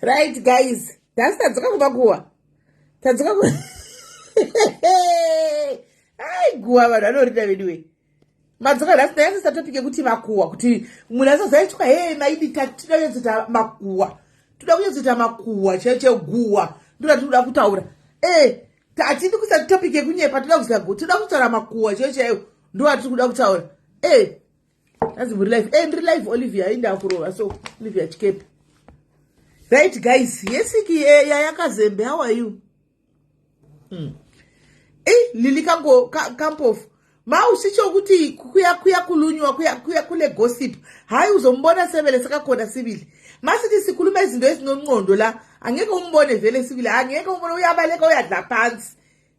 Right guys, nhasi tadzoka kumba kuwa tadzoka ku ai guwa vanhu vanorida veduwe madzoka nhasi ndayasisa topic yekuti makuwa kuti munhu asazaitwa he maidi tinoda kunyatsoita makuwa toda kunyatsoita makuwa chaiyo chaiyo guwa ndoda tinoda kutaura e hatidi kuisa topic yekunyepa toda kuisa toda kutaura makuwa chaiyo chaiyo ndo atiri kuda kutaura e hanzi muri live e ndiri live Olivia inda kurova so Olivia Chikepe right guys yesiki eh, yayakazembe how are you Eh, Lili kango kampofu ma usitsho ukuthi kuya kuyakhulunywa kuya kuya kule gossip hayi uzombona sebele sekakhona sibili masithi sikhuluma izinto ezinonqondo la angeke umbone vele sibili angeke umbone uyabaleka uyadla phansi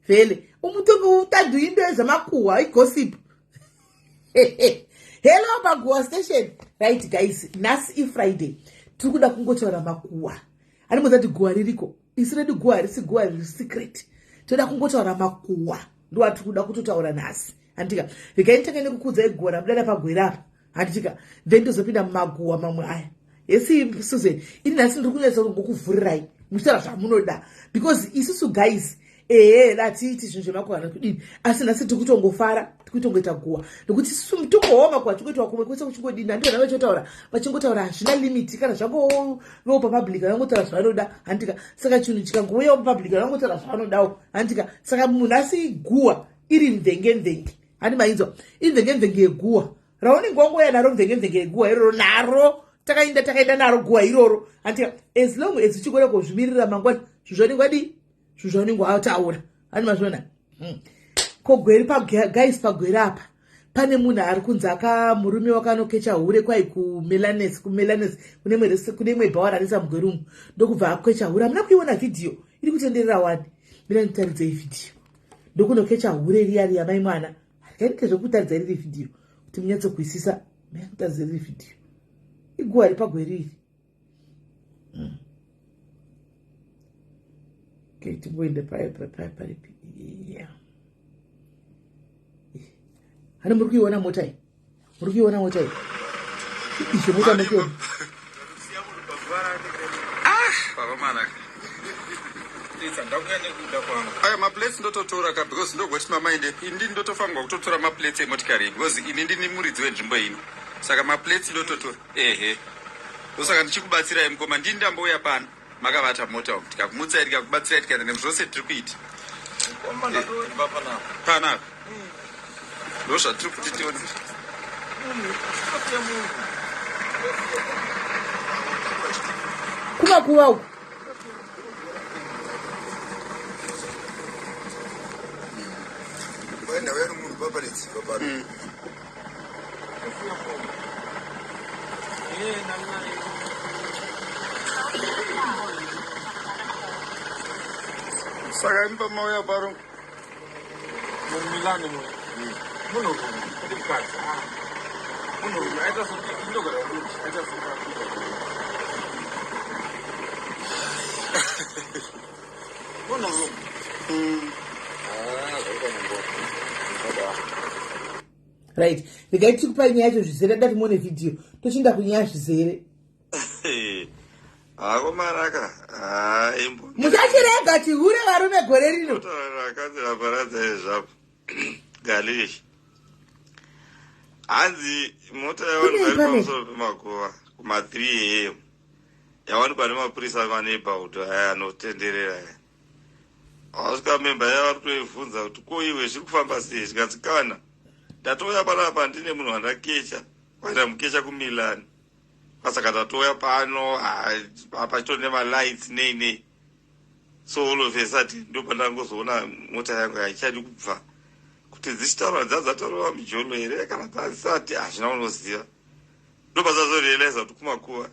vele umuntu uthanda into ezamakhuwa igossip. Hello paguwa station. Right guys, nhasi ifriday tiri kuda kungotaura makuwa animozati guwa ririko isu redu guwa harisi guwa riri secret toda kungotaura makuwa ndo atiri kuda kutotaura nhasi handitika regai nditange nekukudzai guwa rabuda napagwera apa handitika then tozopinda mumaguwa mamwe aya yesi Susan ini nhasi ndiri kunyatsa kungokuvhurirai muchitaura zvamunoda because isusu guys ehe latiiti zvinhu zvemakuva nekudini asi nhasi tiri kutongofara tiri kutongoita guwa nekuti isusu tingohwa makuva tikuitwa kumwe kwese kuchingodini handivana vachotaura vachingotaura hazvina limit kana zvangovewo papublic vanongotaura zvavanoda handika saka chinhu chikangouyawo papublic vanongotaura zvavanodawo handika saka munhu asi guwa iri mvenge mvenge handi mainzwa imvenge mvenge yeguwa raunenge wangouya naro mvenge mvenge yeguwa iroro naro takaenda takaenda naro guwa iroro handika as long as uchigona kuzvimirira mangwana zvinhu zvaunenge wadii zvinhu zvaunenge wataura hani mazviona Ko gweri paguys pagweri apa pane munhu ari kunzi aka murume wakanokecha hure kwai kumelanes kumelanes kune imwe bhawa ranetsa mugweri umu ndokubva akwecha hure hamuna kuiona vhidhiyo iri kutenderera wani mira nditaridzei vhidhiyo ndokunokecha hure riya riya mai mwana harikaite zvekutaridza riri vhidhiyo kuti munyatsokuisisa mira nditaridze riri vhidhiyo iguwa ri pagweri iri Okay, timboenda paripi yeah. Hani muri kuiona mota iyi muri kuiona mota iyi izvo mota muri kuiona Aya maplates ndototora ka because ndogoti mama ende ini ndotofanirwa kutotora maplates emotikari iyi because ini ndini muridzi wenzvimbo ino saka maplates ndototora ehe ndosaka ndichikubatsirai mukoma ndini ndambouya pano makavata mota umu tikakumutsai tikakubatsirai tikaenda nezvose tiri kuita panapa ndozvatiri kuti tione kumakuva uku Saka imba mauya paro. MuMilan muya munhurume, kwete mukadzi. Ah, munhurume aita sokuti indogara luji, aita sokuti munhurume. Ah, zvakaita. Right, regai tikupai nyaya yacho zvizere. Dati muone vhidhiyo, tochienda kunyaya zvizere. Akomaraka. Muchachirega chihure varume gore rino. Akazi zvapo galish. Hanzi mota yawanikwa iri pamusoro pemakuva kuma3 am, yawanikwa nemapurisa emaneighborhood aya anotenderera aya. Wasvika memba yava kutoibvunza kuti, "Ko iwe, zviri kufamba sei?" Zvikanzi, "Kana ndatouya panapa, ndine munhu wandakecha, waenda mukecha kuMilan, pasaka tatouya pano pachitori nemalights nei nei." So all of a sudden ndopandangozoona mota yangu haichadi kubva. Kuti dzichitaura, dzadzataurwa mujolo here kana dzasati, hazvina unoziva. Ndopazazorealiza kuti kumakuva.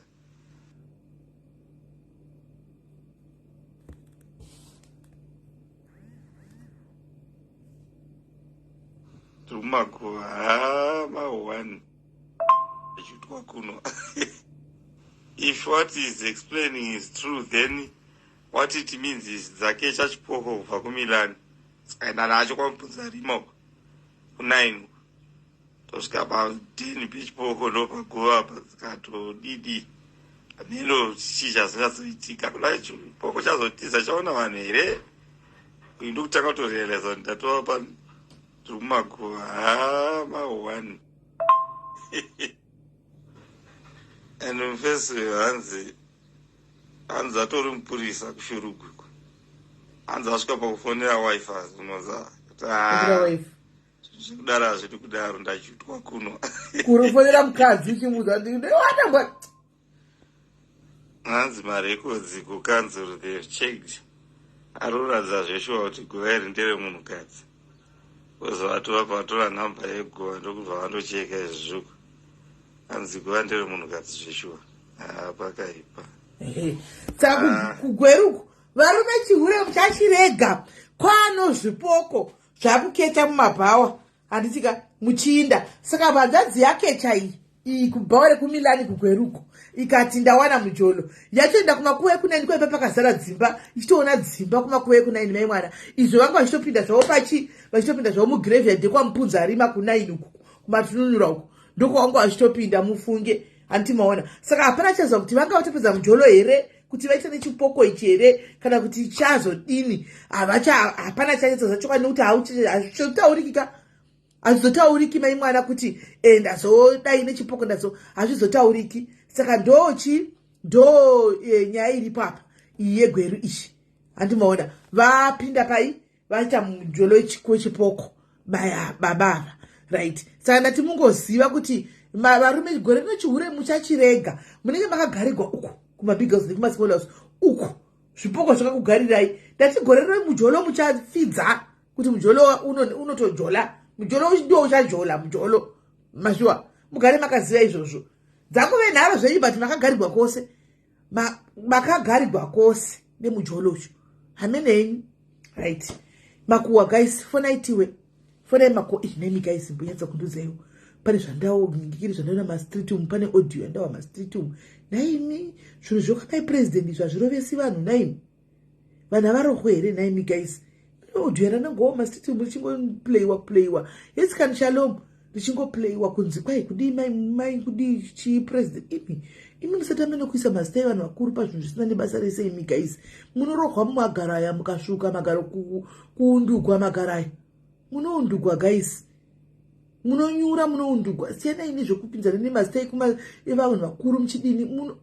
Tiri kumakuva. Ha, ma1 achiitwa kuno. If what is explaining is true, then what it means is dzakecha chipoko kubva kuMilan, dzikaenda nacho kwaMupunza Rima uko ku9, tosvika pa10 pechipoko, ndopaguva apa dzikatodidi. Hameno chii chazingatsoitika. Kuda chipoko chazotiza, chaona vanhu here? Uyu ndokutanga kutorealiza kuti ndatova pa tiri kumakuva. Ha, ma1. And mufesi hanzi atori mupurisa kuShurugwi, hanzi asvika pakufonera wife, unoza kuti zvekudaro hazvidi kudaro, ndachutwa kuno. Kurufonera mukadzi uchimuudza kuti Hanzi marecords kukanzuru, they've checked, ari kuratidza zveshuwa kuti guva iri nderemunhukadzi. Kuzovatora, vatora nhamba yeguva, ndokubva vandocheka izvi zvuku. Hanzi guva nderemunhukadzi zveshuwa. Ha, pakaipa. Saka kuGweruku varume, chihure muchachirega. Kwano zvipoko zvakukecha mumabhawa, handitika muchiinda. Saka hanzvadzi yakecha iyi iyi kubhawa rekuMilani kuGweruko, ikati ndawana mujolo, yatoenda kumakuva ekunaini. Kwaipa pakazara dzimba, ichitoona dzimba kumakuva ekunaini. Mai mwana izvo vanga vachitopinda zvavo pachi, vachitopinda zvavo mugraveyard yekwaMupunza Arima kunaini uku, kumatununura uku, ndokwavanga vachitopinda. Mufunge, handiti maona? Saka hapana chaziva kuti vanga vatopedza mujolo here, kuti vaita nechipoko ichi here, kana kuti chazodini. Hapana chanyatsoziva chokwadi, nekuti hazvizotaurikika, hazvizotauriki mai mwana kuti ndazodai nechipoko, ndazo, hazvizotauriki. Saka ndochi ndo nyaya iripo apa iyi yeGweru ichi, handimaona? Vapinda pai, vaita mujolo wechipoko baba ava, right? Saka ndati mungoziva kuti varume, gore rino chihure muchachirega. Munenge makagarigwa uku kumabig house nekumasmall house uku, zvipoko zvakakugarirai. Ndati gore rino mujolo muchapfidza, kuti mujolo unotojola, mujolo ndo uchajola mujolo mashuwa. Mugare makaziva izvozvo. Dzanguve nharo zvenyu, but makagarigwa kwose, makagarigwa kwose nemujolo ucho. Hamenenyu, right? Makuwa guys, fonaitiwe, fonai makuwa. Nemi guys, mbonyatsa kundudzaiwo. Pane zvandawo ngikiri zvandaona mastreet umu, pane audio yandawa mastreet umu. Naimi, zvinhu zvokamai president izvo hazvirovesi vanhu. Naimi, vanhu havarohwe here naimi guys? Audio yandanangowa mastreet umu richingoplayiwa playiwa, yesikani shalom, richingoplayiwa kunzi kwai kudii, mai mai kudii, chii president. Imi, imi musatambe nekuisa mazita evanhu vakuru pazvinhu zvisina nebasa rese. Imi guys, munorohwa mumagaro aya, mukasvuka magaro, kuundugwa magaro aya, munoundugwa guys, munonyura, munoundugwa. Siyanai nezvekupinzana nemazita evanhu vakuru muchidini. Muno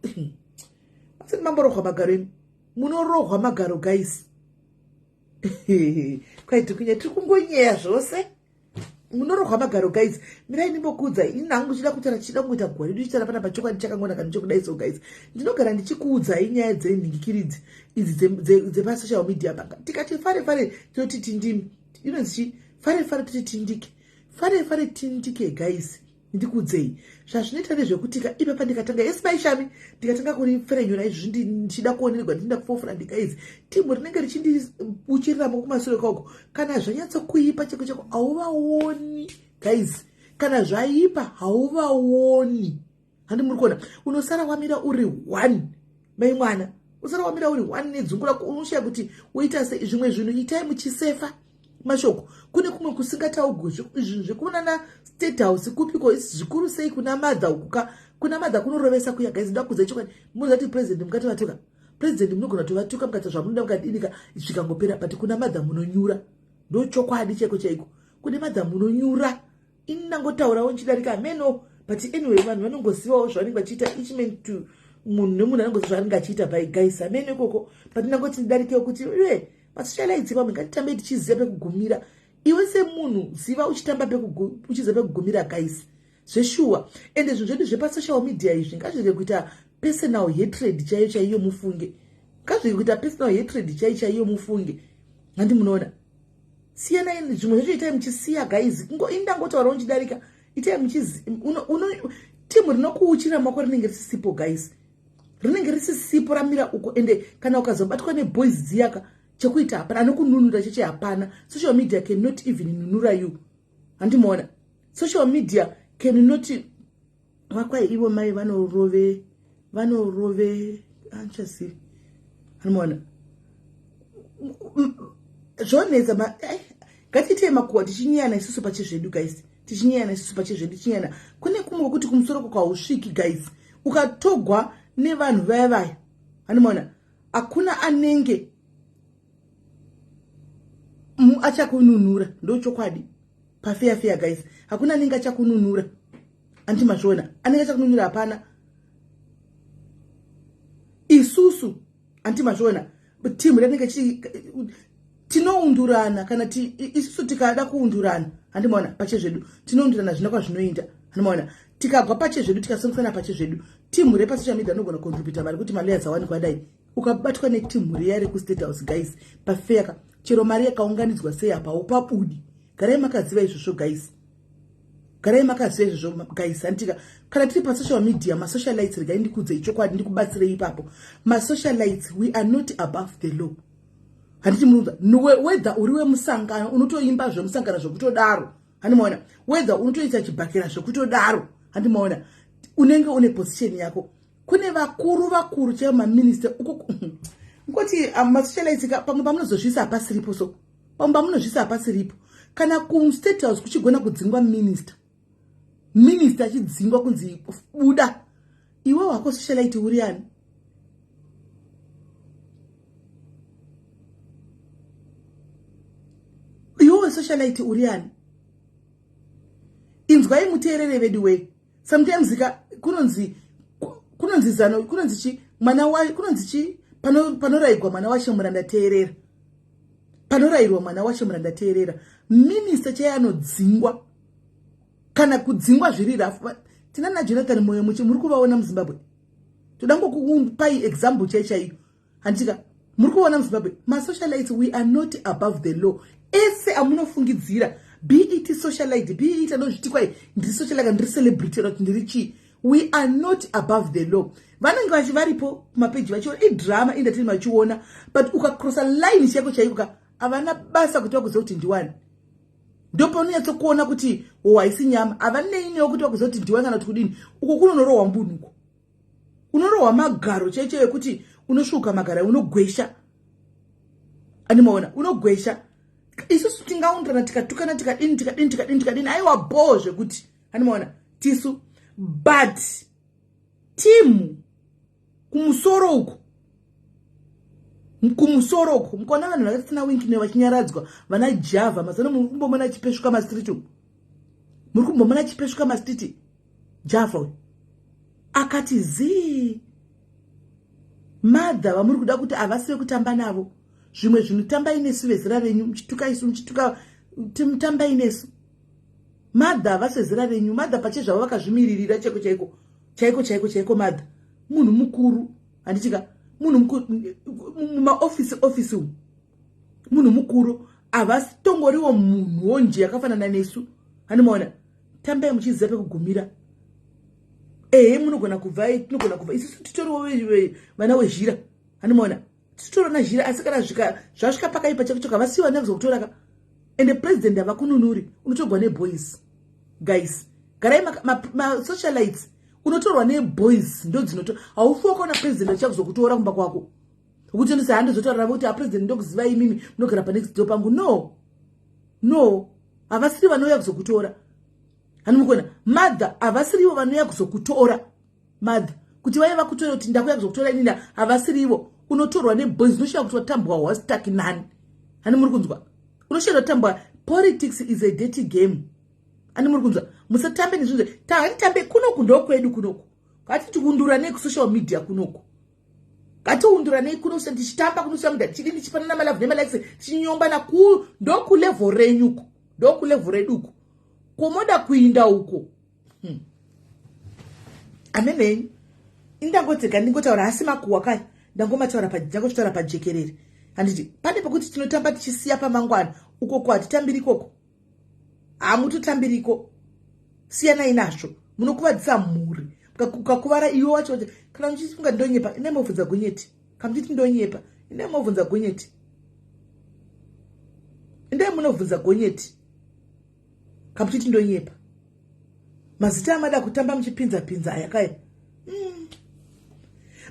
asati mamborohwa magaro imi, munorohwa magaro guys. Kwaiti kunya tiri kungonyeya zvose, munorohwa magaro guys. Mirai ndimbokuudzai. Ini nangu chida kutaura, chichida kungoita guwa redu chichara pana pachokwadi chakangonaka nechokudai. So guys, ndinogara ndichikuudzai nyaya dzenhingikiridzi idzi dzepasocial media panga. Tikati fare fare, toti tindimi inonzi chi fare fare, toti tindike, fare fare tindike guys. Ndikudzei zvazvinoita ndezvekutika ipapa ndikatanga yes maishami ndikatanga kuriferenyura izvi ndichida kuonerwa ndichida kufofora ndikaizi timu rinenge richindiuchirira moko kumasure kwako. Kana zvanyatsokuipa cheko cheko hauvaoni guys, kana zvaipa hauvaoni. Handi muri kuona unosara wamira uri one mai mwana, usara wamira uri one nedzungu rako, unoshaya kuti woita sei. Zvimwe zvinhu itai muchisefa mashoko. Kune kumwe kusingataugwi zvinhu zvekunana State House kupiko, zvikuru sei kuna madha ukuka kuna madha kunorovesa kuya guys. Ndakudza chokwadi, munozati president mukati vatuka president, munogona kutovatuka mukaita zvamunoda mukadinika zvikangopera, but kuna madha munonyura. Ndo chokwadi chaiko chaiko, kune madha munonyura. Ini ndangotaurawo nchidarika meno, but anyway vanhu vanongozivawo zvavanenge vachiita, each man to munhu nemunhu anongoziva zvaanenge achiita by guys amene ikoko. But ndangoti ndidarikewo kuti e masocialites vamwe ngatitambe tichiziva pekugumira. Iwe semunhu ziva uchitamba uchiziva pekugumira guys, zveshuwa. Ende zvinhu zvedu zvepasocial media izvi ngazvirege kuita personal hatred chaiyo chaiyo mufunge, ngazvirege kuita personal hatred chaiyo chaiyo mufunge. Handi munoona, siyanai zvimwe zvacho, itai muchisiya guys. Indangotaurawo nchidarika, itai muchizi timu rinokuuchira mako rinenge risisipo guys, rinenge risisipo ramira uko. Ende kana ukazobatwa neboys dziyaka, chekuita hapana, anokununura cheche hapana. Social media cannot even nunura you. Handimuona, social media cannot. Vakwai ivo mai vanorove vanorove andichazivi. Handimuona, zvonetsa. Ngatiitei makuhwa tichinyayana isusu pachezvedu guys, tichinyayana isusu pachezvedu, tichinyayana. Kune kumwe kwekuti kumusoro kwakwausviki guys, ukatogwa nevanhu vaya vaya. Handimuona, hakuna anenge achakununura. Ndo chokwadi pafeya feya guys, hakuna anenge achakununura. Anti mazviona, anenge achakununura hapana. Isusu anti mazviona, timu rinenge tinoundurana kana isusu tikada kuundurana. Handimaona, pachezvedu tinoundurana zvina kwazvinoenda. Handimaona, tikabva pachezvedu tikasongesana pachezvedu, timu repasocial media anogona kucontributa mari kuti malawyers awanikwa dai. Ukabatwa netimu riya rekuState House guys, pafeyaka chero mari yakaunganidzwa sei apa upabudi. Garai makaziva izvozvo guys, garai makaziva izvozvo guys. Handitika kana tiri pasocial media, masocialites, regai ndikudzei chokwadi, ndikubatsirei ipapo. Masocialites, we are not above the law. Handiti munonzwa, whether uri wemusangano unotoimba zvemusangano zvekutodaro, handimaona, whether unotoita chibhakera zvekutodaro, handimaona, unenge une position yako. Kune vakuru vakuru chaivo, maminista uko ngoti masocialites pamwe pamunozozvisa hapasiripo, so pamwe pamunozvisa hapasiripo. Kana kuState House kuchigona kudzingwa minista, minista achidzingwa kunzi buda, iwe wako socialite uri ani? Iwe wesocialite uri ani? Inzwai muteerere vedu wei. Sometimes ka kunonzi zano, kunonzi chi mwana wa kunonzi chi panorayigwa mwana washe muranda teerera, panorayirwa mwana washe muranda teerera. Minista chaiye anodzingwa, kana kudzingwa zviri rafu. Tina naJonathan Moyo muchi muri kuvaona muZimbabwe. Toda ngokupai example chai chaiyo. Handika muri kuona muZimbabwe masocialites, we are not above the law. Ese amunofungidzira, be it socialite, be it anozviti kwai ndiri socialite, ndiri celebrity, kana kuti ndiri chii, we are not above the law. Vanenge vachi varipo kumapeji vachiona idrama indatini vachiona, but ukacrossa line chaiko chaiko ka, havana basa kuti vakuziva kuti ndiwani. Ndopaunonyatsokuona kuti o haisi nyama. Havanei newo kuti vakuziva kuti ndiwani kana kuti kudini. Uko kunonorohwa mbunhu, uko unorohwa magaro chaicho ekuti unosvuka magaro, unogwesha. Andimaona, unogwesha. Isusu tingaundirana tikatukana tikadini tikadini tikadini tikadini, aiwa bhoo zvekuti. Andimaona, tisu but timu kumusoro uku, kumusoro uku mukaona vanhu vakatsina Wicknell vachinyaradzwa, vana Java mazano, muri kumbomona achipesvuka mastreet uku, muri kumbomona achipesvuka mastreet. Java uyu akati zii, madha vamuri kuda kuti havasi vekutamba navo. Zvimwe zvinhu tambai nesu vezera renyu, muchituka isu, muchituka, tambai nesu. Madha havasi vezera renyu. Madha pachezvavo vakazvimiririra chaiko chaiko chaiko chaiko chaiko. Madha munhu mukuru, handitika munhu mukuru mumaofisi ofisi umu, munhu mukuru, havasi tongoriwo munhuwo nje yakafanana nesu. Handimaona. Tambai muchiziva pekugumira. Ehe, munogona kubva, tinogona kubva isusu titoriwo vana wezhira, handimaona tichitorona zhira, asi kana zvasvika pakaipa chako choka vasiwa nekuzokutora ka. Ende president havakununuri, unotorwa neboys. Guys, garai masocialites, unotorwa neboys, ndo dzinoto haufi wakaona president achicha kuzokutora kumba kwako kuti ndise handizotaura navo kuti apresident ndokuziva imimi munogara panext door pangu. No, no, havasiri vanouya kuzokutora, hanimukona mother, havasirivo vanouya kuzokutora mother kuti vaiva vakutora kuti ndakuya kuzokutora inina, havasirivo. Unotorwa neboys, unosvika kuti watambwa wastaki nani, hani muri kunzwa? Unosvika watambwa. Politics is a dirty game, ani muri kunzwa? Musatambe nezvinhu, hatitambe kunoku, ndokwedu kunoku. Ngatitiunduranei kusocial media kunoku, ngatiunduranei kuno tichitamba kunosocial media, tichidini, tichipanana malove nemalikes, tichinyombana ku ndokulevel renyuko, ndokulevel reduko komoda kuinda uko. Amenenyu indangotega ndingotaura, asi makuhwa kai ndangomataura, ndangototaura pajekerere. Handiti pane pekuti tinotamba tichisiya pamangwana ukoko, hatitambiri ikoko, hamutotambiriko, siyanai nazvo, munokuvadzisa mhuri. Ukakuvara iwe wacho, kana muchifunga ndonyepa, ine mobvunza Gonyeti. Kana muchiti ndonyepa, ine mobvunza Gonyeti, indai munobvunza Gonyeti. Kana muchiti ndonyepa, mazita amada kutamba muchipinza pinza aya kaya.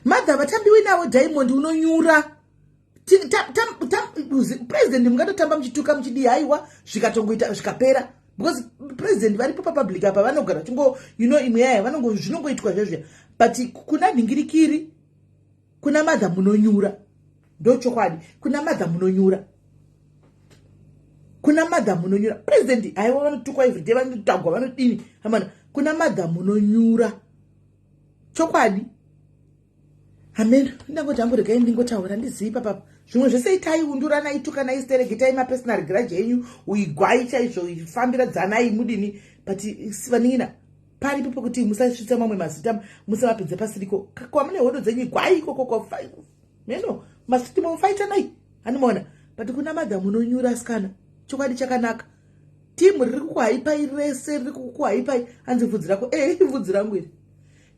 Madha vatambiwi navo, Diamond unonyura. President mungatotamba muchituka muchidii, haiwa, zvikatongoita zvikapera, because president varipo papublic apa, vanogara chingo imwe yaya vanongo zvinongoitwa zvezviya, but kuna nhingirikiri, kuna madha munonyura, ndochokwadi. Kuna madha munonyura, kuna madha munonyura. President haiwa, vanotukwa everyday, vanotagwa, vanodini amana. Kuna madha munonyura, chokwadi. Amen. Ndangoti hangu regai ndingotaura, ndizivi papapa zvimwe zvese. Itai unduranai, tukanai, stereki, mapersonal grudge enyu, uigwai chaizvo, fambiradzanai, mudini, but vanin'ina paripo pekuti musasvitsa mamwe mazita, musamapinze pasiriko. Kwamune hondo dzenyu, igwai ikoko meno masiti, mofaitanai, handimaona, but kuna madha munonyura sikana, chokwadi chakanaka. Timu riri kukuhaipai rese, riri kukuhaipai, hanzi bvudzi rako e bvudzi rangu iri,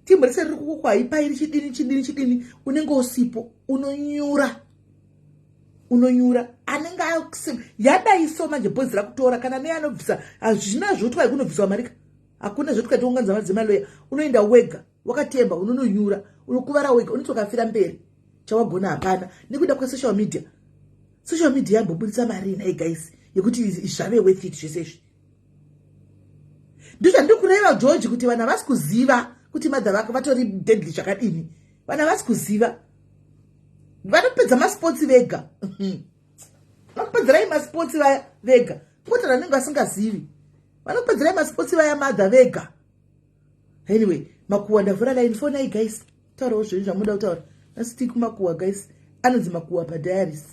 timu rese riri kukuhaipai richidini chidini chidini, unenge usipo, unonyura, unonyura. Anenge yadai so manje bhozi rakutora kana neanobvisa, hazvina zvotwai kunobviswa marika, hakuna zvotwai tounganidza mari dzemaloya. Unoenda wega wakatemba, unononyura, unokuvara wega, unoti wakafira mberi, chawagona hapana nekuda kwesocial media. Social media yambobudisa mari inai guys yekuti zvave worth it zvese izvi? Ndizvandiri kureva, George, kuti vanhu havasi kuziva kuti madha vako vatori deadly zvakadini. Vanhu havasi kuziva, vanopedza masports vega, vanopedzerai masports vaya vega, kwete vanenge vasingazivi, vanopedzerai masports vaya madha vega. Anyway, makuwa, ndavhura line, fonai guys, taurawo zvenyu zvamunoda kutaura. Nhasi tiri kumakuwa guys, anonzi Makuwa paDiaries,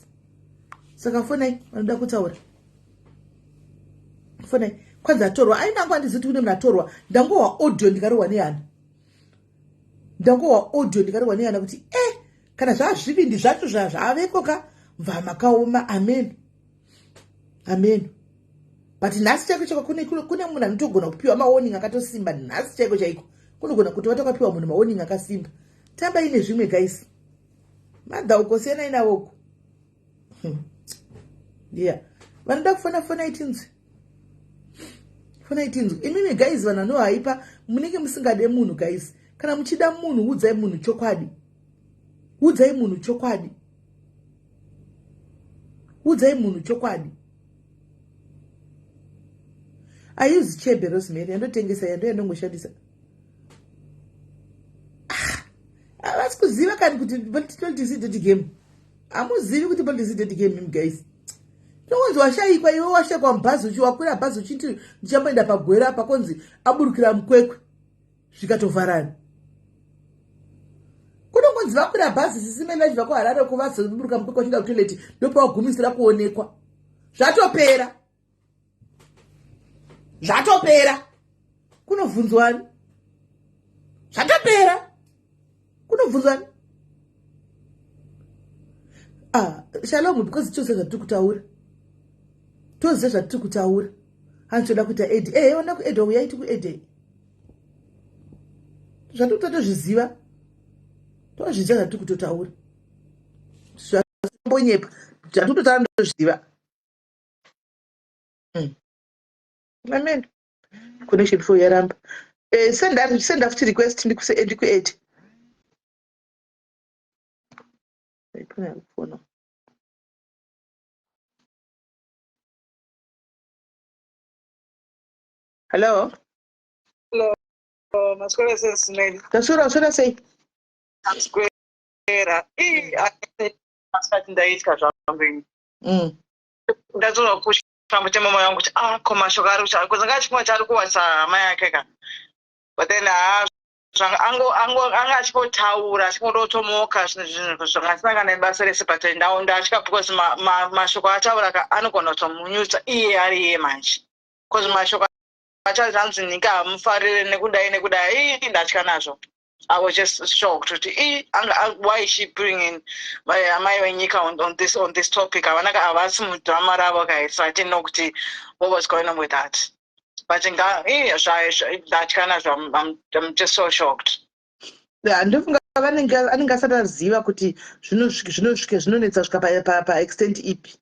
saka fonai vanoda kutaura, fonai. Kwanzi atorwa ainangu, handizivi kuti kune munhu atorwa. Ndangohwa audio ndikarohwa nehana, ndangohwa audio ndikarohwa nehana kuti e kana zvazvivindi zvacho zvaveko ka, mva makaoma. Amen, amen. But nhasi chaiko chaiko kune munhu anotogona kupiwa mawarning akatosimba. Nhasi chaiko chaiko kunogona kuti vatakapiwa munhu mawarning akasimba. Tambai nezvimwe guys, madha uko siyanai navoko. Yeah, vanoda kufona, fonai tinzwi, fonai tinzwi. Imimi guys, vanhu vanohaipa, munenge musingade munhu guys. Kana muchida munhu, udzai munhu chokwadi, udzai munhu chokwadi, udzai munhu chokwadi. I use Chebe rosemary, yandotengesa, yando yandongoshandisa. Ah, havasi kuziva kani kuti politics dirty game. Hamuzivi kuti politics dirty game imi guys. Tinongonzi washayikwa, iwe washayikwa mubhazi, uchi wakwira bhazi uchiti ndichamboenda pagwera apa, konzi aburukira muKwekwe, zvikatovharana. Kunongonzi vakwira bhazi sisimeni vachibva kuHarare uko, vazoburuka muKwekwe vachienda kutoilet, ndopawagumisira kuonekwa, zvatopera, zvatopera. Kunobvunzwani? Zvatopera, kunobvunzwani? Ah, Shalom, because toziva zvatiri kutaura, toziva zvatiri kutaura. Hanzi toda kuita ed. Eh, ona ku ed uya iti ku ed. Zvatotozviziva. Tozviziva zvatiri kutotaura. Zvambonyepa. Zvatitotaura ndozviziva. Amen. Connection for yaramba. Eh, send send futi request ndikuse ndiku add. Ipona. Hello. Hello. Maswera sei Sineli? Taswera, swera sei? Taswera. Ii, asati ndaitya zvangu ini. Ndazoona kushamba chemama yangu kuti ah ko mashoko ari kucha because anga achifuma chari kuwasa hama yake ka. But then ah zvanga ango ango anga achingotaura achingodotomoka zvinhu zvinhu kana nebasa rese but ndatya because mashoko ataura ka anogona kutomunyutsa iye ari iye manje because mashoko achazi anzi nyika hamufarire nekudai nekudai ii ndatya nazvo. I was just shocked kuti ii why is she bringing amai venyika on this topic. Havana havasi mudrama ravo kai, so I didn't know kuti what was going on with that. But ndatya nazvo. I'm just so shocked. Yeah, ndofunga vanenge anenge asati aziva kuti zvinosvike zvinonetsa svika paextent ipi.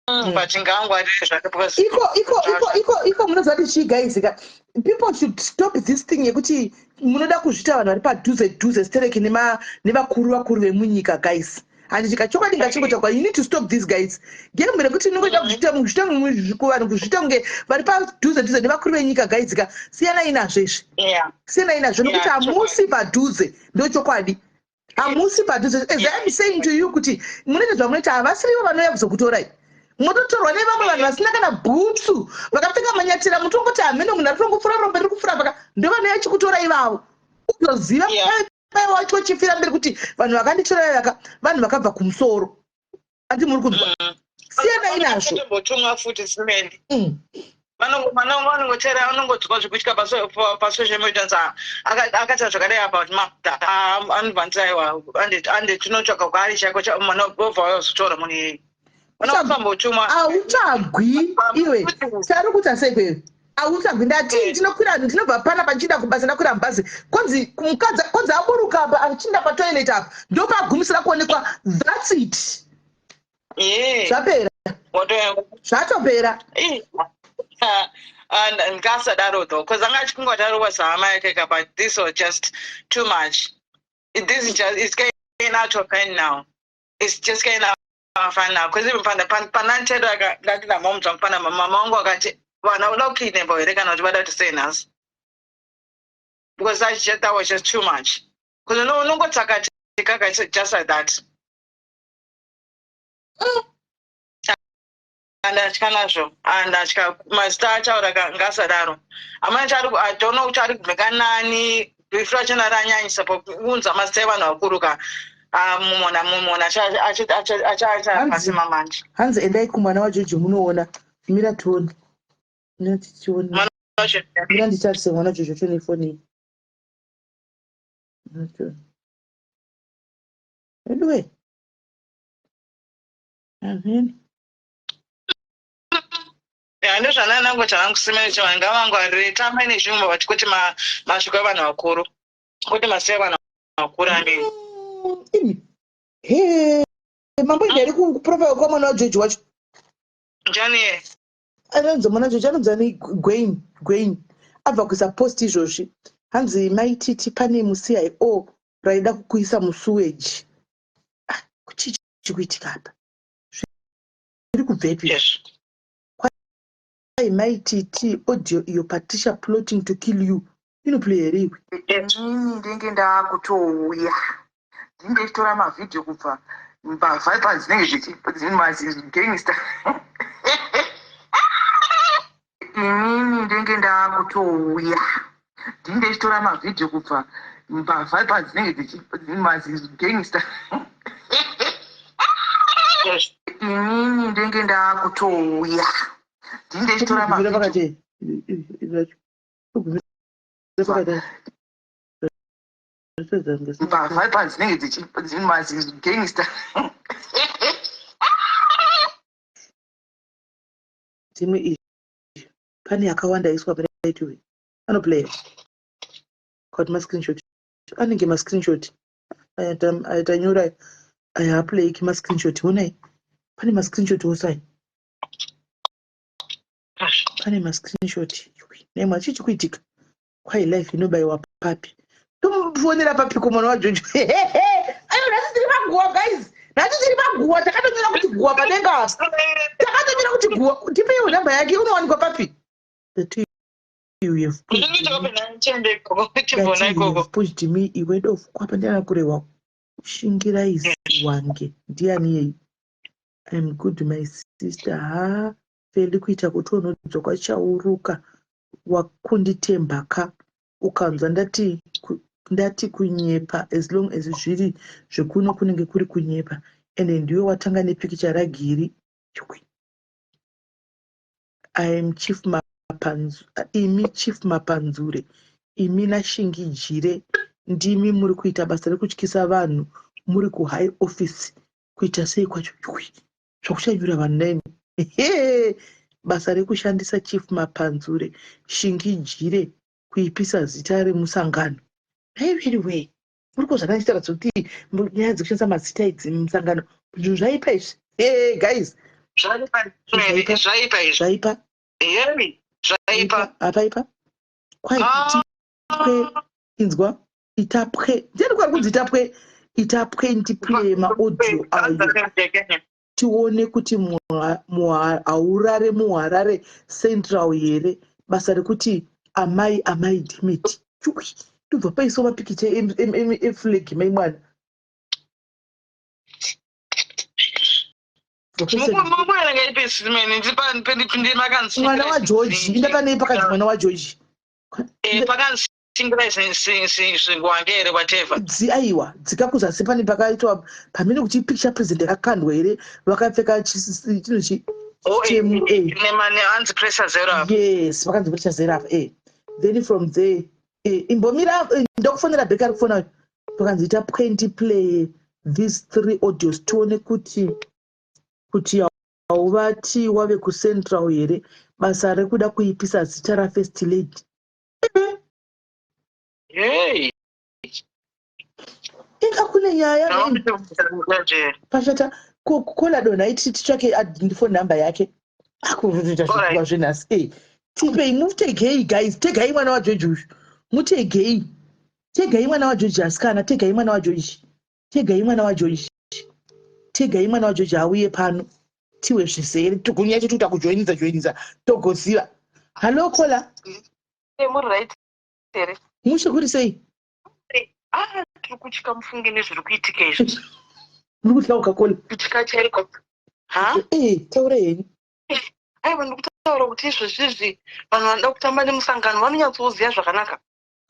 But ngaangwarire zvake because Iko iko iko iko iko munoziva kuti chii, guys ka? People should stop this thing yekuti munoda kuzviita vanhu vari padhuze dhuze stereki nevakuru vakuru vemunyika, guys. Handichika chokwadi ngachingotaurwa. You need to stop this, guys, game rekuti inongoita kuzviita kuvanhu kuzviita kunge vari padhuze dhuze nevakuru venyika. Guys ka, siyanai nazvo izvi. Siyanai nazvo nekuti hamusi padhuze. Ndochokwadi, hamusi padhuze. As I'm saying to you kuti munoita zvamunoita, havasirivo vanouya kuzokutorai. Mototorwa nevamwe vanhu vasina kana bhutsu, vakapfeka manyatira. Mutongoti hameno munhu ari kutongopfuura, rombe riri kupfuura paka, ndo vanouya chikutora ivavo. Uzoziva pai wacho chifira mberi kuti vanhu vakanditora vaka vanhu vakabva kumusoro. Andi muri kunzwa? Siyanai nazvo. Tombotumwa futi simeni. Vanongotera, vanongodzwa zvekuitika pasocial media, nzi akaita zvakadai about Magda, anobva nzi aiwa, ande tinotsvaga kwaari chaiko, obva wazotora munhu iyeye. Vanofambotumwa. Hautsvagwi iwe, tari kuita sei kwewe? Hautsvagwi. Ndati ndinokwira, ndinobva panapa ndichienda kubasa, ndakwira mubhazi, konzi mukadzi konzi aburuka apa achienda patoilet apa, ndopagumisira kuonekwa. That's it. Zvapera, zvatopera. Ngasadaro though, because anga achikungoti sahama yake ka, but this was just too much. This is just, it's getting out of hand now. It's just getting out of hand now, because even pana panantero ndati namom dzangu, pana mama vangu akati vana voda kukidnapa here kana kuti vada kuti sei nhasi, because that was just too much, because unongotsakatika ka just like that. Ndatya nazvo, ndatya. Mazita ataura ngasadaro. Amana chari, I don't know kuti ari kubveka nani. Brief rachona ranyanyisa pakuunza mazita evanhu vakuru ka. Mumona mumona achaita pasima manje. Hanzi endai kumwana waJojo munoona. Mira tione, mira tichione. Mwana wacho. Mira nditarise mwana waJojo tone foni. Anyway, amen. Ya, ndozvananango chavangu simene chavanhu ngavangwarire tambai nezvimwe vati kuti mashoko evanhu vakuru, kuti mazita evanhu vakuru amini. Imi he, mamboenda here kuprofile kwamwana waJojo wacho? Njani? Anonzi mwana Jojo anonzi ani? Gwain. Gwain abva kuisa post izvozvi. Hanzi maititi pane muCIO raida kukuisa musuweji. Ah, kuchii chikuitika apa? Zviri kubvepi? Kwai maititi audio iyo, "Patricia plotting to kill you", inoplay here iwe? Inini ndenge ndaakutouya, ndinge ndichitora mavhidhiyo kubva mbavha padzinenge dzimagangster. Inini ndenge ndaakutouya, ndinge ndichitora mavhidhiyo kubva mbavha padzinenge dzimagangster. Inini ndenge ndaakutouya, ndinge ndichitora Kugumira mavhidhiyo pakati zvacho, kugumira pakati. Mbavha padzinenge dzimagangster. Dzimwe. Pane yakawanda yaiswa paraitiwe anoplaya kuti mascreenshot anenge mascreenshot aya tanyora aya haplayiki mascreenshot. Honai, pane mascreenshot ose aya, pane mascreenshot nemwe. Achii chikuitika? Kwai life inobayiwa papi? Tomufonera papiko mwana waJojo? Ayo, nhasi tiri paguwa, guys, nhasi tiri paguwa. Takatonyora kuti guwa padenga apa, takatonyora kuti guwa. Tipeiwo nhamba yake. Unowanikwa papi? The two you have pushed me. Iwe dofu kwapa, ndiana kurehwa kushingirai wange ndiani yei? I'm good, my sister. Ha, feli kuita kuti unodzoka chauruka wakunditemba ka. Ukanzwa ndati kunyepa, as long as zviri zvekuno kunenge kuri kunyepa. Ende ndiwe watanga nepikicha ragiri. Im Chief Mapanzu, imi Chief Mapanzure, imi naShingijire, ndimi muri kuita basa rekutyisa vanhu muri kuhigh office. Kuita sei kwacho zvakuchanyura vanhu naimi? Basa rekushandisa Chief Mapanzure, Shingijire kuipisa zita remusangano. Naiweriwe, muri kuzvana kuti nyaya dzekushandisa mazita idzi mumusangano, zvinhu zvaipa izvi. Hey guys. Zvaipa izvi. Zvaipa. Zvaipa. Hapaipa. Kwai inzwa, itapwe ndiani kwari kunzi itapwe? Itapwe, ndiplay maaudio ayo tione kuti haurare muHarare Central here. Basa rekuti amai, amai dimeti, tobva paiswa mapikicha eflag, mai mwana. Mukuverenga ipi? Simene. Mwana waGeorge, inda panei pakanzi mwana waGeorge. Pakanzi Singwange here, whatever. Dzi, aiwa, dzika kuzasi, pane pakaitwa pamene kuti picture president yakakandwa here, vakapfeka chinhu chi Oh, chemu. Hanzi pressure zero apa. Yes, vakanzi pressure zero apa. Then from there, imbomira, ndokufonera back, ari kufona. Pakanzi ita 20, play these three audios tione kuti hauvati wave kuCentral here. Basa rekuda kuipisa zita rafirst lady. Hey. Inga kune nyaya pashata. Kola donha iti titsvake phone number yake, akuita zvikuva zvenhasi. Tipei, mutegei guys, tegai mwana waGeorge uyu, mutegei, tegai mwana waGeorge. Asikana, tegai mwana waGeorge, tegai mwana waGeorge, tegai mwana waGeorge auye pano tiwe zvizere. Tugunya chituta kujoinidza joinidza, togoziva. Hallo caller. Muri right here? Mushe, kuri sei? Ah, tiri kutya, mufunge nezviri kuitika izvi. Muri kutyauka, caller. Kutya chaiko, ha. Taura henyu. Aiwa, ndikutaura kuti izvezvizvi vanhu vanoda kutamba nemusangano vanonyatsoziva zvakanaka.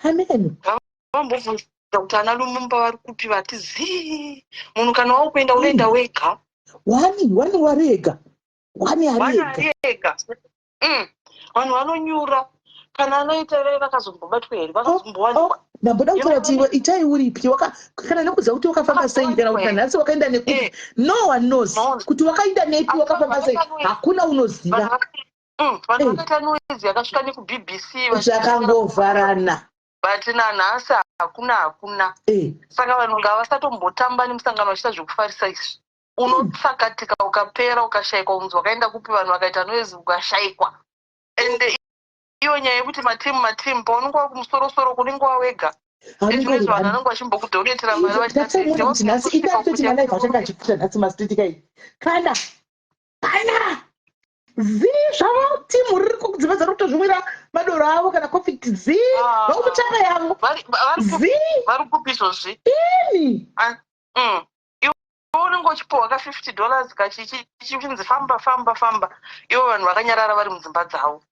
Amen. Vambobvunza kuti ana Lumumba vari kupi, vati zii. Munhu kana wakuenda, unoenda wega. Wani wani warega wani wani arega. Ari ega. Vanhu vanonyura kana anoita vai vakazombobatwa here, vakazombowanikwa? Oh, ndamboda kutaura kuti iwe itai uripi, kana nekuziva kuti wakafamba sei, kana kuti nanhasi wakaenda nekupi. No one knows No. kuti wakaenda nepi, wakafamba sei, hakuna unoziva. Vanhu vakaita noise yakasvika nekuBBC. Zvakangovharana. But nanhasi hakuna, hakuna. Saka vanhu ngavasatombotamba nemusangano vachiita zvekufarisa izvi. Unotsakatika ukapera, ukashayikwa, unzi wakaenda kupi. Vanhu vakaita noise ukashayikwa. Ende iyo nyaya yekuti matimu matimu, paunenge uri kumusorosoro kunenge wawega, ezvinezvi vanhu vanenge vachimbokudonetera mari. Ndataimona kuti nhasi indatoti malive achange achipfuta nhasi mastreet kai, kana zii zvavo. Timu riri kudzimba dzari kutozvimwira madoro avo kana coffee, zii. Ah. Vakutotanga yavo zii. Vari kupi izvozvi? Ini. Iwe unenge uchipiwa ka $50 kachichinzi famba famba famba, ivo vanhu vakanyarara vari mudzimba dzavo,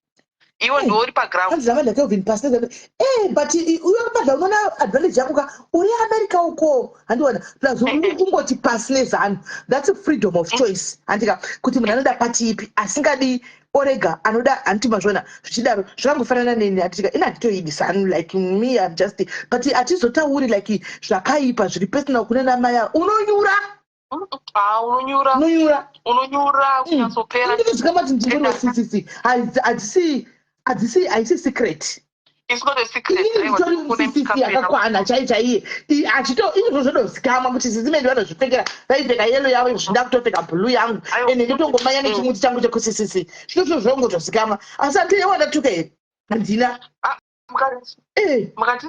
iwe ndiwe uri paground. Hanzi navanda Kelvin pasi. But uyo badla, unoona advantage yako ka, uri America uko, handiona? Plus uri kungoti pasi neZANU. That's freedom of choice, handika? Kuti munhu anoda pati ipi, asingadi orega, anoda, handiti mazviona zvichidaro? Zvakangofanana neni, handitika? Ina handitoidi ZANU, like me, I'm just, but hatizotauri like zvakaipa zviri personal kune namai ava. Unonyura. Ah, unonyura. Unonyura. Unonyura kunyatsopera. Ndinozvikama kuti ndingori weCCC, hadzisi. Hadzisi, haisi secret. It's not a secret. Inini Aiwa, nditori kune musisisi musikapena. yakakwana chai chaiye. Achito izvo zvodozikamwa kuti sisi Mendi vanozvipfekera, vaipfeka yellow yavo, izvo zvida kutopfeka blue yangu. Aiwa. Ende ndotongomanya nechimuti changu chekuCCC. Zvinotozvo zvongotozikamwa. Asi handina wandatuka here? Handina. Ah, mukati Eh. Mukati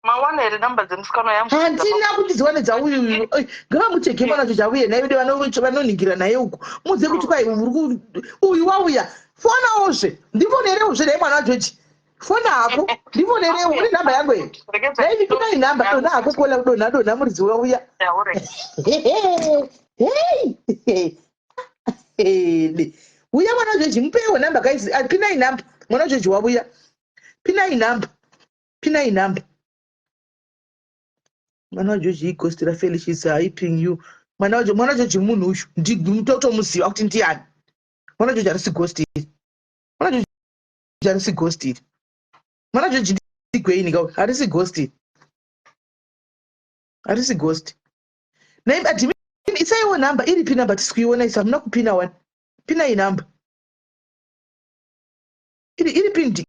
mawana here namba dzemusikana yangu? Handina kuti dziwane dzauyu. Ngavamutege mwana wacho chauye naye vedu vanoningira naye uku. Mudze kuti kwai uri uyu wauya. Fonawozve. Ndifonerewozve naye mwana waGeorge. Fona hako. Ndifonerewo. Une nhamba yangu here? Dai pinai nhamba, donha hako kola, donha, donha, muridzi wauya. Hey! Hey! Uya mwana waGeorge, mupewo nhamba guys. Ah, pinai nhamba. Mwana waGeorge wauya. Pinai nhamba. Pinai nhamba. Mwana waGeorge, ighost raFelicia is hyping you. Mwana waGeorge, mwana waGeorge munhu uyu. Nditotomuziva kuti ndiani. Mwana waGeorge harisi ghost iri. Mwana waGeorge harisi ghost iri. Mwana waGeorge ndigweini ka, harisi ghost iri. Harisi ghost. Nai admin, isaiwo nhamba. Iripi nhamba? Tisi kuiona isu, hamuna kupina wani. Pinai nhamba. Iri iripi? Ndi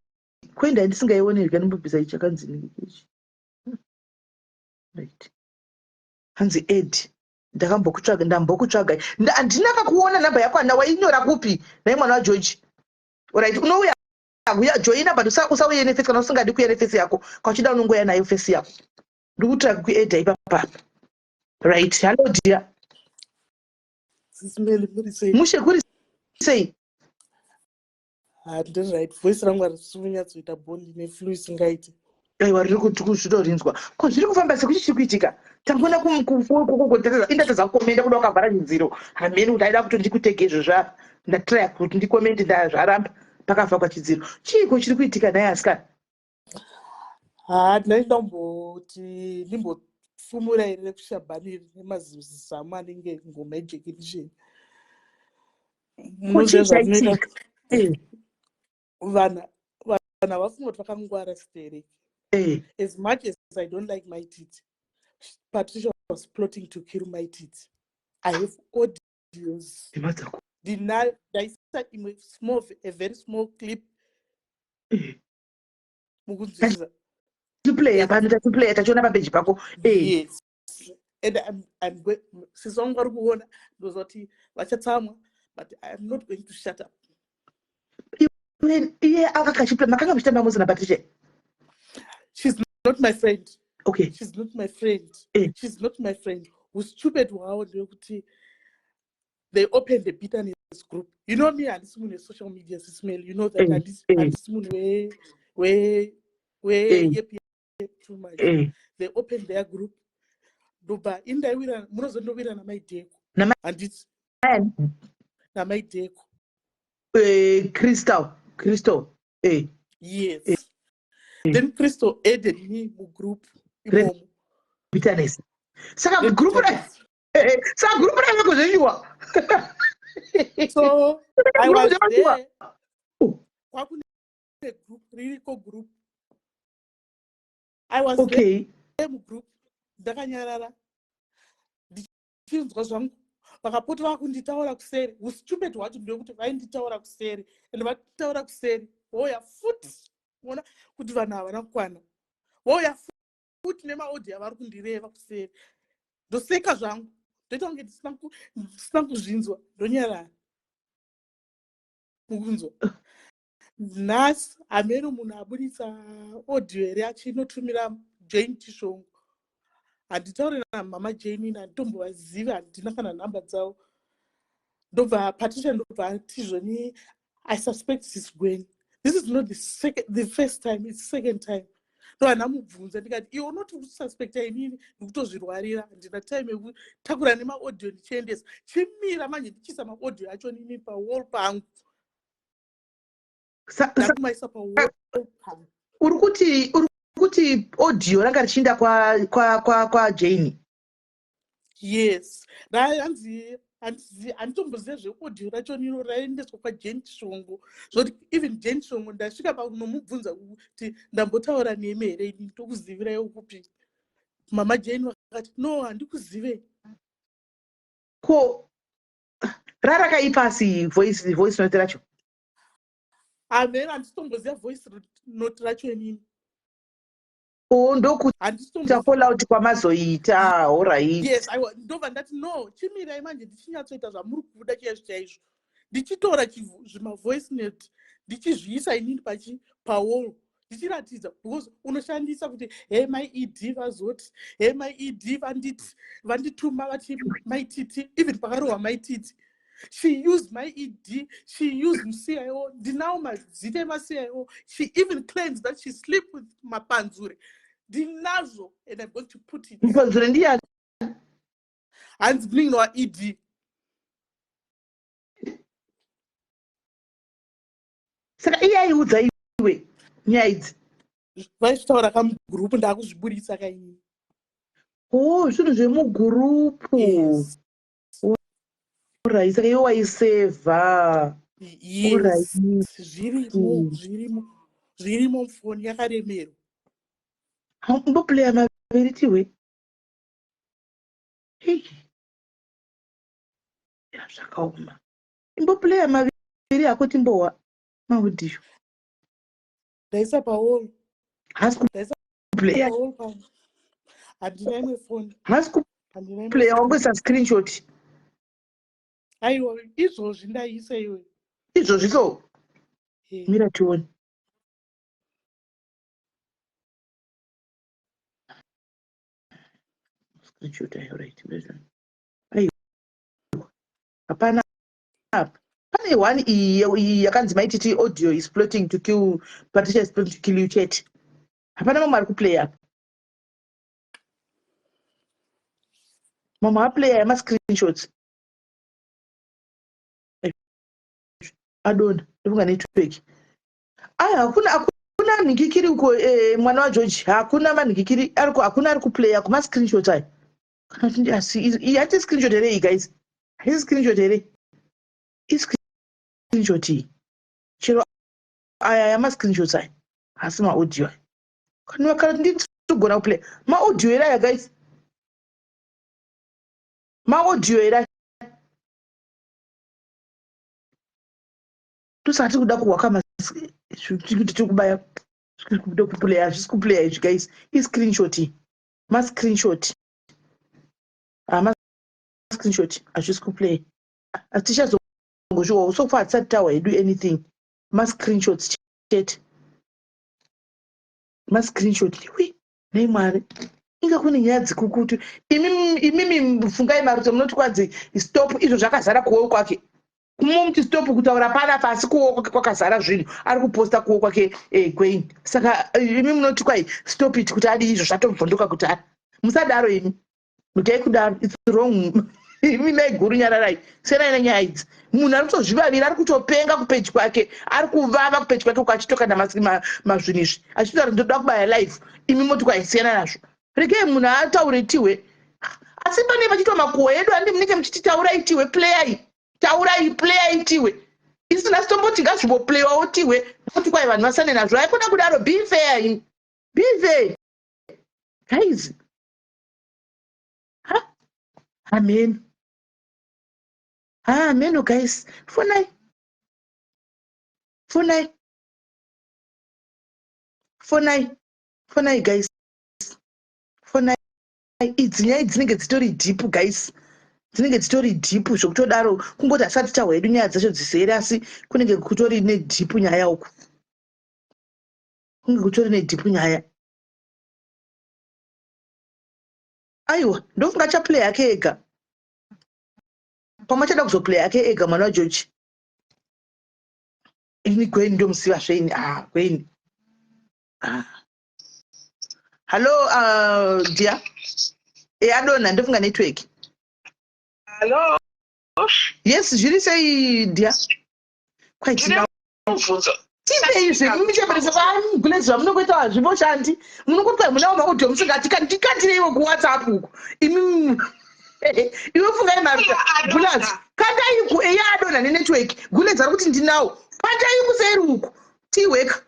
kwenda ndisingaioni rega ndimbobvisa ichi chakanzi ichi. Right. Hanzi Ed, ndakambokutsvaga, ndambokutsvaga. Handina kakuona nhamba yako, handa wainyora kupi nai mwana waGeorge? Right, unouya uya joina, but usauye neface kana usingadi kuuya neface yako. Kauchida unongoya nayo face yako. Ndikutsvaga kuedha ipapa. Right, hello dear. Sisi Meli, muri sei? Mushe, kuri sei? Handiri right, voice rangu harisi kunyatsoita bho, ndine flu isingaiti. Aiwa, riri kuti kuzvitorinzwa. Ko zviri kufamba sekuti chiri kuitika? Tangona indatadza kukomenda kuda wakavhara chidziro. Hameni kuti aida kuti ndikutege izvo zva ndatraya kuti ndikomendi, ndazvaramba pakavhagwa chidziro. Chiiko chiri kuitika naye asikana? Ha, ndinoida kumboti ndimbofumura here rekushabhani nemazizamu anenge ngoma yejekisheni. Ko Munoziva chii zvazvinoita? chaitika? Vanhu havafunga kuti vakangwara stereki. As much as I don't like Mai Titi, Patricia was plotting to kill Mai Titi. I have audios. Nhema dzako. Ndinayo, ndaisa imwe small, a very small clip. Mukunzwisisa? Tiplaya pano, tatiplaya, tachiona papeji pako. Yes, and I'm going, sisi vangu vari kuona, ndoziva kuti vachatsamwa, but I'm not going to shut up. Iye akakachiplaya, makanga muchitamba mose naPatricia? She's not my friend. She's not my friend. She's not my friend. Ustupid hwavo ndeyekuti they opened the bitterness group. You know me, handisi munhu wesocial media, Sis Mel, you know that. Handisi munhu we yep yep too much. They opened their group, ndobva indaiwira, munozondowira namaidheko. Handiti? Namaidheko. Crystal, Crystal. Yes. Then Crystal added me mugroup imomo. Bitterness. Saka group ra saka group ravako zveshuwa. So I Group was zveshuwa. there. Kwakune group ririko, group I was there mugroup, ndakanyarara ndichinzwa zvangu. Vakapota vakunditaura kuseri. Ustupid hwacho ndeyekuti vainditaura kuseri, and vatitaura kuseri vouya futi kuona kuti vanhu havana kukwana, vouya futi nemaaudio avari kundireva kuseri. Ndoseka zvangu, ndoita kunge ndisina kuzvinzwa, ndonyarara. Mukunzwa? Nhasi hameno munhu abudisa audio here achinotumira Jane Chishongo. Handitauri namama Jane ini, handitombovazivi, handina kana nhamba dzavo. Ndobva Patricia ndobva ati zvoni, "I suspect Sis Gwen. This is not the first time, it's second time." Ndobva ndamubvunza ndikati, "Iwe unoti uri inini ndikutozvirwarira, handina time yekutakura nemaaudio ndichiendesa. Chimira manje ndichiisa maaudio acho nini pawall pangu." Ndakumaisa pawall pangu. Uri kuti audio ranga richiinda kwa Jane? Yes, hanzi handitomboziva zveaudio racho niro raendeswa kwaJane Chishongo, zvoti even Jane Chishongo ndasvika pakunomubvunza kuti, "Ndambotaura nemi here ini? Tokuzivirai kupi?" Mama Jane vakati, "No, handikuzivei." Ko rarakaipa asi voice note racho? Hameno, handisitomboziva voice note racho inini. O, ndokuita fallout kwamazoita. Alright. Yes, aiwa, ndobva ndati, "No, chimirai manje ndichinyatsoita zvamuri kuda chaizvo chaizvo." Ndichitora zvimavoice note, ndichizviisa inini pachi pawall, ndichiratidza, because unoshandisa kuti, "He, mai ED vazoti, he, mai ED vanditi, vandituma, vati Maititi." Even pakarohwa Maititi, she used my ED, she used muCIO. Ndinawo mazita emaCIO. She even claims that she sleep with Mapanzure. Ndinazvo, and I'm going to put it. Mapanzure ndiyani? Hanzi munin'ina waED. Saka iye aiudza iwe nyaya idzi? Vaizvitaura kamugurupu, ndaakuzviburitsa kainini. O, zvinhu zvemugurupu. Yes. Alright, saka iwe waisevha? Yes, zvirimo, zvirimo, zvirimo mufoni yakaremerwa. Mboplaya maviri tihwe. Hei, ya, zvakaoma. Imboplaya maviri ako timbohwa maaudio. Ndaisa pawall. Hasi Ndaisa kuplaya. pawall pano. Handina imwe foni. Hasi Handina imwe kuplaya. foni. Wangoisa screenshot. Aiwa, izvozvi ndaisa iwe. Izvozvi so? Eh. Mira tione. Screenshot ayo. Right, mira tione. Aiwa, hapana apa. Pane one iyi, iyi yakanzi "Maititi audio is plotting to kill Patricia, is plotting to kill you" chete. Hapana mamwe ari kuplay apa. Mamwe aplaya yamascreenshots adona. Ndofunga network. Ai, hakuna, hakuna nhingikiri uko. Mwana waGeorge, hakuna manhingikiri ariko, hakuna ari kuplaya kumascreenshot ayo. Kana kuti asi iyi hati screenshot here iyi, guys? Haisi screenshot here? Iscreenshot iyi. Chero aya yamascreenshots aya, hasi maaudio aya. Kana nditogona kuplaya maaudio here aya, guys? Maaudio here aya? Tosati kuda kuhwaka kuti tiri kubaya kuda kuplaya. Hazvisi kuplaya izvi, guys. Iscreenshot iyi, mascreenshot, mascreenshot, hazvisi kuplay. Asi tichazongozviwawo. So far hatisati tawa hedu anything, mascreenshots chete, mascreenshot. Iwi, nei Mwari, inga kune nyaya dzikukutu. Imimi fungai Marutso, munoti kwanzi stop izvo zvakazara kuwall kwake. Kumuti stop kutaura pana pasi, kuwall kwake kwakazara zvinhu, ari kuposta kuwall kwake Gwain. Saka imi munoti kwai stop it kuti adi izvo zvatobvondoka kuti ari. Musadaro imi, mutai kudaro, it's wrong. Imi maiguru, nyararai, siyanai nenyaya idzi. Munhu ari kutozvivavira, ari kutopenga kupeji kwake, ari kuvava kupeji kwake uko, achitokanda mazvinhu izvi, achitaura, "Ndoda kubaya live." Imi moti kwaisiyana nazvo. Regai munhu ataure tihwe. Asi pane pachiitwa makuhwa edu, handi munenge muchiti, "Taurai tihwe, playai, taurai, playai tihwe." Isu nhasi tomboti ngazvimboplayiwawo tihwe, kuti kwai vanhu vasane nazvo. Haikona kudaro. Be fair imi, be fair, guys. Ha, hameno, hameno, guys. Fonai, fonai, fonai, fonai, guys, fonai. Idzi nyaya dzinenge dzitori deep, guys, dzinenge dzitori deep zvokutodaro. Kungoti hasati tahwa hedu nyaya dzacho dzizere, asi kunenge kutori nedeep nyaya uku, kunge kutori nedeep nyaya. Aiwa, ndofunga achaplay yake ega. Pamwe achada kuzoplay yake ega mwana waGeorge. Ini Gwen ndomuziva zveini. Ah, Gwen. Ah. Hallo, dear. E, adona, ndofunga network. Hallo. Yes, zviri sei, dear? Kwai Ndine mubvunzo. Tipei zvemicheberesa vagulezi zvamunongoita hazvimboshandi. Munongoti munawo maaudio musingati ndikandireiwo kuWhatsApp uku. Imi, iwe fungai Maruta, Gulaz, kandai ku eya adona nenetwork. Gulez ari kuti ndinawo, kandai kuseri uku tiweka.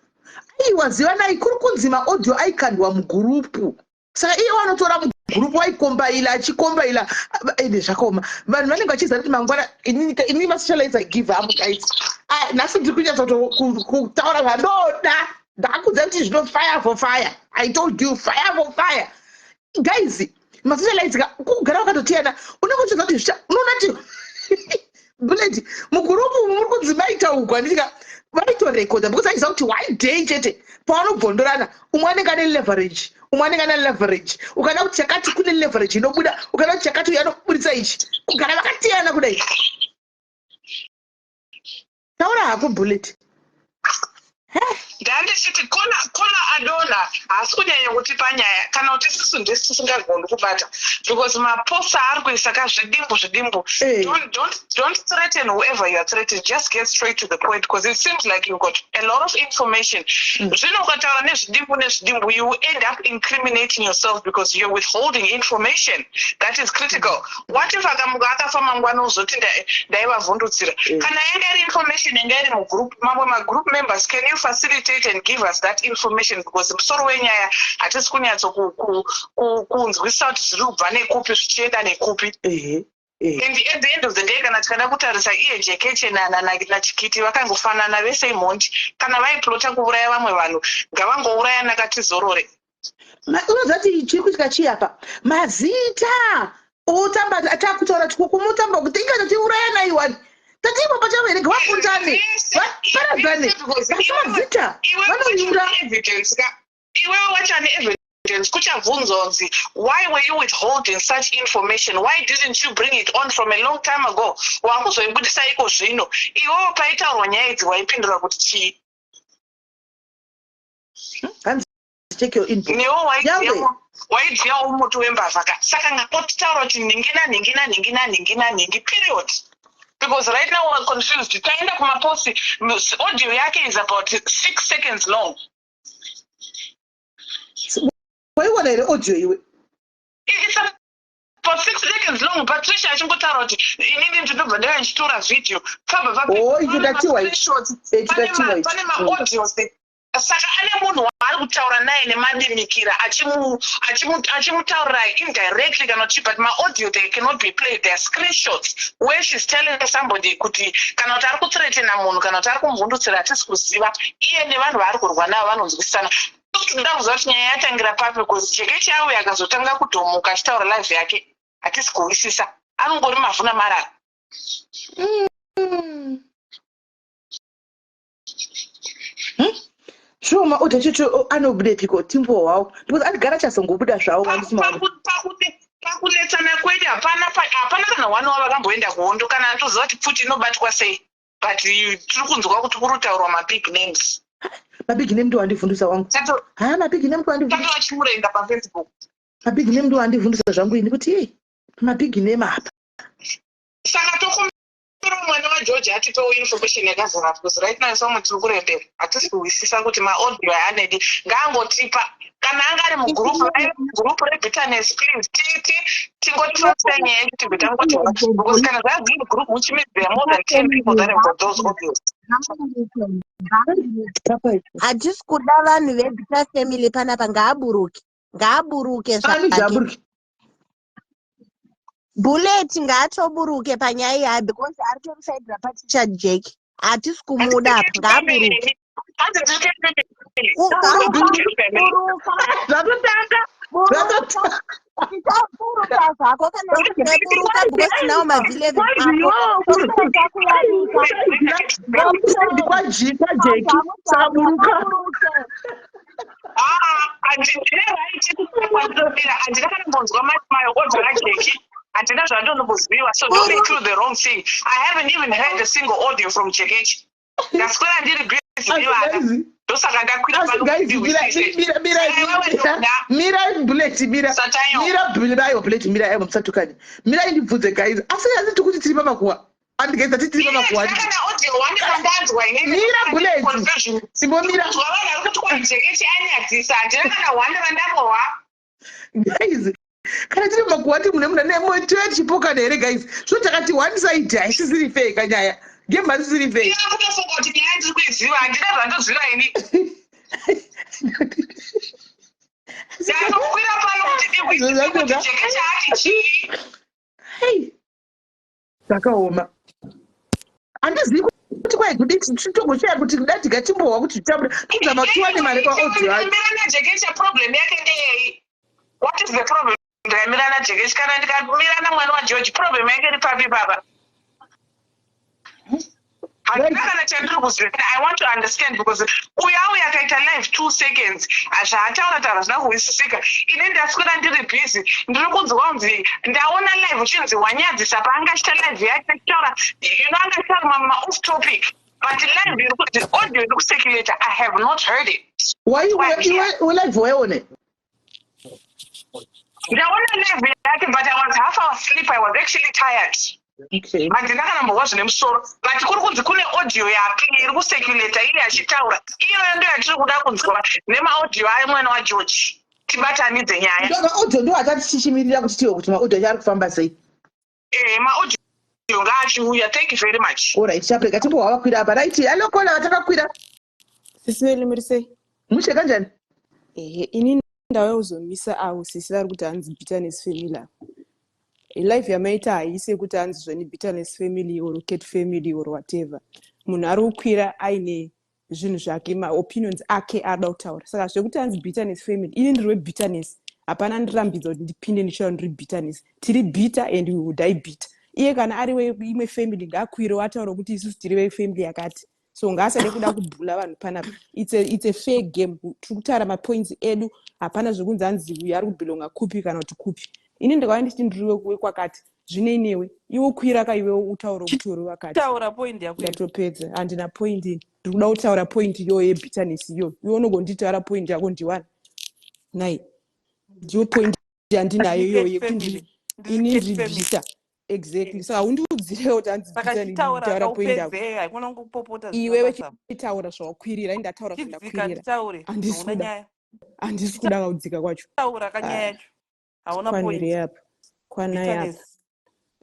Aiwa, zivanai, kuri kunzi maaudio aikandwa mugurupu. Saka iye wanotora mugurupu, waikombaila, achikombaila. Ende zvakaoma, vanhu vanenge vachiziva kuti mangwana. Inini masocialites, I give up, guys. Ah, nhasi ndiri kunyatsa kutaura zvandoda. Ndakakudza kuti zvino fire for fire. I told you fire for fire. Guys, masocialites ka kugara wakatotiyana unenge uchiziva kuti zvicha unoona kuti bullet mugurupu muri kunzi maita uku handiti ka vaitorekodha because aiziva kuti one day chete pavanobvondorana umwe anenge ane leverage umwe anenge ane leverage ukada kuti chakati kune leverage inobuda ukada kuti chakati uyo anoburitsa ichi kugara vakatiyana kudai taura hako bullet. Ndandichiti kona kona adonha haasi kunyanya kutipa nyaya kana kuti isusu ndisu tisingagoni kubata because maposts aari kuisa ka zvidimbu zvidimbu. Don't threaten whoever you are threatening. Just get straight to the point because it seems like you've got a lot of information. Zvino ukataura nezvidimbu nezvidimbu, you will end up incriminating yourself because you're withholding information that is critical. What if akamuka akafa mangwana uzoti ndaivavhundutsira? Kana yanga iri information yanga iri mugroup, mamwe magroup members, can you facilitate and give us that information? Because musoro wenyaya hatisi kunyatso kunzwisisa kuti zviri kubva nekupi zvichienda nekupi. And at the end of the day, kana tikada kutarisa, iye Jekeche naChikiti vakangofanana vese, imhondi. Kana vaiplota kuuraya vamwe vanhu, ngavangouraya nakatizorore. Unoziva kuti chiri kuitika chii apa? Mazita otamba atakutaura tikumutamba kuti inga tatiuraya naiwani tatiipo pachaverega vapundane vaparadzane, asi mazita vanoiura. Evidence ka, iwewe wachane evidence, kuchabvunzonzi, why were you withholding such information? Why didn't you bring it on from a long time ago? Wakuzoibudisa iko zvino. Iwewe paitaurwa nyaya idzi waipindura kuti chii? Hanzi check your inbox. Newe Nyangwe. Waidziyawo muti wembavha ka. Saka ngakotitaura kuti nhingi nanhingi nanhingi nanhingi nanhingi, period, because right now we're confused. Taenda kumaposti, audio yake is about 6 seconds long. Waiona here audio iwe? It's about 6 seconds long. Patricia achingotaura kuti inini ndinobva ndaiva ndichitora video pabva. Oh, icho ndatiwa ichi. Eh, chidatiwa ichi. Pane maaudios, saka ane munhu waari kutaura naye nemadimikira achimutaurira indirectly kana kuti, but maaudio, they cannot be played. They are screenshots where she's telling somebody kuti kana kuti ari kuthreatena munhu kana kuti ari kumuvhundutsira. Hatisi kuziva, iye nevanhu vaari kurwa navo vanonzwisisana. Tinoda kuziva kuti nyaya yatangira papi, because Jekechi auya akazotanga kudhomuka achitaura live yake, hatisi kuhwisisa, anongori mavhu namarara. Sure, maaudio achocho anobudepiko timbohwawo, because andigara chazongobuda zvawo handisimaona. Pakunetsana kwedu hapana kana one wavakamboenda kuhondo kana atoziva kuti pfuti inobatwa sei, but tiri kunzwa kuti kuri kutaurwa mabig names. Mabig name ndo andivhundusa wangu. Ha, mabig name ndo andivhundusa. Tatovachimurenga paFacebook. Mabig name ndo andivhundusa zvangu ini kuti ei, mabig name apa. Saka tokumbira mwana waGeorge atipewo information yakazara, because right now somwe tiri kurembera, hatisi kuhwisisa kuti maaudio aanedi. Ngaangotipa kana anga ari mugurupu rebitterness, please, tingotifambisa nyaya yedu tibve tangoti, because kana zvaziri group, which means there are more than 10 people that have got those audios. Hatisi kuda vanhu vebitter family panapa. Ngaaburuke, ngaaburuke Ani? Zvake. Zvaburuke. Bullet ngaatoburuke panyaya iyi because ari tomusaidira Patricia Jack. Hatisi kumuda apa, ngaaburuke. Buruka. Zvatotanga. Buruka. Zvatotanga. Tichaburuka zvako kana usina buruka, because tinawo mavhilevi ako takuyanika. Kwajeki saka buruka. Handine right kwandinobira, handina kana mbonzwa maaudio aJeki, handina zvandinokuziva, so don't include the wrong thing. I haven't even heard a single audio from Jekechi. Ndaswera ndiri busy nevana, ndosaka ndakwira. Asi guys, mira mira mira mira mira, Bullet, mira. Satayo. Mira Bullet, aiwa, Bullet, mira, aiwa, musatukani, mira, ndibvunze guys, asi tikuti tiri pamakuwa andi guys, ati tiri pamakuwa andi Kana audio one kandanzwa inini. Mira, Bullet. Confusion. Simbomira. Kunzwa vanhu vari kuti kwaJekechi anyadzisa, handina kana one randarohwa. Guys, kana tiri pamakuwa ti mune muna nemotoya tichipokana here guys? Zvino takati one side haisisiri fair kanyaya game, haisisiri fair. Iwe kutofunga kuti nyaya ndiri kuiziva, handina zvandoziva ini. Ndatokwira pano kuti ndihwisise kuti Jekechi ati chii. Hei, zvakaoma, handizivi. Kuti kwai kuditi titogoshaya kuti kuda tikatimbohwa kuti zvitabuda tozama tiwane mari kwaaudio yacho. Ndikamira naJekecha, problem yake ndeyei? What is the problem ndikamira naJekechi? Kana ndikamira namwana waGeorge, problem yake iri papi papa? Handina kana chandiri kuziva. I want to understand because uyu auya akaita live 2 seconds, zvaataura taura zvina kuhwisisika. Ini ndaswera ndiri busy, ndiri kunzwa kunzi ndaona live uchinzi wanyadzisa paanga achiita live yake achitaura, anga achitaura maoff topic, but live iri kuti audio iri kucirculate, I have not heard it. Walive waione? Ndaona live yake, but I was half asleep. I was actually tired. Handina kana mbohwa zvine musoro, but kuri kunzi kune audio yake iri kucirculata iye achitaura. Iyoyo ndo yatiri kuda kunzwa, nemaaudio ayo mwana waGeorge, tibatanidze nyaya. Maaudio ndo atati tichimirira kuti tiwe kuti maaudio acho ari kufamba sei. Maaudio ngaachiuya. Thank you very much. Alright, chaprega timbohwa vakwira apa. Right, hello caller vatakakwira. Sisi Meli, muri sei? Mushe, kanjani? Ehe, ini ndauya kuzomisa avo sisi vari kuti hanzi bitterness family. Ava life yamaita haisi yekuti hanzi zvoni bitterness family or cat family or whatever. Munhu ari kukwira aine zvinhu zvake, maopinions ake aada kutaura. Saka zvekuti hanzi bitterness family, ini ndiri webitterness, hapana ndirambidza kuti ndipinde ndichitaura ndiri bitterness. Tiri bitter and we will die bitter. Iye kana ari weimwe family, ngaakwirewo ataura kuti isusu tiri vefamily yakati. So ngaasade kuda kubhula vanhu panapa. It's a fair game. Tiri kutaura mapoints edu, hapana zvekunzi hanzi uyu ari kubelonga kupi kana kuti kupi. Ini ndikauya ndichiti ndiri wekwakati, zvinei newe? Iwe kwira ka, iwe utaura kuti uri wakati. Taura point yako. Ndatopedza, handina point ini. Ndiri kuda kutaura point iyoyo yebitterness iyoyo. Iwe unogonditaura point yako, ndiwani nai? Ndiyo point yandinayo iyoyo yekuti ini ndiri bitter, exactly. Saka undiudzirewo kuti hanzi Saka bitter, chitaura. taura point yako. Kaupedze, haikona kungopopota. Iwewe Zvisina basa. chitaura zvawakwirira, indataura Chidzika. zvandakwirira. Nditaure. Handisi Hauna kuda. nyaya. Handisi kuda kaudzika kwacho. Taura kanyaya yacho, hauna point. Kwaniri apa, kwanai apa. Bitterness.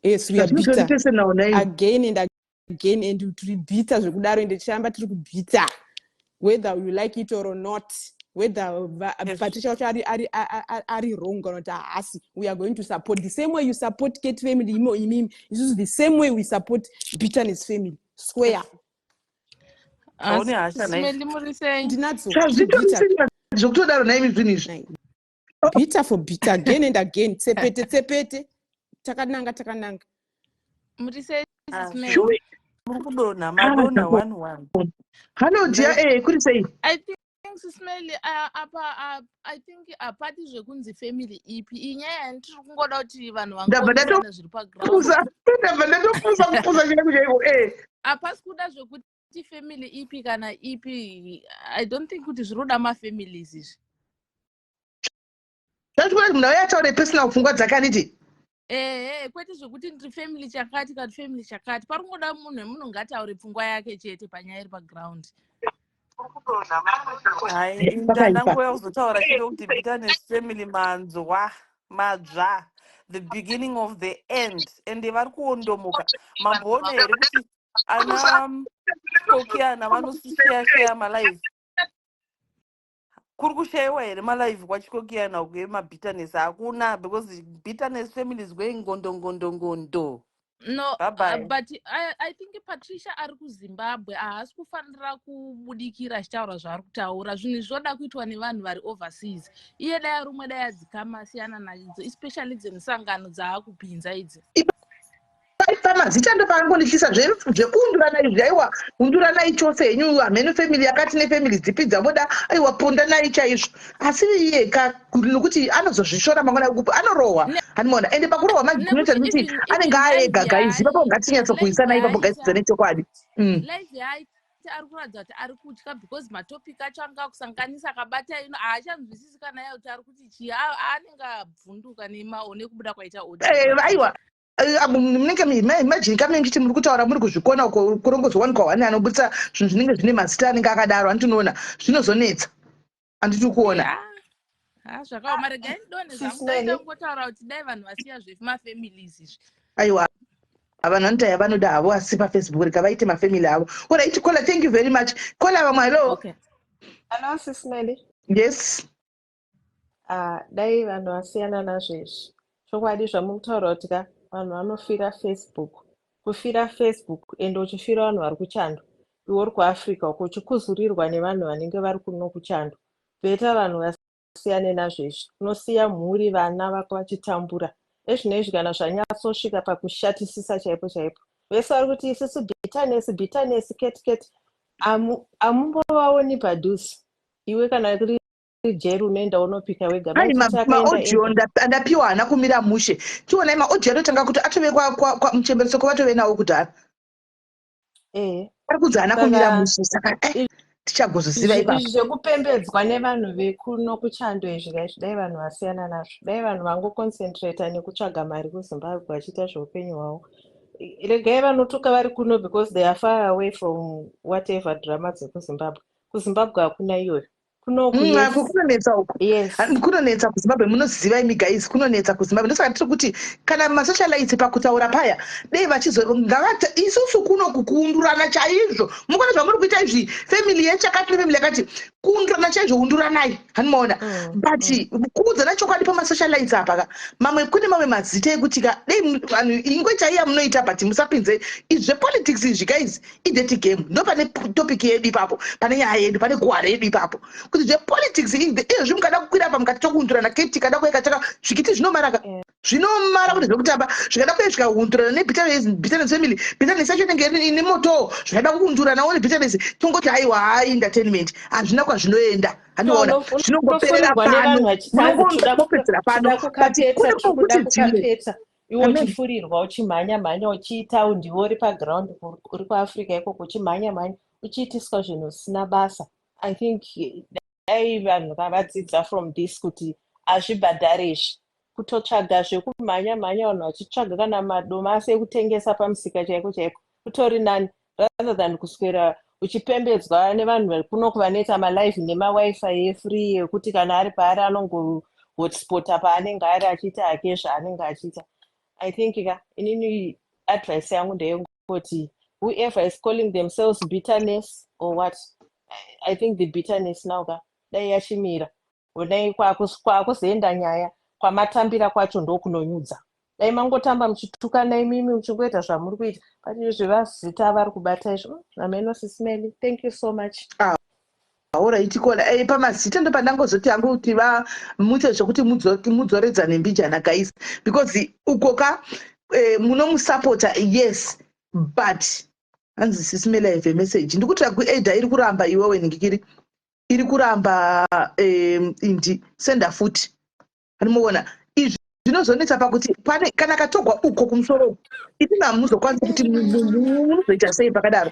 Yes, we are Zvazvinototi bitter personal nai. Again and again, and tiri bitter zvekudaro, ende tichiramba tiri kubitter whether you like it or not, whether Patricia wacho ari wrong kana kuti haasi. We are going to support the same way you support Cat family imo imimi. Isusu the same way we support bitterness family square. Haune hasha nai. Sis Meli, muri sei? Ndinadzo. Zvazvitori serious zvekutodaro naimi zvinhu izvi. Bitter for bitter, again and again, tsepete tsepete, takananga takananga. Muri sei, Ah, Sis Meli? Sure. Muri kudonha, madonha one one. Hello dear, kuri sei? I think, Sis Meli, apa I think hapati zvekunzi family ipi. Inyaya yandiri kungoda kuti vanhu Ndabva vangoonesa zviri paground. ndatopusa, ndabva ndatopusa, kupusa chaiko chaiko. Hapasi kuda zvekuti family ipi kana ipi. I don't think kuti zviri kuda mafamilies izvi. Zvachikuda kuti munhu auye ataure personal pfungwa dzake, anditi? Ehe, kwete zvekuti ndiri family chakati kana family chakati. Pari kungoda munhu wemunhu ngataure pfungwa yake chete panyaya iri paground. Hai, Pakaipa. ndanguva kuzotaura chete kuti bitterness family manzwa madzva, the beginning of the end, ende vari kuondomoka. Mamboona here kuti ana kokiana vanosisheya sheya malive? Kuri kushayiwa here malive kwachikokiyana uku emabitterness? Hakuna, because bitterness family is going ngondo ngondo ngondo. No. Bye bye. But I think Patricia ari kuZimbabwe, haasi kufanira kubudikira achitaura zvaari kutaura. Zvinhu izvi zvoda kuitwa nevanhu vari overseas. Iye dai arumwe, dai adzikama, asiyana nadzo, especially dzemusangano dzaakupinza idzi. Pamazita ndo paangondityisa zvekuundurana izvi. Aiwa, unduranai chose henyu, hamene family yakati nefamily dzipi dzamoda. Aiwa, pundanai chaizvo, asi iye ka nokuti anozozvishora mangwana, anorohwa, hanimona? Ende pakurohwa manje tinoita kuti anenge aega. Guys, ipapo ngatinyatsokuisana ipapo, guys, nechokwadi. Live yaaita ari kuratidza kuti ari kutya because matopic acho anga akusanganisa, akabata ino, haachanzwisisi kana iye kuti ari kuti chii. Anenge abvunduka nekubuda kwaita audio. Aiwa, munenge imagine kamene chiti muri kutaura muri kuzvikona uko, kurongozowanikwa wani anobudisa zvinhu zvinenge zvine mazita anenge akadaro, handinoona zvinozonetsa, handiti kuona? Ha, zvakaoma. Regai ndidonhe zvangu. Daita kungotaura kuti dai vanhu vasiya zvemafamilies izvi. Aiwa, vanhu vanoita yavanoda havo, asi paFacebook rega vaite mafamily avo. Alright caller, thank you very much. Caller vamwe, hello. Okay. Hello, Sis Melly. Yes. Ah, dai vanhu vasiyana nazvo izvi. Chokwadi zvamukutaura kuti ka vanhu vanofira Facebook. Kufira Facebook ende uchifira vanhu vari kuchando, iwe uri kuAfrica uko uchikuzurirwa nevanhu vanenge vari kuno kuchando. Better vanhu vasiyane nazvo izvi. Unosiya mhuri, vana vako vachitambura. Ezvino izvi kana zvanyatsosvika pakushatisisa chaipo chaipo, vese vari kuti isusu bitterness, bitterness, ket ket, amumbovaoni padhuze. Iwe kana kuri jeri unoenda unopika wega. Ai, Maititi akaenda maaudio ega. Ndapiwa haana kumira mushe. Chionai maaudio atotanga kuti atove muchemberesoko vatove nawo kudhara. Ari kunzi haana kumira Saka mushe, saka tichagozoziva ipapo. Izvi zvekupembedzwa nevanhu vekuno kuchando izvi kaizvi, dai vanhu vasiyana nazvo. Dai vanhu vangoconcentrata nekutsvaga mari kuZimbabwe vachiita zveupenyu hwavo. Regai vanotuka vari kuno because they are far away from whatever drama dzekuZimbabwe. KuZimbabwe hakuna iyoyo, kunoku. Ako kunonetsa uku. Kunonetsa kuZimbabwe, munoziva imi guys, kunonetsa kuZimbabwe. Ndosaka tiri kuti kana masocialites pakutaura paya dei vachizo ngavata isusu kuno kukuundurana chaizvo. Mukuona zvamuri kuita izvi, family yechakati nefamily yakati, kuundurana chaizvo, unduranai, hanimaona? But kuudzana chokwadi pamasocialites apa ka, mamwe kune mamwe mazita ekuti ka dei vanhu ingwe chaiya munoita, but musapinze izvi zvepolitics izvi guys, idirty game. Ndo pane topic yedu ipapo, pane nyaya yedu, pane guhwa redu ipapo, kuti zvepolitics izvozvi mukada kukwira apa mukati tokuundurana keti, tikada kueka chaka zvikiti zvinomaraka, zvinomara kuti zvekutamba zvikada kuye zvikaundurana nebitterness family, bitterness yacho inenge ine moto, zvikada kuunduranawo nebitterness, tongoti aiwa, hai, entertainment, hazvina kwazvinoenda, handiona? Zvinongoperera Unofurirwa pano. nevanhu vachiti hanzi Munongopedzera pano, toda but kukapeta, kune tiri kuda pokuti dzimwe kukapeta. Iwe Amen. uchifurirwa, uchimhanya mhanya, uchiita ndiwe uri paground, uri kuAfrica ikoko, uchimhanya mhanya, uchiitiswa zvinhu zvisina basa. I think dai vanhu vavadzidza from this kuti hazvibhadhari izvi. Kutotsvaga zvekumhanya mhanya, vanhu vachitsvaga kana madomasi ekutengesa pamusika chaiko chaiko kutori nani rather than kuswera uchipembedzwa nevanhu vekunoku vanoita malive nemaWiFi efree ekuti kana ari paari anongohotspota paanenge ari achiita hake zvaanenge achiita. I think ka inini advice yangu ndeyekungoti whoever is calling themselves bitterness or what, I think the bitterness now ka dai yachimira. Onai kwakuzoenda nyaya, kwamatambira kwacho ndokunonyudza. Dai mangotamba muchitukana imimi, muchingoita zvamuri kuita, but izvi vazita vari kubata izvi, ameno. Sis Melly, thank you so much. Alright, kona pamazita ndo pandangozoti hangu kuti vamuite zvekuti mudzoredzane mbijana guys, because uko ka munomusapota, yes, but hanzi Sis Melly have a message, ndikuti kueda iri kuramba iwewe ningikiri iri kuramba indi senda futi, anomuona izvi zvinozonetsa pakuti pane kana katogwa uko kumusoro uko, imi hamuzokwanisi kuti munozoita sei pakadaro,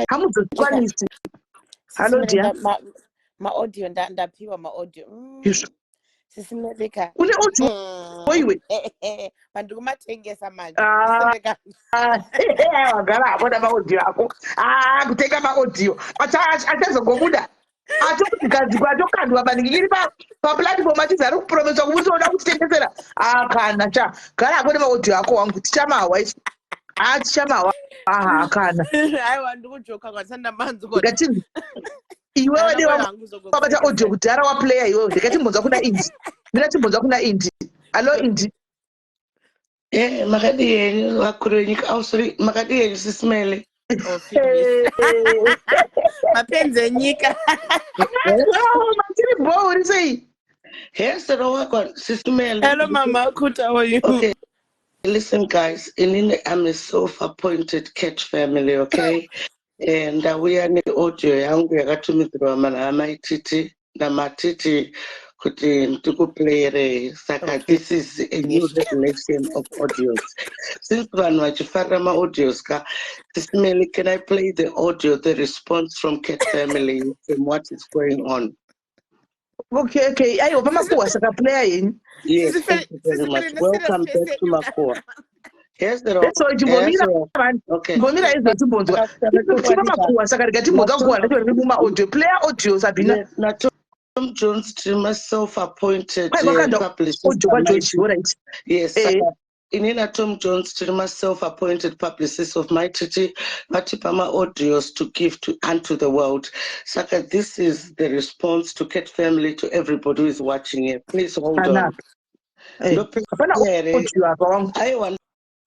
hamuzokwanisi. Hallo dear. Maaudio ndapiwa maaudio. Izvo. Sis Melly ka. Une audio iwe? Pandiri kumatengesa manje. Ah, wagara hako namaaudio ako. Ah, kutenga maaudio achazongobuda atogadzikwa, atokandwa maningi paplatform achizi ari kupromeswa kuburitsa, uda kutitengesera. Ah, kana cha gara hako nemaaudio ako wangu, tichamahwa isu. Ah, tichamahwa aha kana. Aiwa, ndikujoka kwasanda manzi. Ndikati iwewe dei wabata audio kudhara waplayer iwewe. Ndikatimbonzwa kuna Indi, ndikatimbonzwa kuna Indi. Hallo Indi. Makadii henyu vakuru venyika? Oh, sorry, makadii henyu Sis Melly? Mapenzi enyika. Matiri bo, uri sei? Yes, welcome, Sis Melly. Hello Mama Kuta, how are you? Okay, listen guys, inini I'm a self-appointed cat family, okay? Ndauya neaudio yangu yakatumidzirwa naMaititi naMatiti kuti ndikuplayerei, saka this is a new revelation of audios since vanhu vachifarira maaudios ka. Sis Melly, can I play the audio, the response from cat family from what is going on? Okay, aiwa, pamakuhwa, saka player yenyu. Yes, thank you very much. Welcome back to Makuhwa. Yes, So chimbomira vanhu, chimbomira izvo, timbonzwa tipa makuhwa. Saka rega timbonzwa guhwa racho riri mumaaudio. Player audio, Sabina. Tom Jones tiri self-appointed publicist. Audio kwaGeorge, alright. Yes. Ini naTom Jones tiri ma-self-appointed publicists of MyTT, vatipa ma-audios to give to unto the world. Saka this is the response to cat family, to everybody who is watching here. Please hold on. Hapana audio apa wangu. Aiwa.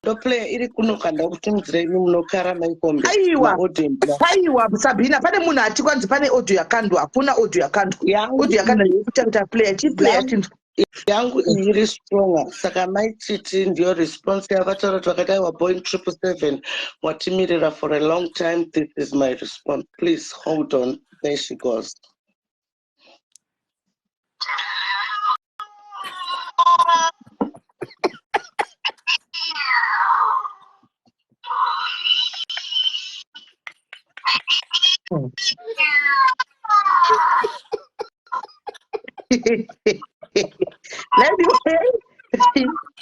Ndoplaya iri kuno kana kutumidzira imi munokara maikombe. Aiwa. Maaudio. Aiwa Sabina, pane munhu ati kwanzi pane audio yakandwa, hakuna audio yakandwa. Audio yakandwa yekuti kuita player, chiplayer tinzwa. Yangu iyi iri stronger saka maititi ndiyo response yavataura kuti vakati aiwa Boeing 777 watimirira for a long time. This is my response, please hold on. There she goes.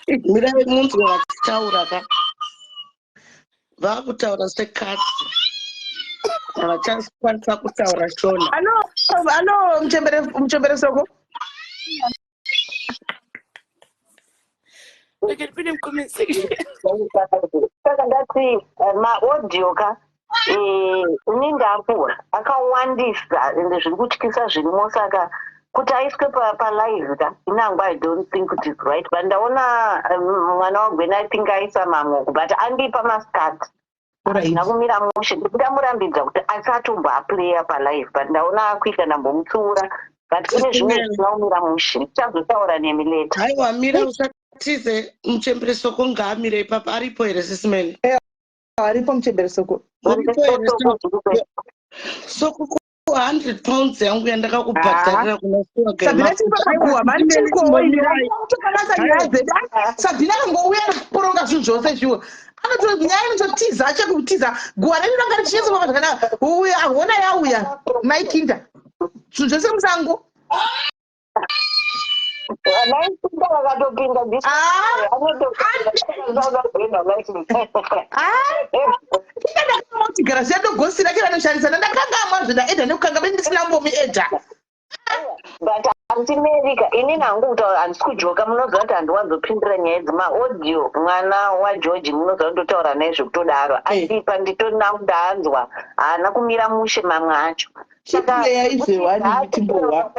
Mirai munzwe vachitaura ka, vakutaura sekatsi, havachakwanisa kutaura Shona. Alo, alo, muchembere, muchembere Soko. Look at put comment section. Saka ndati maaudio ka, ini ndakura akawandisa ende zviri kutyisa zvirimo, saka kuti aiswe palive ka, inangwa I don't think kuti is right, but ndaona mwana waGwena, I think aisa mamwe, but andipa masikati hazvina kumira mushe. Ndamurambidza kuti asatombo aplaya palive, but ndaona akuita, ndambomutsiura, but kune zvimwe zvisina kumira mushe, ndichazotaura nemi later. Aiwa, mira, usatize. Muchembere Soko ngaamire ipapo. Aripo here, sisimene? Aripo muchembere Soko. Uripo here, Soko? £100 yangu yandakakubhadharira kuna Sabina, tiri pakaguwa mani, tiri kutokanasa nyaya dzedu. Sabina akangouya kuporonga zvinhu zvose zviwo, anoto nyaya inototiza, achakutiza. Guwa redu ranga richinyatsofamba zvakanaka, uya ahona yauya maikinda zvinhu zvose musango. Naikinda vakatopinda. Kinda ndakanga kutigara ziya togosi rake vanoshandisa, ndandakangamwa zvendaedha nekukanga be ndisina mbomuedha. But antimerika, inini hangu kutaura handisi kujoka, munoziva kuti handiwanzopindira nyaya dzemaaudio. Mwana waGeorge munoziva ndotaura naye zvekutodaro, andipa nditonangu ndaanzwa, haana kumira mushe mamwe acho. Chiplayer izvewani timbohwa.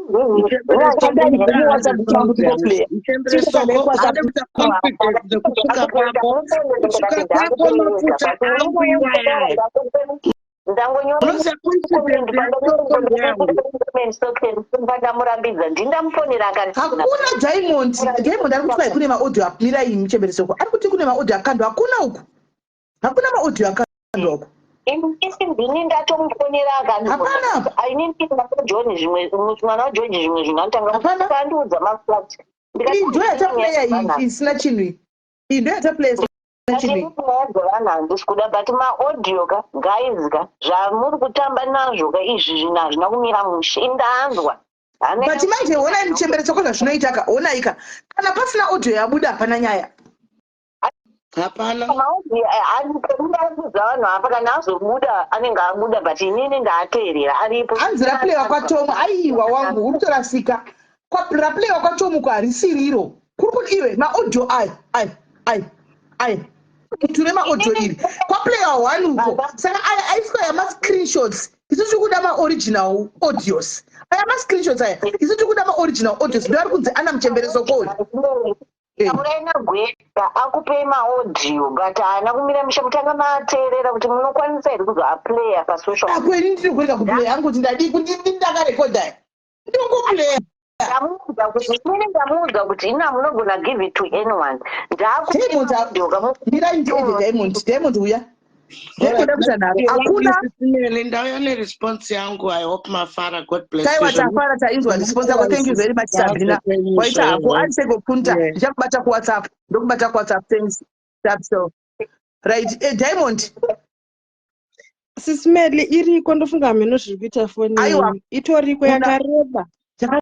Muchembere Soko ade kuita confidence dzekutsvuka kwako, kutsvuka kwako mafuta angu iwayaya. Unoziva confidence yaSoko ndeyangu. Ndamurambidza, ndindamufonera akati Hakuna Diamond. Diamond ari kuti kwai kune maaudio. Mirai, muchembere Soko ari kuti kune maaudio akandwa. Hakuna uku, hakuna maaudio akandwa uku. Isi ndini ndatomufonera. Hapana. Akandini John zvimwe, mwana waGeorge zvimwe zvinhu anotanga Hapana. andiudza maflat. Iyi ndo yataplaya iyi isina chinhu iyi. Iyi ndo yataplaya isina chinhu iyi. Nyaya dzevanhu handisi kuda, but maaudio ka, guys ka, zvamuri kutamba nazvo ka, izvi zvinhu hazvina kumira mushe, indanzwa. But manje honai, muchembere Soko, zvazvinoita ka, honai ka, kana pasina audio yabuda hapana nyaya. Hapana. Maaudio andikuudza vanhu apa, kana azobuda anenge abuda, but inini ndaateerera, aripo. Hanzi raplayiwa kwaTomo. Aiwa wangu, uri kutorasika. Raplayiwa kwaTomo ko harisiriro kuri kuti iwe maaudio aya aya aya aya ture maaudio iri kwaplayiwa one uko, saka aya aiswa yamascreenshots. Isu tiri kuda maoriginal audios aya, mascreenshots aya. Isu tiri kuda maoriginal audios, ndo ari kunzi ana muchembere Sokoi. Taurai nagweta akupei maaudio, but haana kumira mushe, mutanga maateerera kuti munokwanisa here kuzoaplaya pasocial. Akweni ndiri kurega kuplaya angu kuti ndadii kuti ndakarekodha, ndingoplaya. Ndamuudza kuti inini, ndamuudza kuti ina munogona give it to anyone. Diamond, mirai ndiende. Diamond, Diamond uya, Diamond akuita nharo, hakuna. Mele, ndauya neresponse yangu. I hope mafara. God bless Taiwa, you. tafara, tainzwa response yako. Thank you very much, Sabina, waita hako arisekopunta. Ndichakubata kuWhatsApp, ndokubata kuWhatsApp. Thanks so right. Diamond. Sisimeli, iriko, ndofunga hameno zviri kuita foni Aiwa. yenyu. Itoriko, yakareba,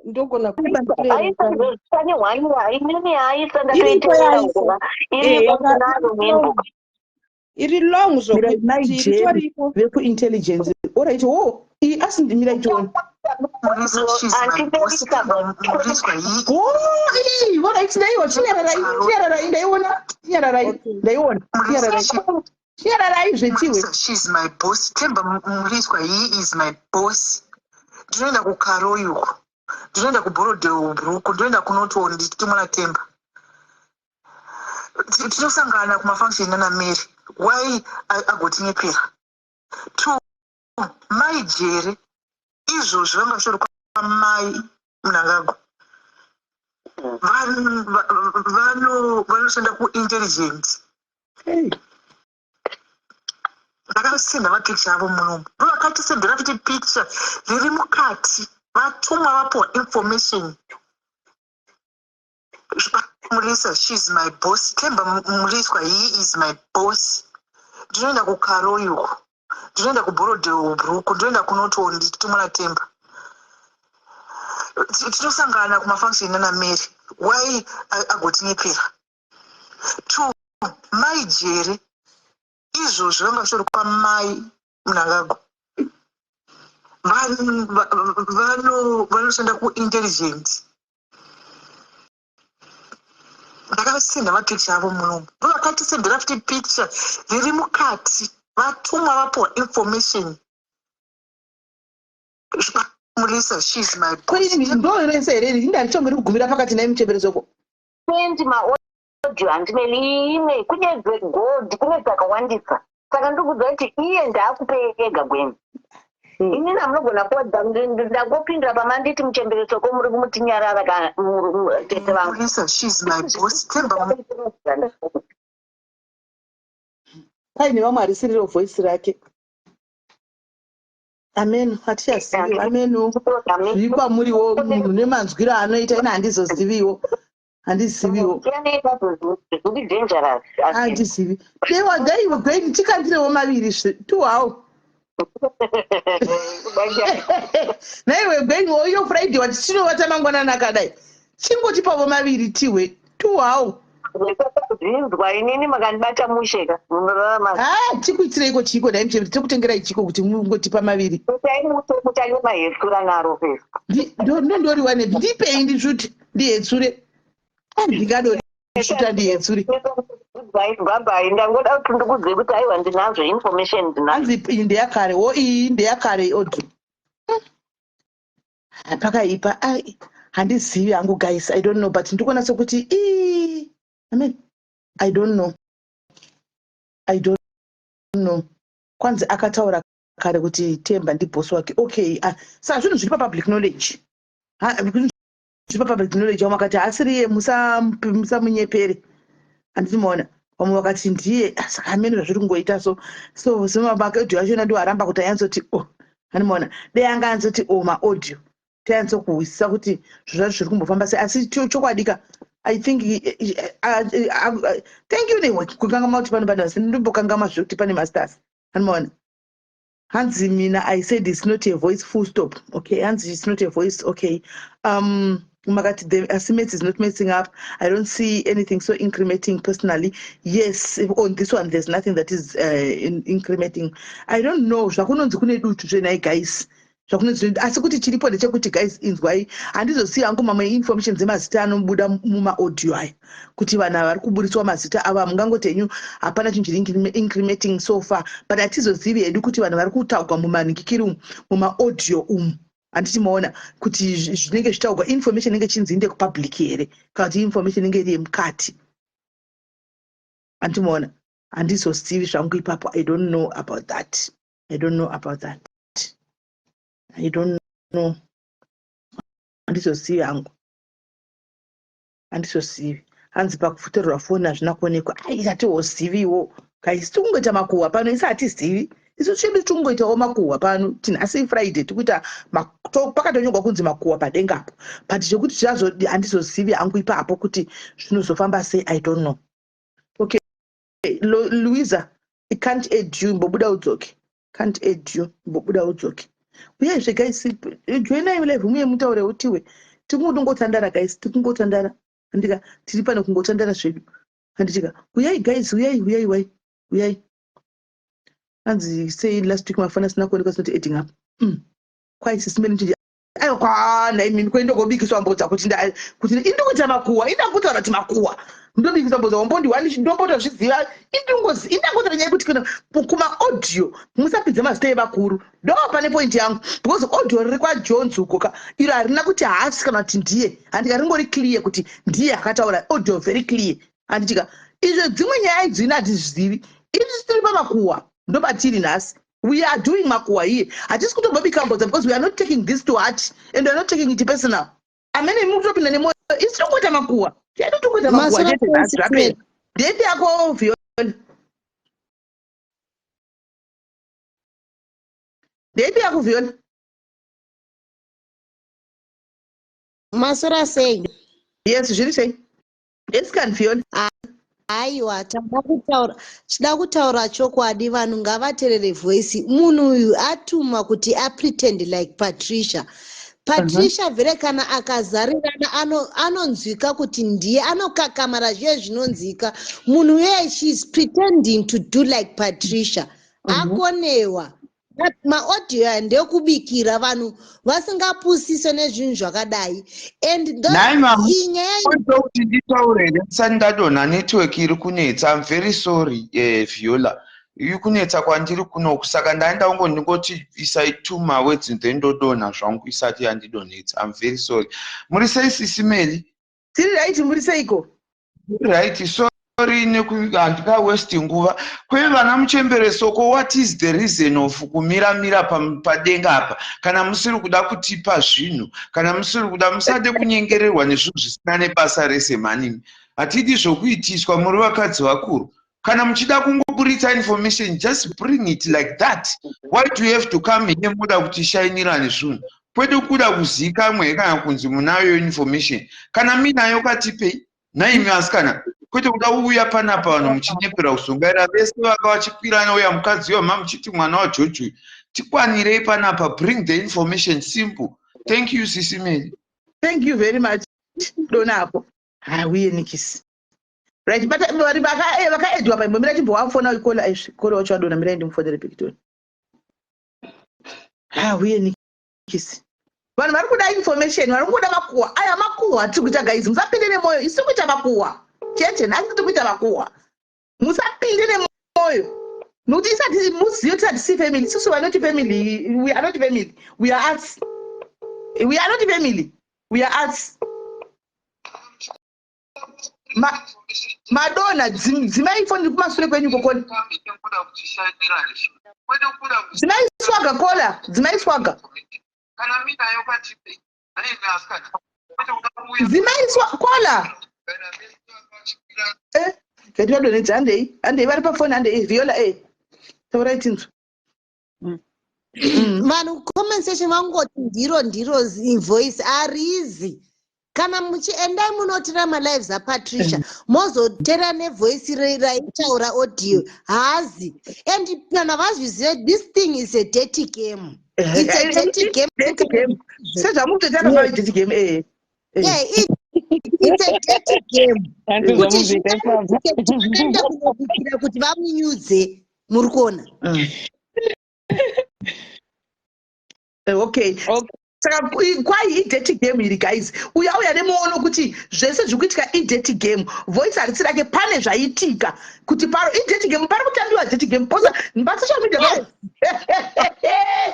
ndogona kuiplaya. Aisa pane one, inini aisa Iriko ndatoiteerera yaisa. uko, iriko, ndinaro nyimbo. Iri long Mirai mai zvokuti Jerry ritoriko. vekuintelligence. Alright, wo iyi asi mirai tione. Oh, iyi, alright, ndaiwa. Chinyararai, chinyararai, ndaiona. Chinyararai, ndaiona. Chinyararai, chinyararai zvetiwe. She's my boss, Temba Muriswa. He is my boss. Ndinoenda kuKaroi uko, ndinoenda kuBorrowdale Brooke, ndinoenda kunoto ndichitumwa naTemba. Tinosangana kumafunction nana Mary. Why agotinyepera? Two, mai Jere izvozvi vanga vachitori kwamai Mnangagwa. Vanoshanda kuintelligence. Ndakasenda mapicture avo munomu. Ndovakatisendera futi picture riri mukati. Vatumwa vapuwa information. Mulisa, she is my boss. Themba Muliswa, he is my boss. Ndinoenda kuKaroi uko. Ndinoenda kuBorodale Brook, ndinoenda kunoto ndichitumwa naThemba. Tinosangana kumafunction nana Mary. Why agotinyepera? Two, mai Jere izvozvi vanga vachitori kwamai Mnangagwa. Vanoshanda kuintelligence. Ndakasenda mapicture avo munomu. Ndovakatisendera futi picture riri mukati. Vatumwa vapuwa information. Mulisa, she is my boss. Kuri ndo rese here iri ndaritonge kugumira pakati naye muchemberesoko. Sendi maaudio handine rimwe, kune dzegold, kune dzakawandisa. Saka ndikudza kuti iye ndaakupe ega gweni. Inini hamunogona kuwadza, ndangopindura pamanditi muchemberesoko muri kumutinyarara ka tete vangu. Mulisa, she is my boss. Themba Paine vamwe harisiriro voice rake. Ameno, hatichazivi. Ameno, zviri kwamuriwo munhu nemanzwiro aanoita, ina handizoziviwo. Handiziviwo. Zviri dangerous. Handizivi. Dewa daiwe gweni tikandirewo maviri tuhawo. Naiwe gweni woyo Friday wati tinovata mangwanani akadai. Chingotipavo maviri tihwe tuhawo. Zvinzwa inini makandibata mushe ka munorarama. Ah, tikuitireiko chiko nhai muchembere, tikutengerai chiko kuti mungotipa maviri. Itai mushe mutange mahetsura naro first. Ndondoriwanepi? Ndipei ndisvute ndihetsure. Ndingadorisvuta ndihetsure. Bye bye, ndangoda kuti ndikudze kuti aiwa ndinazvo information ndinazo. Hanzi iyi ndeyakare, wo iyi ndeyakare audio. Pakaipa. Ai, handizivi hangu guys, I don't know, but ndikuona sekuti ii, I mean, I don't know. I don't know. Kwanzi akataura kare kuti Themba ndiboss wake. Okay, saka zvinhu zviri papublic knowledge. Zvinhu zviri papublic knowledge, vamwe vakati haasiriye, musamunyepere. Handiti maona? Vamwe vakati ndiye, saka hameno zvazviri kungoita so. So sema audio achona ndiwo aramba kuti anyatsoti oh. Handiti maona? Dai anga anzoti oh maaudio. Tanyatsokuhwisisa kuti zvinhu zvacho zviri kumbofamba sei. Asi chokwadi ka, I think thank you newe kukangama kuti pano pane ndimbokangamwa zvekuti pane masters. Handiti maona? Hanzi mina I said it's not a voice, full stop. Okay, hanzi it's not a voice. Okay. Makati the Asimet is not messing up. I don't see anything so incriminating personally. Yes, on this one there's nothing that is incriminating. I don't know. Zvakunonzi kune dutu zvenai guys. Zvakunonzi asi kuti chiripo ndechekuti guys inzwai, handizosiya hangu mamwe information dzemazita anobuda mumaaudio aya kuti vanhu ava vari kuburitswa mazita avo, hamungangoti henyu hapana chinhu chiri incriminating so far, but hatizozivi hedu kuti vanhu vari kutaugwa mumanhikikiri umu, mumaaudio umu, handiti maona kuti zvinenge zvichitaugwa, information inenge chinzi inde kupublic here kana kuti information inenge iri yemukati, handiti maona? Handizozivi zvangu ipapo. I don't know about that. I don't know about that. I don't know. Handizozivi hangu, handizozivi. Hanzi pakufutorerwa foni hazvina kuonekwa. Ai, hatihoziviwo guys, tikungoita makuhwa pano isi, hatizivi isu chedu, tikungoitawo makuhwa pano. Tinhasi Friday tikuita pakatonyorwa kunzi makuhwa padengapo, but zvekuti zvazo handizozivi hangu ipapo kuti zvinozofamba sei. I don't know. Okay, Louisa, I can't add you, mbobuda udzoke. Can't add you, mbobuda udzoke. Uyezve guys, joinai live muye mutaure utiwe. Tikungotandara guys, tikungotandara, handika? Tiri pano kungotandara zvedu, handitika? Uyai guys, uyai, uyai, uyai, uyai. Hanzi sei last week mafana asina kuonekwa? Sinoti adding up. Kwai sisimeni mchinji, aiwa kwana imimi kuenda kobikiswa mbodza kuti kuti indikuita makuhwa, indakutaura kuti makuhwa, ndobikiswa mbodza wambondiwani, ndombotozviziva. Indangotaura nyaya yekuti kana kumaaudio musapidze mazita evakuru, ndo pane point yangu, because audio riri kwaJones uko ka, iro harina kuti haasi kana kuti ndiye, handika? Ringori clear kuti ndiye akataura audio, very clear, handitika? Izvo dzimwe nyaya idzi ini hatizvizivi. Isi tiri pamakuhwa ndopatiri nhasi. We are doing makuhwa here. Hatisi kutombobika mbodza because we are not taking this to heart and we are not taking it personal. Amene imi kutopinda nemoyo. Isi tongoita makuhwa. Chedu tongoita makuhwa Masura chete nhasi zvapera. Date yako Viola. Date yako Viola. Masura sei? Yes, zviri sei? Yes, can Fiona. Aiwa, tada kutaura, tida kutaura chokwadi, vanhu ngavaterere voice. Munhu uyu atuma kuti apretend like Patricia. Patricia vhele kana akazarirana anonzwika kuti ndiye anokakamara zviye zvinonzwika. Munhu uye she is pretending to do like Patricia. Akonewa. Maaudio aya ndekubikira vanhu vasingapusise nezvinhu zvakadai and Nhai mama, iyi nyaya kuti nditaure here ndisati ndadonha network iri kunetsa. I'm very sorry Viola. Iri kunetsa kwandiri kunoku saka ndaenda kungo ndingoti isai two mawords then ndodonha zvangu isati yandidonhetsa. I'm very sorry. Muri sei sisi Meli? Tiri right, muri seiko? Right, sorry handika waste nguva. Kwe vana muchembere soko, what is the reason of kumira mira padenga apa? Kana musiri kuda kutipa zvinhu, kana musiri kuda, musade kunyengererwa nezvinhu zvisina nebasa rese mhanimi. Hatidi zvokuitiswa, muri vakadzi vakuru. Kana muchida kungoburitsa information, just bring it like that. Why do you have to come here muda kutishainira nezvinhu? Kwedu kuda kuzikamwe kana kunzi munayo information. Kana minayo katipei. Nhaimi asikana, kwete kuda kuuya panapa vanhu muchinyepera kuzungaira vese vanga vachikwirana uya mukadzi uya mamuchiti mwana waGeorge uyu. Tikwanirei panapa, bring the information simple. Thank you Sisi Meli. Thank you very much. Dona apo. Hauye Nikisi. Right, but vari vakaedwa pa imbomira chimbowafona ikola izvi. Kola wacho adona mirai ndimufonere Picton. Hauye Nikisi. Vanhu vari kuda information, vari kungoda makuhwa. Aya makuhwa atiri kuita guys, musapinde nemoyo. Isu tiri kuita makuhwa. Chete nhasi tiri kuita makuhwa. Musapinde nemoyo. Nokuti isati muzive kuti hatisi family. Isusu we are not family. We are not family. We are us. We are not family. We are us. Madonna, dzimai foni kumasure kwenyu kokoni. Dzimai swaga kola, dzimai swaga. Dzimai kola. Kati vadonhedza handei, handei vari pafoni handei, Viola Taurai tinzwe. Vanhu comment section vangoti ndiro ndiro voice arizi. Kana muchiendai munotera malives aPatricia, mozotera nevoice raitaura audio haazi. And kana vazvizive, this thing is a dirty game. It's a dirty game. Dirty game. Sezvamukutoita pa dirty game Yeah, it's a dirty game. Kuti zviite tinoenda kunobikira kuti vamunyudze, muri kuona. Okay. Saka kwai i-dirty game iri guys. Uya uya nemuono kuti zvese zviri kuitika i-dirty game. Voice harisi rake, pane zvaitika kuti paro i-dirty game, pari kutambiwa dirty game. Posa pa social media.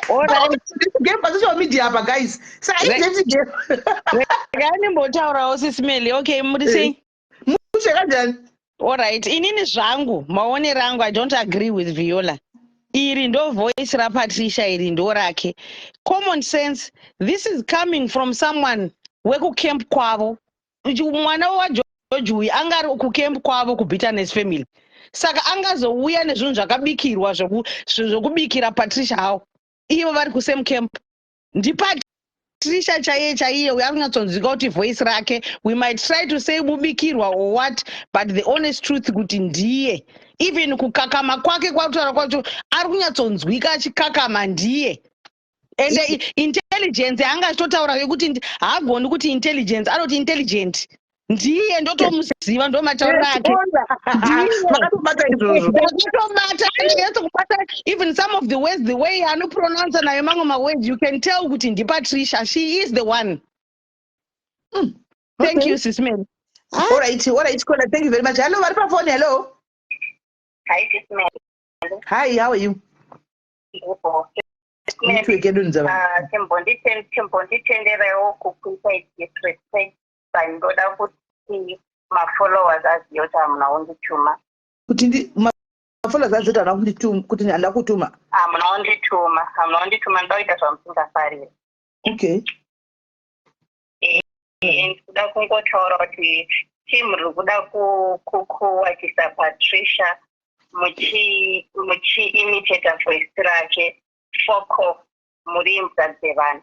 Dirty game pa social media apa guys. Saka i-dirty game. Regai ndimbotaurawo Sisi Meli. Okay, muri sei? Mushe kanjani? Alright, inini zvangu maonero angu, I don't agree with Viola. Iri ndo voice raPatricia, iri ndo rake. Common sense, this is coming from someone wekucamp kwavo. Mwana waGeorge uyu anga ari kucamp kwavo kuBitterness family. Saka angazouya nezvinhu zvakabikirwa zvokubikira Patricia hawo. Ivo vari kusame camp. NdiPatricia chaiye chaiye uyo ari kunyatsonzwika kuti voice rake. We might try to say mubikirwa or what, but the honest truth kuti ndiye. Even kukakama kwake kwakutaura kwacho ari kunyatsonzwika achikakama ndiye. And intelligence yaanga achitotaura yekuti haagoni kuti intelligence, anoti intelligent. Ndiye, ndotomuziva, ndo matauriro ake. Makatobata izvozvo. Ndakatobata, anyatsokubata even some of the words, the way anopronounce nayo mamwe mawords, you can tell kuti ndiPatricia. She is the one. Thank you, Sis Mary. All right, all right, Kola, thank you very much. Hello, vari pafoni, hello. Hi, Sis Mary. Hi, how are you? Network yedonza vanhu. Chimbonditenderewo kukuita disrespect, ndoda kuti Mafollowers azive kuti hamuna kundituma. Kuti ndi mafollowers azive kuti hamuna kundituma, kuti handina kutuma. Hamuna kundituma, hamuna kundituma, ndoda kuita zvamusingafariri. Okay. Eh, ndikuda kungotaura kuti team riri kuda kuwachisa Patricia muchi muchiimitata voice rake foko muri imbwa dzevanhu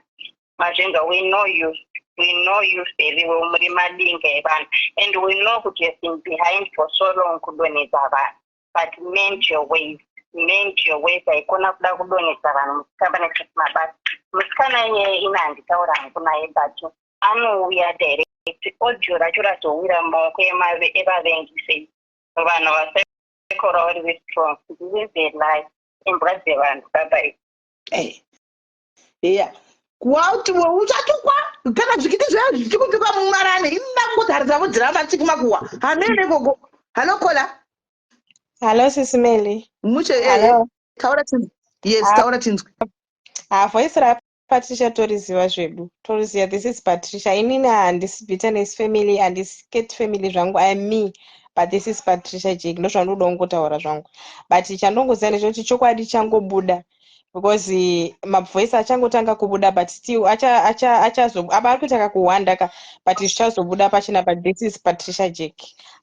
mazvinga we know you we know you very well muri madinga evanhu and we know kuti you've been behind for so long kudonhedza vanhu but mend your ways mend your ways haikona kuda kudonhedza vanhu muchitamba nekuti mabasa musikana iyeye ina handitaura hangu naye but anouya direct audio racho razowira mumaoko evavengi sei vanhu vasekora vari strong this is a lie imbwa dzevanhu baba Eh. Yeah. Wauti uchatukwa kana zvikiti zvayo zvichikutukwa mumarane ini ndakungotaridza vhudzi rava makuwa hamene ikoko. Hallo kola. Hallo sisi Meli. Mushe eh, taura tinzwe. Yes, ah. taura tinzwe. Ah, voice ra Patricia toriziva zvedu. Toriziva this is Patricia. Inini handisi bitterness family, handisi cat family zvangu. I am me. But this is Patricia Jake. Ndozvandinoda kungotaura zvangu. But chandongoziva ndechekuti chokwadi changobuda. Because mavoice achangotanga kubuda but still acha acha achazo apa ari kuita kakuhwanda ka but zvichazobuda pachena but this is Patricia Jack.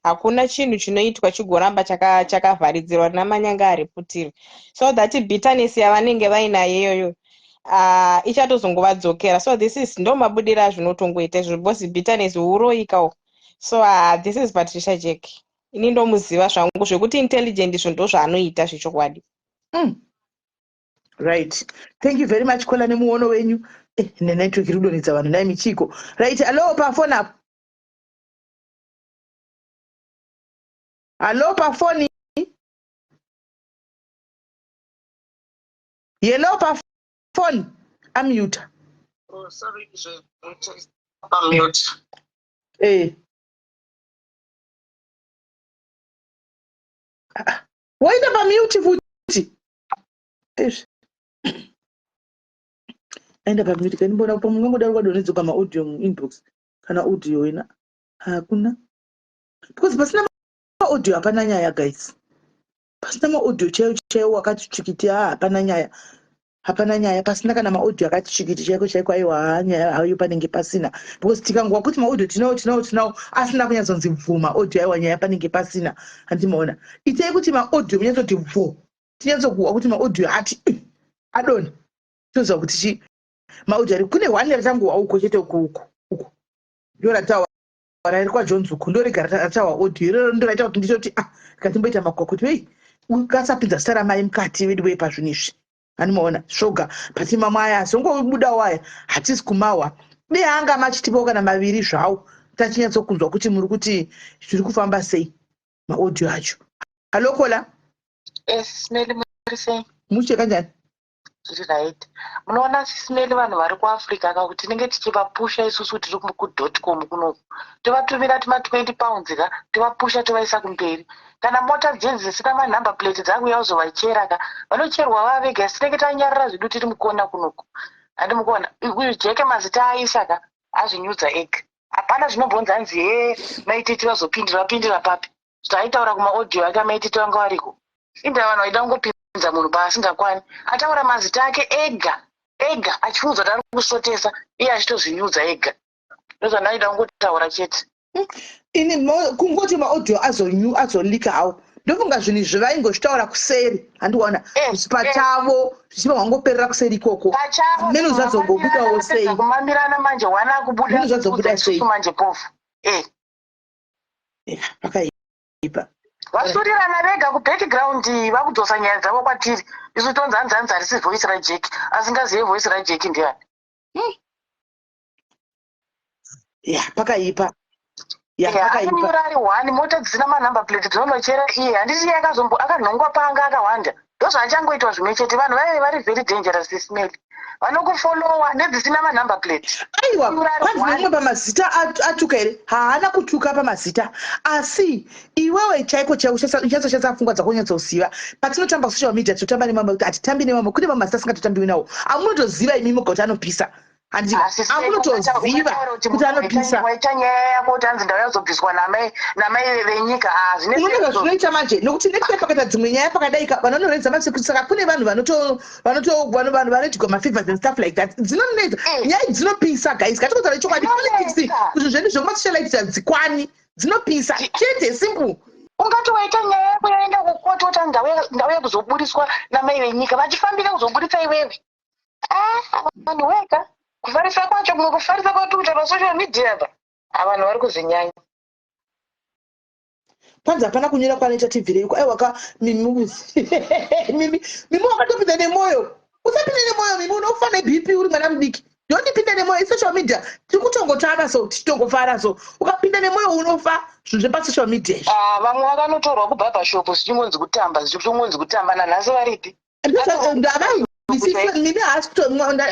Hakuna chinhu chinoitwa chigoramba chakavharidzirwa rina manyanga ariputirwe. So that bitterness yavanenge vainayo iyoyo ichatozongovadzokera. So this is ndo mabudiro azvinotongoita izvo because bitterness uroyi kawo. So this is Patricia Jack. Ini ndomuziva zvangu zvekuti intelligent izvo ndozvaanoita zvechokwadi. Right. Thank you very much Kola nemuono wenyu. Eh, nenetwork iri kudonhedza vanhu nhai michiko. Right, hello pafoni apo. Hello pafoni. Hello pafoni. Amute. Oh, sorry, pamute. Eh. Ah, waenda pamute futi. Izvi. Aenda pamute kani mbona pamungangodaro kwadonhedzwa maaudio muinbox kana audio wena. Hakuna. Because pasina maaudio hapana nyaya guys. Pasina maaudio chaiwo chaiwo wakati tsvikiti haa hapana nyaya. Hapana nyaya pasina kana maaudio akati tsvikiti chaiko chaiko aiwa haa nyaya hayo panenge pasina. Because tikangwa kuti maaudio tinawo tinawo tinawo asina kunyatsonzi bvu maaudio aiwa nyaya panenge pasina. Handimaona. Itai kuti maaudio munyatsoti bvu. Tinyatsokuwa kuti maaudio ati adonha. Toziva kuti chi maaudio ari kune one ratangowa uko chete uku uku uku. Ndo ratawa rairi kwaJones uku ndo rega ratawa audio iroro ndo raita kuti nditoti ah rikatimboita makuwa kuti wei ukasapinza zita ramai mukati vedu wei pazvinhu izvi. Animaona svoga but mamwe aya azongobudawo aya hatisi kumawa. Dei anga machitipawo kana maviri zvawo tachinyatsokunzwa kuti muri kuti zviri kufamba sei maaudio acho. Hallo Kola. Yes, Meli muri sei? Mushe kanjani? Zviri right. Munoona Sisi vanhu vari kuAfrica ka kuti tinenge tichivapusha isusu tiri kudot com kunoku. Tovatumira tuma 20 pounds ka, tovapusha tovaisa kumberi. Kana mota dzenzi dzisina manumber plate dzakuuya kuzovachera ka, vanocherwa vava vega isu tinenge tanyarara zvedu tiri mukona kunoku. Handi mukuona, uyu Jeke mazita aisa ka, azvinyudza ega. Hapana zvinombonzi hanzi hee maititi vazopindira, vapindira papi? Zvaaitaura kumaaudio ake amaititi vanga variko. Inda vanhu vaida kungopinza munhu paasingakwani. Ataura mazita ake ega ega achifungidzwa kuti ari kusvotesa iye achitozvinyudza ega. Ndozvandaida kungotaura chete. Ini kungoti maaudio azonyu azolika hawo ndofunga zvinhu izvi vaingozvitaura kuseri handiona pachavo zvichiva wangoperera kuseri ikoko meno zvazongobudawo sei kumamirana manje wana akubuda meno zvazobuda sei manje pofu eh yeah, pakaipa vasurirana vega kubackground vakudzosa nyaya dzavo kwatiri isu tonzi hanzi hanzi harisi voice raJack asingazive voice raJack ndiani ya pakaipa ya pakaipa akanyora ari one mota dzisina manumber plate dzinonochera iye handiti iye akazombo akanhongwa panga akawanda ndozvaachangoitwa zvimwe chete vanhu vaive vari very dangerous Sisi vanokufollowa nedzisina manumber plate aiwa kwanzi nemumwe pamazita atuka here haana kutuka pamazita asi iwewe chaiko chaiko uchatsoshandisa pfungwa dzako unyatsoziva patinotamba social media tinotamba nemamwe kuti hatitambi nemamwe kune mamwe mazita asingatotambiwi nawo amunotoziva imi moga kuti anopisa. Handika akunotoziva kuti anopisa. Waita nyaya yako kuti hanzi ndauya kuzobviswa namai namai venyika. Ah, zvine Unoona zvinoita manje nokuti next time pakaita dzimwe nyaya pakadai ka vanonoredza masecurity saka kune vanhu vanoto vanoto vano vanhu vanoitirwa mafavors and stuff like that. Dzinonetsa nyaya idzi dzinopisa guys. Ngatingotaura chokwadi politics kuzvinhu zvedu zvekumasocialite hadzikwani dzinopisa chete simple. Ungati waita nyaya yako yaenda kukoti woti hanzi ndauya kuzoburitswa namai venyika vachifambira kuzoburitsa iwewe. Ah, vanhu weka kufarisa kwacho kumwe kufarisa kwatiri kuita pasocial media apa. Ah, vanhu vari kuzvinyanya. Panzi hapana kunyora kwanoita tibvireiko aiwa ka mimi mimi mimi wakatopinda nemoyo usapinde nemoyo mimi unofa nebp uri mwana mudiki ndondipinda nemoyo isocial media tiri kutongotava so tichitongofara so ukapinda nemoyo unofa zvinhu zvepasocial media izvi. Ah, vamwe vakanotorwa kubhabhashop zvichingonzi kutamba zvichitongonzi kutamba nanhasi varipi? Mimi haasi kuto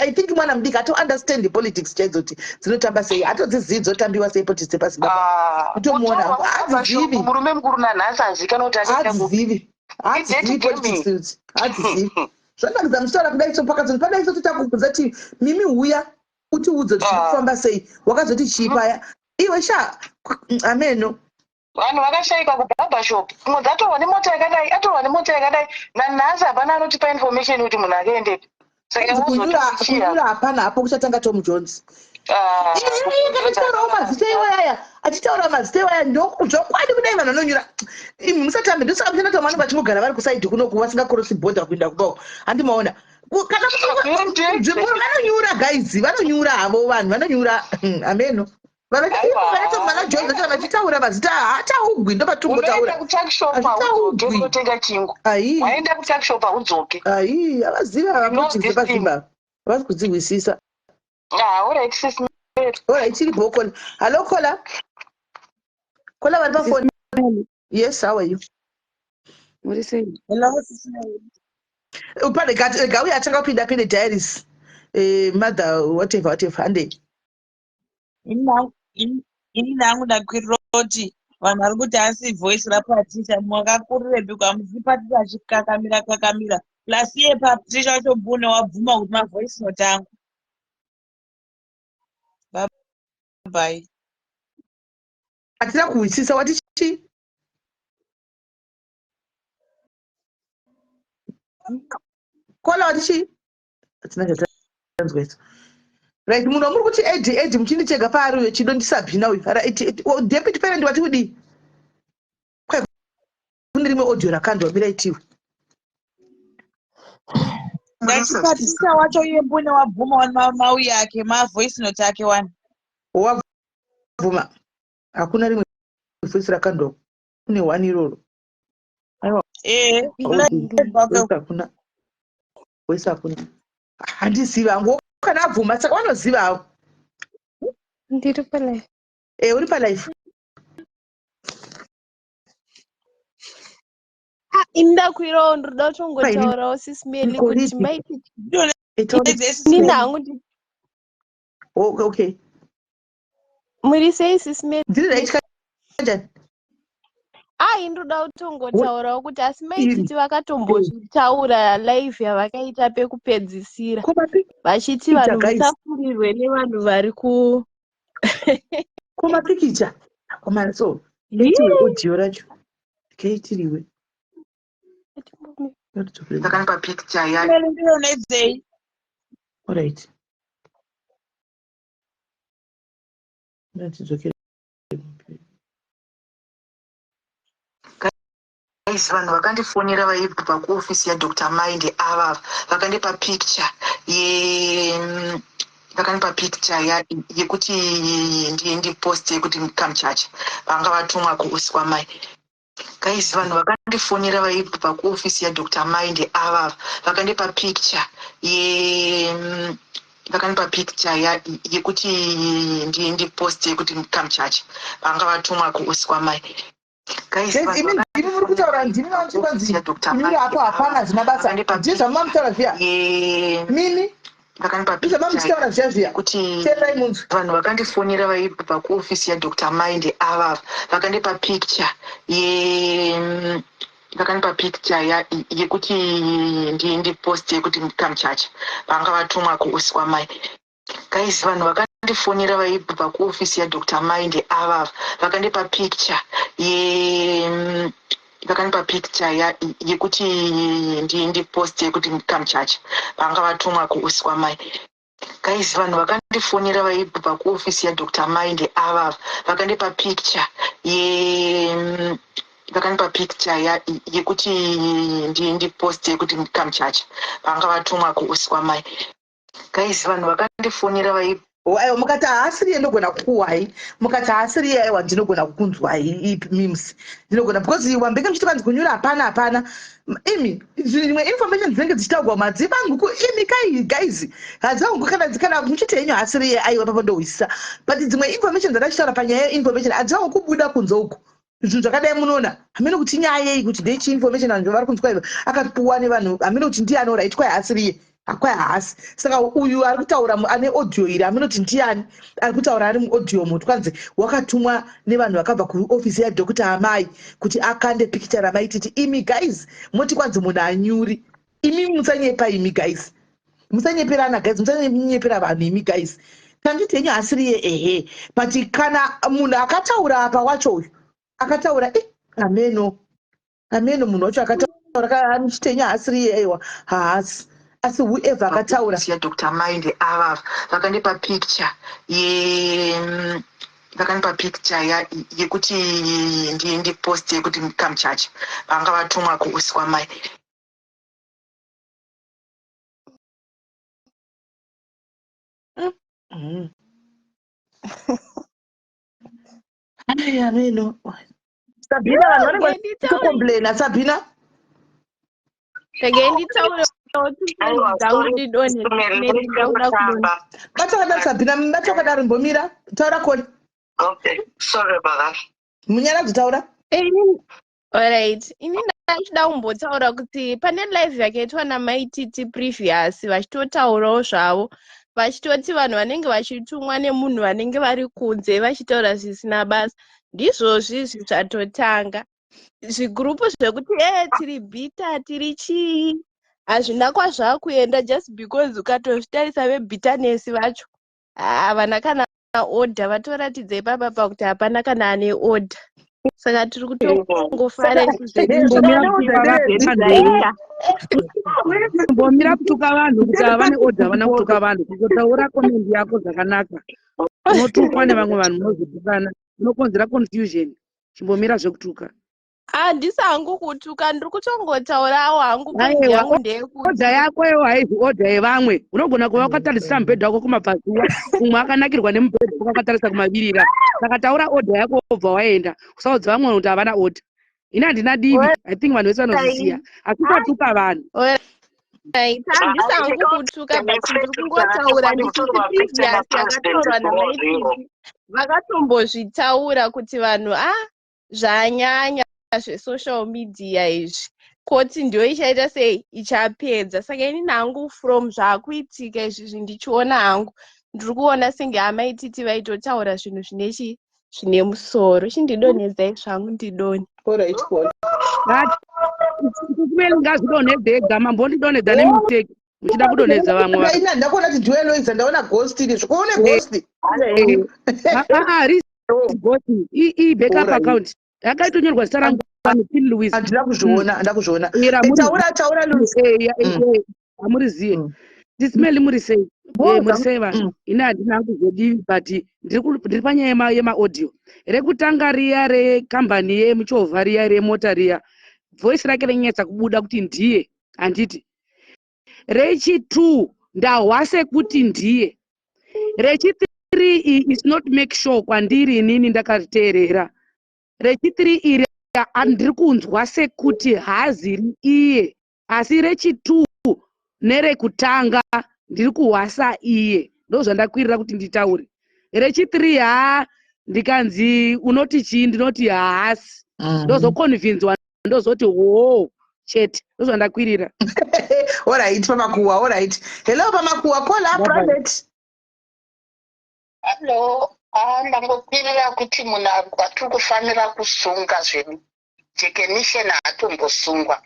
I think mwana mudiki ato understand politics chaidzo kuti dzinotamba sei hatodzizivi dzotambiwa sei politics dzepazimbabwe Ah, kutomuona kutorwa haadzizivi kubhabhashop murume mukuru nanhasi hazikanwa kuti akaenda kupi. haadzizivi haadzizivi Idirty politics gaming. idzi haadzizivi zvanakidza muchitaura kudai so pakazonzi padai so totakubvunza kuti mimi huya utiudze kuti zviri kufamba sei wakazoti chii paya iwe sha ameno Vanhu vakashaika kubarbershop. Mumwe dzatorwa nemota yakadai, atorwa nemota yakadai. Nanhasi hapana anotipa information kuti munhu akaendepi. Saka Hanzi kunyura wozotichira. kunyura hapana hapo kuchatanga Tom Jones. Ah, Achitaurawo mazita iwayaya achitaura mazita iwaya zvokwadi kudai vanhu vanonyura imi musatambe ndosaka muchiona kuti vanhu vachingogara vari kusaidhi kunoku vasingakorosi bhodha kuinda kubawo handimaona kana nzvimbo vanonyura guys vanonyura havo vanhu vanonyura ameno vanoita Jones vacho vachitaura mazita haataugwi ndopatirikutaura Unoenda kutuckshop haudzoke kunotenga chingwa. Ai. Waenda kutuckshop haudzoke. Ai, havazivi ava You know politics this thing. dzepazimbabwe havasi kudzihwisisa. Ah, alright sis Mary. Alright, chiri bho kola. Hello kola. Kola vari pafoni. Yes, how are you? Muri sei? Hello sis Mary. Pane gauya atanga kupinda pinde diaries. Eh, mother whatever whatever handei. Ini hangu ndakwirira kuti vanhu vari kuti asi voice raPatricia makakurirepi kwamuzi Patricia achikakamira kakamira plus iye Patricia wacho mbune wabvuma kuti mavoice note angu. Bye bye. Hatina kuhwisisa wati chii? Kola wati chii? Hatina chatanzwa isu. Right, munhu wamuri kuti Eddie Eddie muchindichega paari uyo chido ndisabhina uyu. Right, oh, deputy parent wati kudii? Kwai kune rimwe audio rakandwa mirai tiwe. Ndati Patricia wacho iye mbune wabvuma wani mauyi ake mavoice note ake wani. Wabvuma. Hakuna rimwe voice rakandwa. Kune one iroro. Aiwa. Eh, Voice hakuna. Voice hakuna. Handizivi hangu kana abvuma saka vanoziva havo. Ndiri palife. Eh, uri palife. Ah, ini ndakwirawo ndinoda kutongotaurawo sis Melly kuti maiti ini hangu ndi Okay, okay. Muri sei sis Melly? Ndiri right kanjani? Ai ndoda kutongotaurawo kuti asi maititi vakatombozvitaura live yavakaita pekupedzisira vachiti vanhu musafurirwe nevanhu vari ku ko mapikicha akomana so itiwe audio racho keitiriwe Ndakanipa picture ya ndionedzei. Alright. Ngatidzokere. Guys, vanhu vakandifonera vaibva kuofisi yaDr Mind ava vakandipa picture ye vakandipa picture ya yekuti ndiposte yekuti kamuchacha vanga vatumwa kuofisi kwamai. Guys, vanhu vakandifonera vaibva kuofisi yaDr Mind ava vakandipa picture ye vakandipa picture ya yekuti ndiposte yekuti kamuchacha vanga vatumwa kuofisi kwamai. Guys, imi ndimi muri kutaura ndimi vanoti kwanzi kunyura apo hapana hazvina basa ndizvo zvamamutaura zviya mimi ndizvo zvamamuchitaura zviya zviya kuti teerai munzwi vanhu vakandifonera vaibva kuofisi yaDr Mind ava vakandipa picture ye vakandipa picture ya yekuti ndiposte yekuti kamuchacha vanga vatumwa kuofisi kwamai. Guys, vanhu vakandifonera vaibva kuofisi yaDr Mind ava vakandipa picture ye vakandipa picture ya, yekuti ndiposte kuti kamuchacha vanga vatumwa kuofisi kwamai. Guys, vanhu vakandifonera vaibva kuofisi yaDr Mind ava vakandipa picture ye vakandipa picture ya, yekuti ndiposte kuti kamuchacha vanga vatumwa kuofisi kwamai. Guys, vanhu vakandifonera vai Aiwa, mukati haasiriye ndogona kukuhwai. Mukati haasiriye, aiwa, ndinogona kukunzwai memes, ndinogona, because wambenge muchiti vanzi kunyura hapana, hapana. Imi zvimwe information dzinenge dzichitaurwa madzivangu imi kai guys, hadzivangu kana muchiti henyu haasiriye, aiwa, papo ndohwisisa. But dzimwe information dzandachitaura panyaya yeinformation hadzivangu kubuda kunze uku. Zvinhu zvakadai munoona hamene kuti nyaya yei, kuti ndechi information vanhu vari kunzwa ivo akapuwa nevanhu, hamene kuti ndiani. Alright, kwai haasiriye, kwai haasi. Saka uyu ari kutaura ane audio iri, hamene kuti ndiani ari kutaura ari muaudio mo. Twanzi wakatumwa nevanhu vakabva kuofisi yaDr Amai kuti akande pikicha raMaititi. Imi guys, moti kwanzi munhu anyuri. Imi musanyepa, imi guys, musanyeperana guys, musanyepera vanhu imi guys. Kanditi henyu haasiriye, ehe, but kana munhu akataura apa wacho, uyu akataura, e ameno, ameno munhu wacho akataura muchitenya haasiriye, aiwa, haasi. Asi whoever akataura yaDr Mind ava vakandipa picture ye vakandipa picture ya, yekuti ndiposte kuti kamuchacha vanga vatumwa kuofisi kwamai. Ai, ameno Sabhina, vanhu vanenge vachitocomplaina, Sabhina. Regai nditaurewo 2 cents dzangu, ndidonhe ndauda kudonha. Bata wakadaro, Sabhina, bata wakadaro, mbomira taura koni. Okay, sorry about that. Munyaradzi, taura. Alright, ini ndachida kumbotaura kuti pane live yakaitwa naMaititi previous, vachitotaurawo zvavo, vachitoti vanhu vanenge vachitumwa nemunhu vanenge vari kunze vachitaura zvisina basa. Ndizvozvi izvi zvatotanga zvigurupu zvekuti tiri bitter, tiri chii, hazvina kwazvakuenda, just because ukatozvitarisa vebitterness vacho havana kana order. Vatoratidza ipapa pakuti hapana kana ane order, saka tiri kutongofara isu zvedu. Zvaita Mbomira kutuka vanhu kuti havane order. Havana kutuka vanhu, kungotaura comment yako zvakanaka. Unotukwa nevamwe vanhu, munozotukana, unokonzera confusion. Chimbomira zvekutuka. Handisi hangu kutuka, ndiri kutongotaurawo hangu point Aiwa, yangu ndeyekuti order yako iwo haizi order yevamwe. Unogona kuva wakatarisa mubhedha wako kumabvazuva, umwe akanakirwa nemubhedha wako akatarisa kumavirira. Saka taura order yako wobva waenda, usaudza vamwe kuti havana order. Ini handina divi, I think vanhu vese vanozviziva, asi usatuka vanhu. Right, handisi hangu kutuka, but ndiri kungotaura ndichiti previous yakataurwa naMaititi, vakatombozvitaura kuti vanhu a zvanyanya zvesocial media izvi, koti ndiyo ichaita sei, ichapedza. Saka ini hangu from zvaakuitika izvizvi ndichiona hangu, ndiri kuona senge amaititi vaitotaura zvinhu zvine chi zvine musoro. Chindidonhedzai zvangu, ndidonhe. Alright, koni. Kumele ngazvidonhedze ega, mambondidonhedza nemistake muchida kudonhedza vamwe vanhu. Ina ndakuona kuti ndiwe Loisa, ndaona ghost iri zvikuone ghost. Risi ghost i backup account yakaitonyorwa zita rangu pano, Queen Louise. Handina kuzviona, handina kuzviona. Era Taura, taura, Louise. Hamuriziye ndisimeli, muri sei? Muri sei vanhu? Ini handina hangu zvodivi, but ndiri panyaya yemaaudio. Rekutanga riya rekambani yemuchovha riya remota riya, voice rake renyatsa kubuda kuti ndiye, handiti? Rechi2 ndahwa sekuti ndiye. Rechi3 is not make sure kwandiri, inini ndakariteerera. Rechi3 iri ndiri kunzwa sekuti haaziri iye, asi rechi2 nerekutanga ndiri kuhwasa iye. Ndo zvandakwirira kuti nditaure. Rechi3 haa, ndikanzi unoti chii, ndinoti haasi. Ndozoconvinzwa, ndozoti hoo chete. Ndozvandakwirira. Alright, pamakuwa. Alright, hello, pamakuwa, call up private. Hallo, ndangokwirira kuti munhu atiri kufanira kusunga zvedu, Jekenisheni haatombosungwa.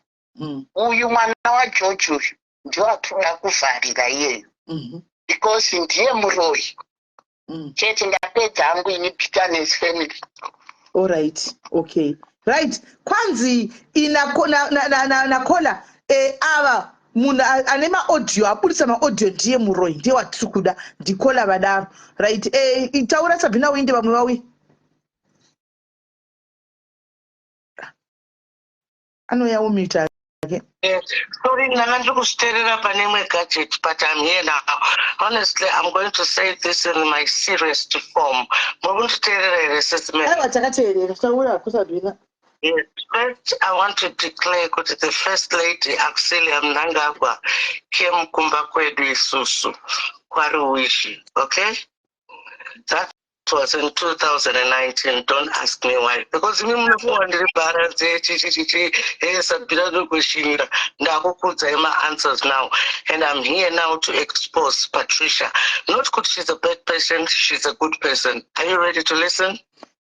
Uyu mwana waGeorge uyu ndio atoda kuvharira iyeyo. Because ndiye muroyi. Chete ndapedza hangu ini bitterness family. Alright, okay. Right, kwanzi ina na na na, na, na kola eh, ava munhu ane maaudio abudisa maaudio ndiye muroyi ndiye watiri kuda ndikola vadaro right eh, taura Sabina uinde vamwe vauye anouya omita ake Sorry, ndanga ndiri kuzviteerera pane imwe gadget, but I'm here now. Honestly, I'm going to say this in my serious form. Muri kunditeerera here, Sis Mary? Aiwa, takateerera. Taura hako, Sabina. Yes, first I want to declare kuti the first lady Auxilia Mnangagwa came kumba kwedu isusu kwaRuwishi, okay? That was in 2019. Don't ask me why. Because imi munofunga ndiri bhara dzechichichichi hey Sabina ndokushingira ndakukudzai ma-answers now and I'm here now to expose Patricia. Not kuti she's a bad person, she's a good person. Are you ready to listen?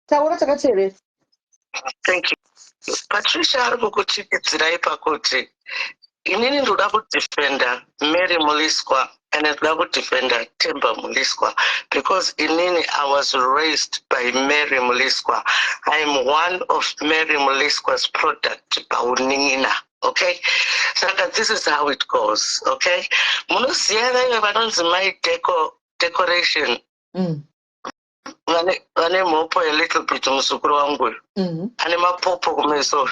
Taura takateerera. Thank you. Patricia ari kukuchikidzirai pakuti inini ndoda kudefenda Mary Muliswa and ndoda kudefenda Temba Muliswa because inini I was raised by Mary Muliswa. I am one of Mary Muliswa's product paunin'ina. Okay? Saka this is how it goes. Okay? Munoziva vaive vanonzi mai deco decoration vane mhopo a little bit muzukuru wangu uyu ane mapopo kumeso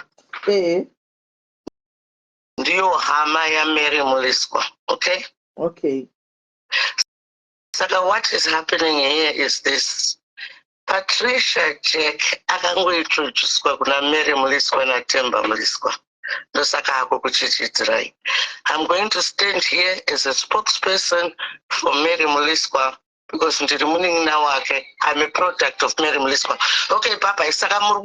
ndiyo hama yaMary Muliswa. Okay? Okay. Saka what is happening here is this. Patricia Jack akangointroducwa kuna Mary Muliswa naTemba Muliswa. Ndosaka ako kuchichidzirai. I'm going to stand here as a spokesperson for Mary Muliswa because ndiri munin'ina wake. I'm a product of Mary Muliswa. Okay, bye. Saka muri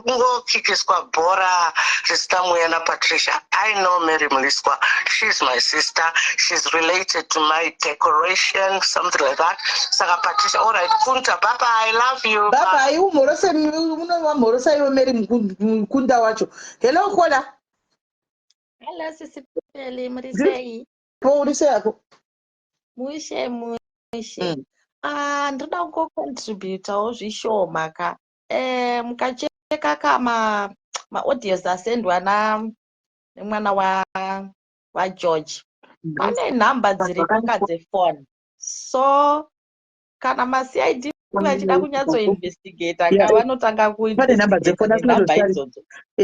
kungokikiswa bhora risina mweya naPatricia. I know Mary Muliswa. She's my sister. She's related to my decoration, something like that. Saka Patricia, all right, Kunta, bye bye. I love you. Bye bye. Umhorose unovamhorosa iwe Mary mukunda wacho. Hello Kola. Hello Sisi Peli, muri sei? Po uri sei yako? Mushe mushe. Ah, ndoda kungocontributawo zvishoma ka. Eh, mukacheka ka ma maaudios asendwa na nemwana wa waGeorge. Pane nhamba dziripo ka dzefoni. So kana maCID vachida kunyatsoinvestigata ka vanotanga Pane nhamba kuinvestigata dzefoni ndasina nenhamba kutotarisa. idzodzo.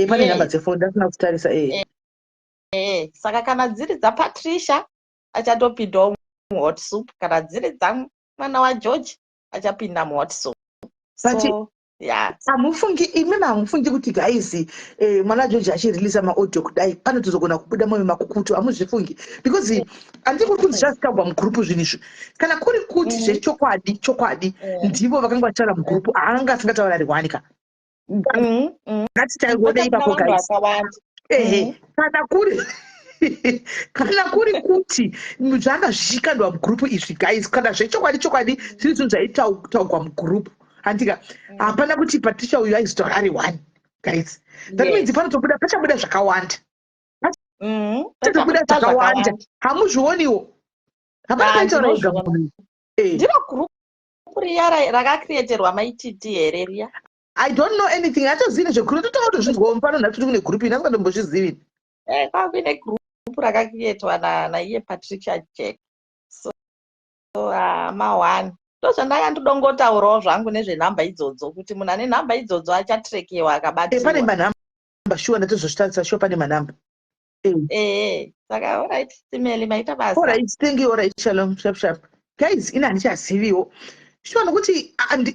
Pane nhamba dzefoni ndasina kutarisa eh. Saka kana dziri dzaPatricia achatopindawo muhot soup, kana dziri dzamwana waGeorge achapinda muhot soup. But So yeah. hamufungi imimi hamufungi kuti guys mwana George achireleasa maaudio kudai panotozogona kubuda mamwe makukutu hamuzvifungi because handiri kuri kunzi zvazvitaurwa mugurupu zvinhu izvi kana kuri kuti zvechokwadi chokwadi ndivo vakanga vachitaura mugurupu haanga asingataura ari one ka ngatitaurode Pachabuda ipapo vanhu guys vakawanda. Ehe, kana kuri kuti zvanga zvichikandwa mugurupu izvi guys kana zvechokwadi chokwadi zviri zvinhu zvaitaurwa mugurupu handika hapana kuti Patricia uyu aizotaura ari one guys that means panotobuda pachabuda zvakawanda pachatobuda Pachabuda zvakawanda zvakawanda. Hamuzvioniwo hapana Ah, paitaura ega ndinozviona. munhu Ndiro gurupu riya rakacreaterwa maititi here riya? I don't know anything hatozivi nezvegroup totanga kutozvinzwawo mupano nhasi kuti kune group ini asingatombozvizivi. Eh, kwakuine gurupu rakacreatwa naiye Patricia Jack. So ma1 ndozvandanga ndidongotaurawo zvangu nezvenhamba idzodzo kuti munhu ane nhamba idzodzo achatrekewa Pane akabatiwa. manhamba shuwa ndatozozvitarisa shuwa pane manhamba. Saka alright Simeli maita basa. Alright, thank you. Alright, shalom, sharp sharp. Guys, ini handichaziviwo shuwa nokuti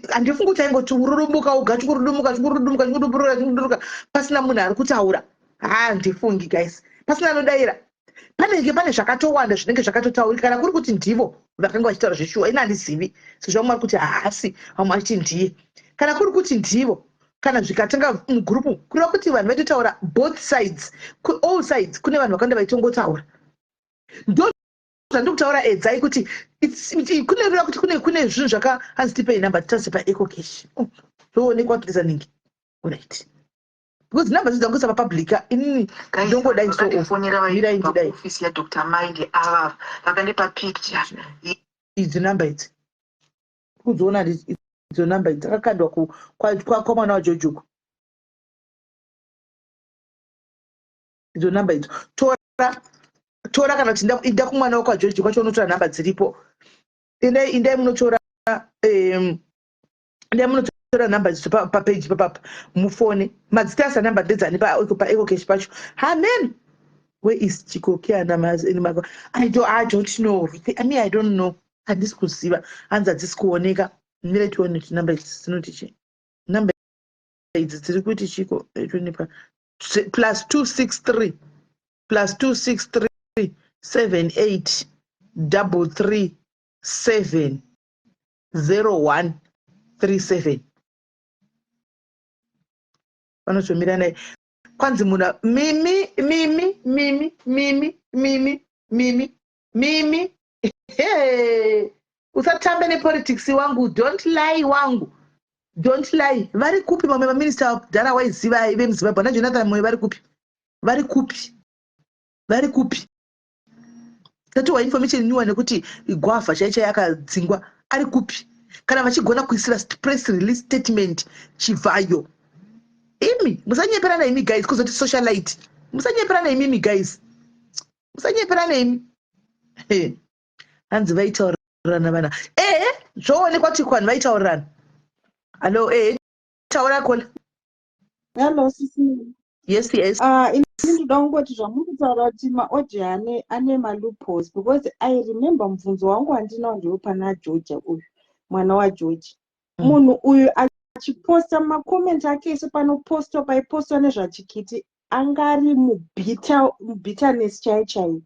handifungi kuti aingoti ururumuka uga chikurudumuka chikurudumuka chikuduburuka chikuduruka pasina munhu ari kutaura handifungi guys pasina anodayira panenge pane zvakatowanda zvinenge zvakatotaurika kana kuri kuti ndivo vakanga vachitaura zveshuwa ini handizivi sezvo vamwe vari kuti haasi vamwe vachiti ndiye kana kuri kuti ndivo kana zvikatanga mugurupu kureva kuti vanhu vaitotaura both sides all sides kune vanhu vakawanda vaitongotaura ndo zvandiri kutaura edzai kuti kunereva kuti kune zvinhu zvaka hanzi tipei namba titase paEcoCash. Oh, zvoonekwa listening alright because namba dzidzi dzangoisa papublica inini ndongodai so vakandifonera mirai vaibva ndidai kuofisi yaDr Maili ava vakandipa picture. Idzi number idzi. Kudziona idzo number idzi dzakakandwa kwamwana waGeorge uko. Idzo number idzo. Tora tora kana kuti inda kumwana wako waGeorge kwacho unotora number dziripo. Indai indai munotora indai munotora number dzidzo papeji papapa mufone. Madzita asa number ndedzani paEcocash pacho. Amen. Where is Chikoki ana mako? I don't know. I mean, I don't know. Handisi kuziva. Hanzi hadzisi kuoneka. Mire tione kuti number idzi dzinoti chii. Number idzi dziri kuti chiko? Tonipa plus 263 plus 263 78 33 7 01 37. Vanotomira naye. Kwanzi munhu mimi mimi mimi mimi mimi mimi mimi. Hey, usatambe nepolitics wangu, don't lie wangu, don't lie. Vari kupi mamwe maminista kudhara waiziva vemuZimbabwe? Ana Jonathan Moyo vari kupi? Vari kupi? Vari kupi? Tatiwa information nyuwa nekuti gwavha chai chai akadzingwa ari kupi? Kana vachigona kuisira press release statement Chivhayo. Imi musanyeperana imi guys, kuzoti socialite. Musanyeperana imimi guys. Musanyeperana imi. Hanzi vaitaurirana vana. Zvoonekwa kuti vanhu vaitaurirana. Hello, taura kola. Hello, sisi. Yes, yes. Ini ndoda kungoti zvamuri kutaura kuti maaudio ane maloopholes, because I remember mubvunzo wangu wandinawo ndewe pana Georgia uyu, mwana waGeorge. Munhu uyu achiposta macomments ake ese panopostwa, paipostwa nezvaChikiti, angari mubitterness chai chai.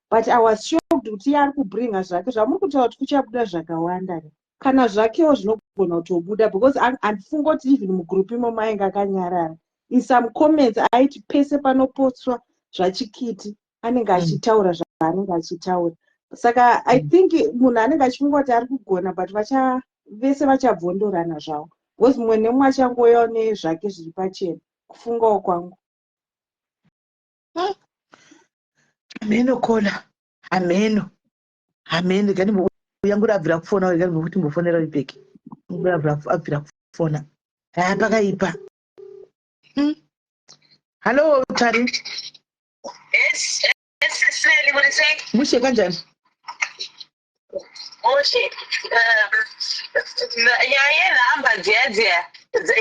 But I was shocked kuti iye ari kubringa zvake zvamuri kutaura kuti kuchabuda zvakawanda. Kana zvakewo zvinogona kutobuda, because handifungi kuti even mugroup imomo ainge akanyarara. In some comments aiti pese panopostwa zvaChikiti anenge achitaura zvaanenge achitaura. Saka I think munhu anenge achifunga kuti ari kugona, but vacha vese vachabvondorana zvavo, because mumwe nemumwe achangouyawo nezvake zviri pachena, kufungawo kwangu. Hameno kola, hameno, hameno. Gani yangu abvira kufona, gani kuti mbofonera ipeki. Abvira kufona. Ha, pakaipa. Hello, Tari. Yes, yes, Snelly, what is it? Mushe kanjani? Mushe, nyaya yenhamba dziya dziya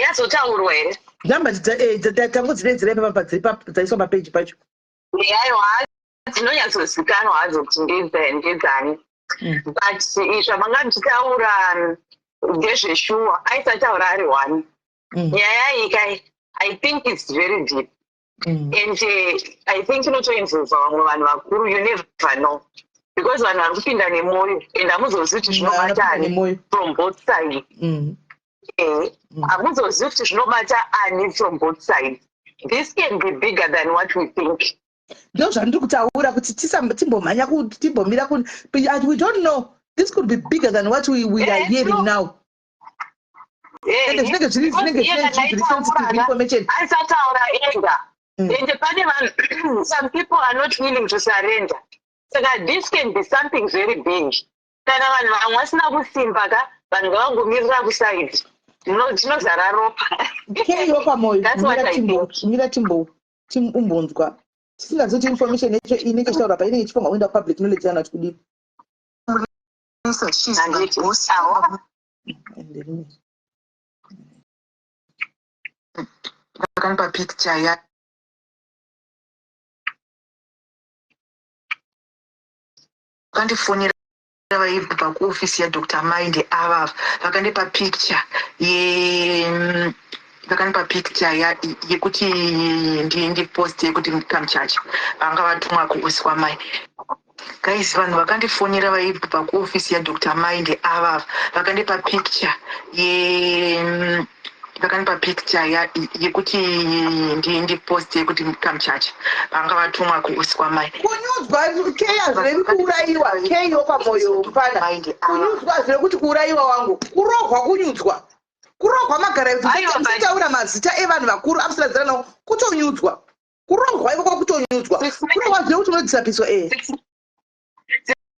yazotaurwa here? Nhamba tangodzidedzera ipapa dzaiswa papeji pacho. Aiwa, dzinonyatsozikanwa hadzo kuti ndedzani. But zvamanga muchitaura ndezveshuwa, aisataura ari one. Nyaya iyi kai, I think it's very deep. And I think inotoinvolva vamwe vanhu vakuru, you never know. Because vanhu vari kupinda nemwoyo and hamuzozivi kuti zvinobata ani from both sides. Hamuzozivi kuti zvinobata ani from both sides. This can be bigger than what we think. Ndo zvandiri kutaura kuti timbomhanya timbomira, we don't know. This could be bigger than what we are hearing now. Ende zvinenge zviri zvinenge zviri sensitive information. Aisataura ega. Ende pane vanhu, some people are not willing to surrender. Saka this can be something very big. Kana vanhu vamwe vasina kusimba ka, vanhu ngavangomirira kusaidi. Tinozara ropa. Keiwo pamoyo. That's what I think. Mira timbo umbonzwa. Tisingazivi kuti information yacho inenge ichitaura pa inenge ichifanirwa kuenda kupublic knowledge kana kuti kudini. She's my boss. Ende Vakandipa picture ya vakandifonera vaibva kuofisi yaDr Mind ava, vakandipa picture ye vakandipa picture yekuti ndiposte yekuti kamuchacha vanga vatumwa kuofisi kwamai. Guys, vanhu vakandifonera vaibva kuofisi yaDr Mind ava, vakandipa picture ye vakandipa picture yekuti ndiposte yekuti kamuchacha vanga vatumwa kuofisi kwamai. Kunyudzwa kei hazvirevi kuurayiwa. Keiwo pamoyo mupana. Kunyudzwa hazvirevi kuti kuurayiwa wangu. Kurohwa kunyudzwa. Kurohwa magara musataura mazita evanhu vakuru amusina nawo, kutonyudzwa. Kurohwa ikoko kutonyudzwa. Kurohwa zvirevi kuti unodisapiswa.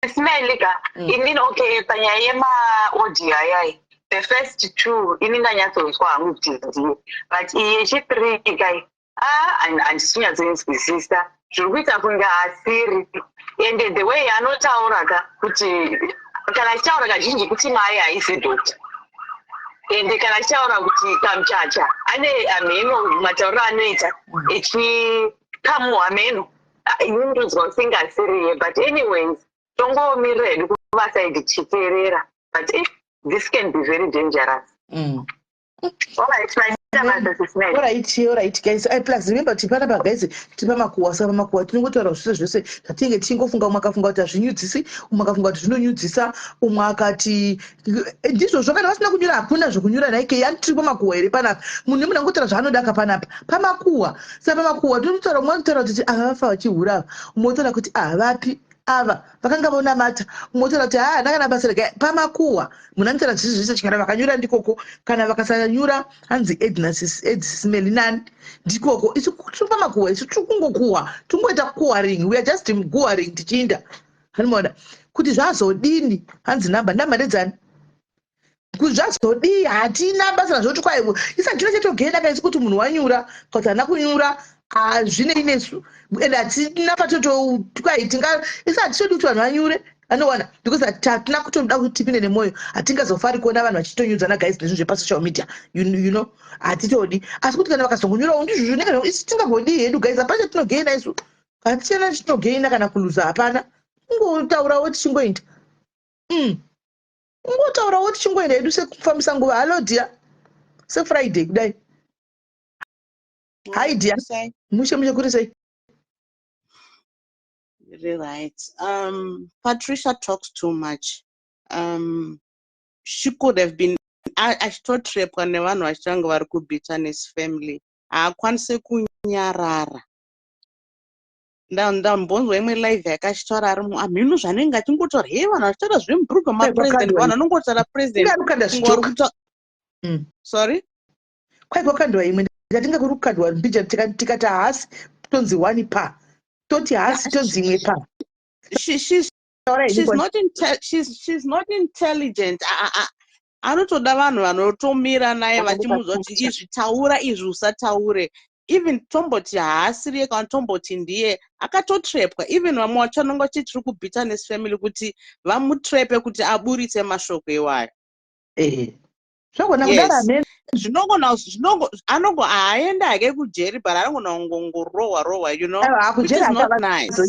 Sismeli ka, inini, okay, panyaya yemaaudio ayai, the first two ini ndanyatsonzwa hangu kuti ndiye, but iyi yechithree kai, ah, handisi kunyatsoinzwisisa. Zviri kuita kunge asiri, ende the way anotaura ka, kuti kana achitaura kazhinji kuti mai haisi doctor, ende kana achitaura kuti kamuchacha ane hameno matauriro anoita echikamu hameno, ini ndonzwa kusingasiriye. But anyways, tongomirira hedu kumasaidi tichiteerera, but if this can be very dangerous. Alright, Alright guys. Plus remember kuti panapa, guys, tiri pamakuhwa. Saka pamakuhwa tinongotaura zvese zvese zvatinenge tichingofunga. Umwe akafunga kuti hazvinyudzisi, umwe akafunga kuti zvinonyudzisa, umwe akati ndizvozvo. Kana vasina kunyura, hakuna zvokunyura naikei. Ani tiri pamakuhwa here panapa? Munhu nemunhu angotaura zvaanoda ka panapa pamakuhwa. Saka pamakuhwa tinotaura, umwe anotaura kuti ava vafa vachihura ava, umwe otaura kuti ah, vapi ava vakanga vonamata, umwe otaura kuti haa, kana basa rega. Pamakuhwa munhu anotaura zvisi zvese. Kana vakanyura ndikoko, kana vakasanyura, hanzi edsimeli nani ndikoko. Isu tiri pamakuhwa, isu tiri kungokuhwa, tingoita kuhwaring. We are just guhwaring tichiinda. Hanimoona kuti zvazodini. Hanzi namba, namba ndedzani? Kuti zvazodii, hatina basa nazvo. Kuti kwai isa tino chatogenda kaisi kuti munhu wanyura kuti haana kunyura, hazvinei nesu. Ende hatina patoto kwai tinga isa, hatitodi kuti vanhu vanyure, anowana, because hatina kutoda kuti tipinde nemwoyo. Hatingazofari kuona vanhu vachitonyudzana, guys, nezvinhu zvepasocial media, you know Hatitodi. Asi kuti kana vakazongonyurawo, ndizvo zvinenge isu tingagodii hedu, guys? Hapana chatinogaina isu, hatichana chatinogaina kana kuluza, hapana. Kungotaurawo tichingoenda, Kungotaurawo tichingoenda hedu sekufambisa nguva. Hallo dear, sefriday kudai. Hi dear, mushe mushe, kuri sei? Very right. Patricia talks too much. She could have been achitotrepwa nevanhu vachitanga vari kubitterness family. Haakwanisi kunyarara. Ndambonzwa imwe live yakachitaura ari hamhino zvanenge achingotaura. He, vanhu vachitaura zvemubhurugwa mapresident, vanhu vanongotaura president. Kukanda zvijoka. Sorry. Kwai kwakandwa imwe, ndatinga kuri kukandwa mbija. Tikati haasi, tonzi one pa, toti haasi, tonzi imwe pa. She's not intelligent. Anotoda vanhu vanotomira naye vachimuudza kuti izvi taura, izvi usataure. Even tomboti haasiriye, kana tomboti ndiye akatotrepwa, even vamwe vacho vanonge vachiti tiri kubitterness family kuti vamutrepe kuti aburitse mashoko iwayo. Zvagona kudaro, amen. Zvinogona, anongo haaenda hake kujeri, but anogona kungongorohwa rohwa. Kujeri nice.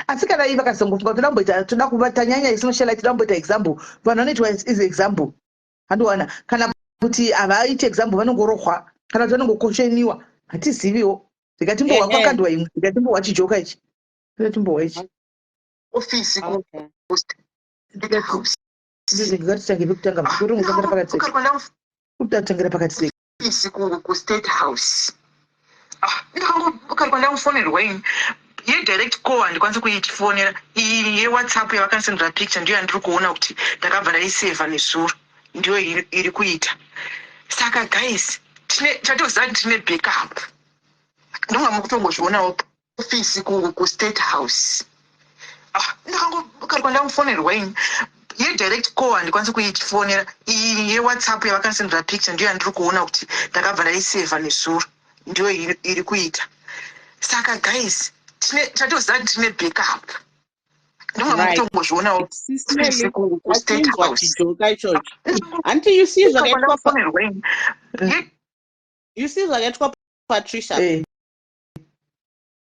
Asi kana ivi vakazongofunga toda kumboita, toda kuva tanyanya isu noshala, toda kumboita example, vanhu vanoitwa is example, handiwana. Kana kuti havaiti example, vanongorohwa, kana kuti vanongokosheniwa, hatiziviwo. Ndikatimbohwa kwakandwa imwe, ndikatimbohwa chijoka ichi, ndikatimbohwa ichi. Ofisi. Ngatitange pekutanga, kuti ungotangira pakati, kutatangira pakati sei? Ofisi kuState House. Ndakangokariwa ndamufonerwa ini yedirect call, handikwanisi kuifonera. Iyi yeWhatsApp yavakasendera picture ndiyo yandiri kuona kuti ndakabva ndaisevha nezuro, ndiyo iri kuita. Saka guys, tatoziva kuti tine backup. Ndonga mukutongozvionawo ofisi kuState House. Ndakangokariwa ndamufonerwa ini yedirect call, handikwanisi kuifonera. Iyi yeWhatsApp yavakasendera picture ndiyo yandiri kuona kuti ndakabva ndaisevha nezuro, ndiyo iri kuita. Saka guys, tatoziva kuti tine backup. Ndonga mukutongozvionawo ofisi kuState House. Chijoka ichocho, hanti you see zvakaitwa, you see zvakaitwa Patricia,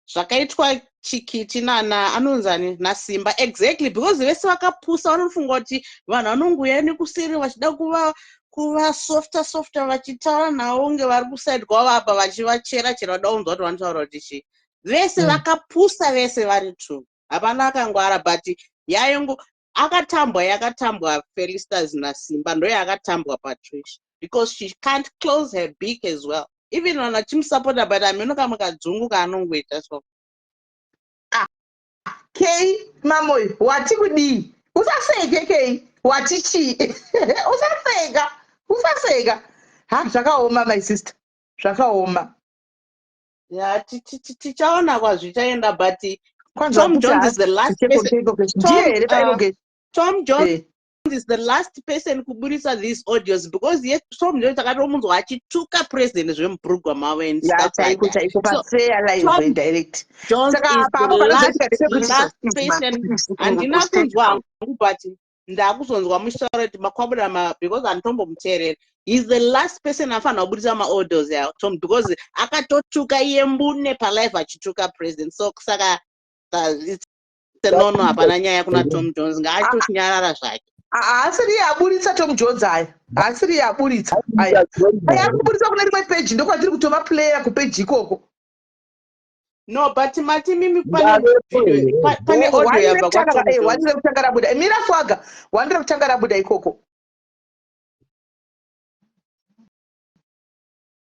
zvakaitwa Chikiti nana anonzani naSimba, exactly, because vese vakapusa. Vanofunga kuti vanhu vanongouya nekuseri vachida kuva kuvasofta softa, vachitaura navo kunge vari kusaidi kwavo, apa vachivachera chera, vada kunzwa kuti vanotaura kuti chii. Vese vakapusa, vese vari two, hapana akangwara. But yaingo akatambwa, yakatambwa Felistas naSimba, ndo yakatambwa Patricia, because she can't close her beak as well, even vanhu vachimusapota, but hameno kamwe kadzungu kaanongoita so. Kei Mamoyo, wati kudii? Usaseke kei, wati chii? Usaseka, usaseka. Ha, zvakaoma, my sister, zvakaoma. Ya, tichaona kwazvichaenda, but Kwanzi Tom vakuti Jones is the last haasi person. Ndiye Tom, here paErogesh? Tom Jones is the last person kuburisa these audios because yes, Tom Jones akatomunzwa achituka president zvemubhurugwa mavo and Ya, stuff like chaiko that. chaiko So pafair live Tom and direct. Jones Saka is apa the apo panozoitika last ndepekuti last person. Handina kunzwa hangu, but ndakuzonzwa muchitaura kuti makwabuda ma, because handitombomuteerera. He's the last person afanira kuburisa maaudios yawo Tom, because akatotuka iye mbune palive achituka president. So saka it's a no no, hapana nyaya kuna Tom Jones, ngaatonyarara zvake. Haasiri iye aburitsa Tom Jones aya, haasiri iye aburitsa aya. Aya ari kuburitsa kune rimwe peji, ndokwatiri kutoma player kupeji ikoko. No, but mati mimi pane video, pane audio yabva kwaTom One Jones. rekutanga rabuda. Mira Swaga, one rekutanga rabuda ikoko.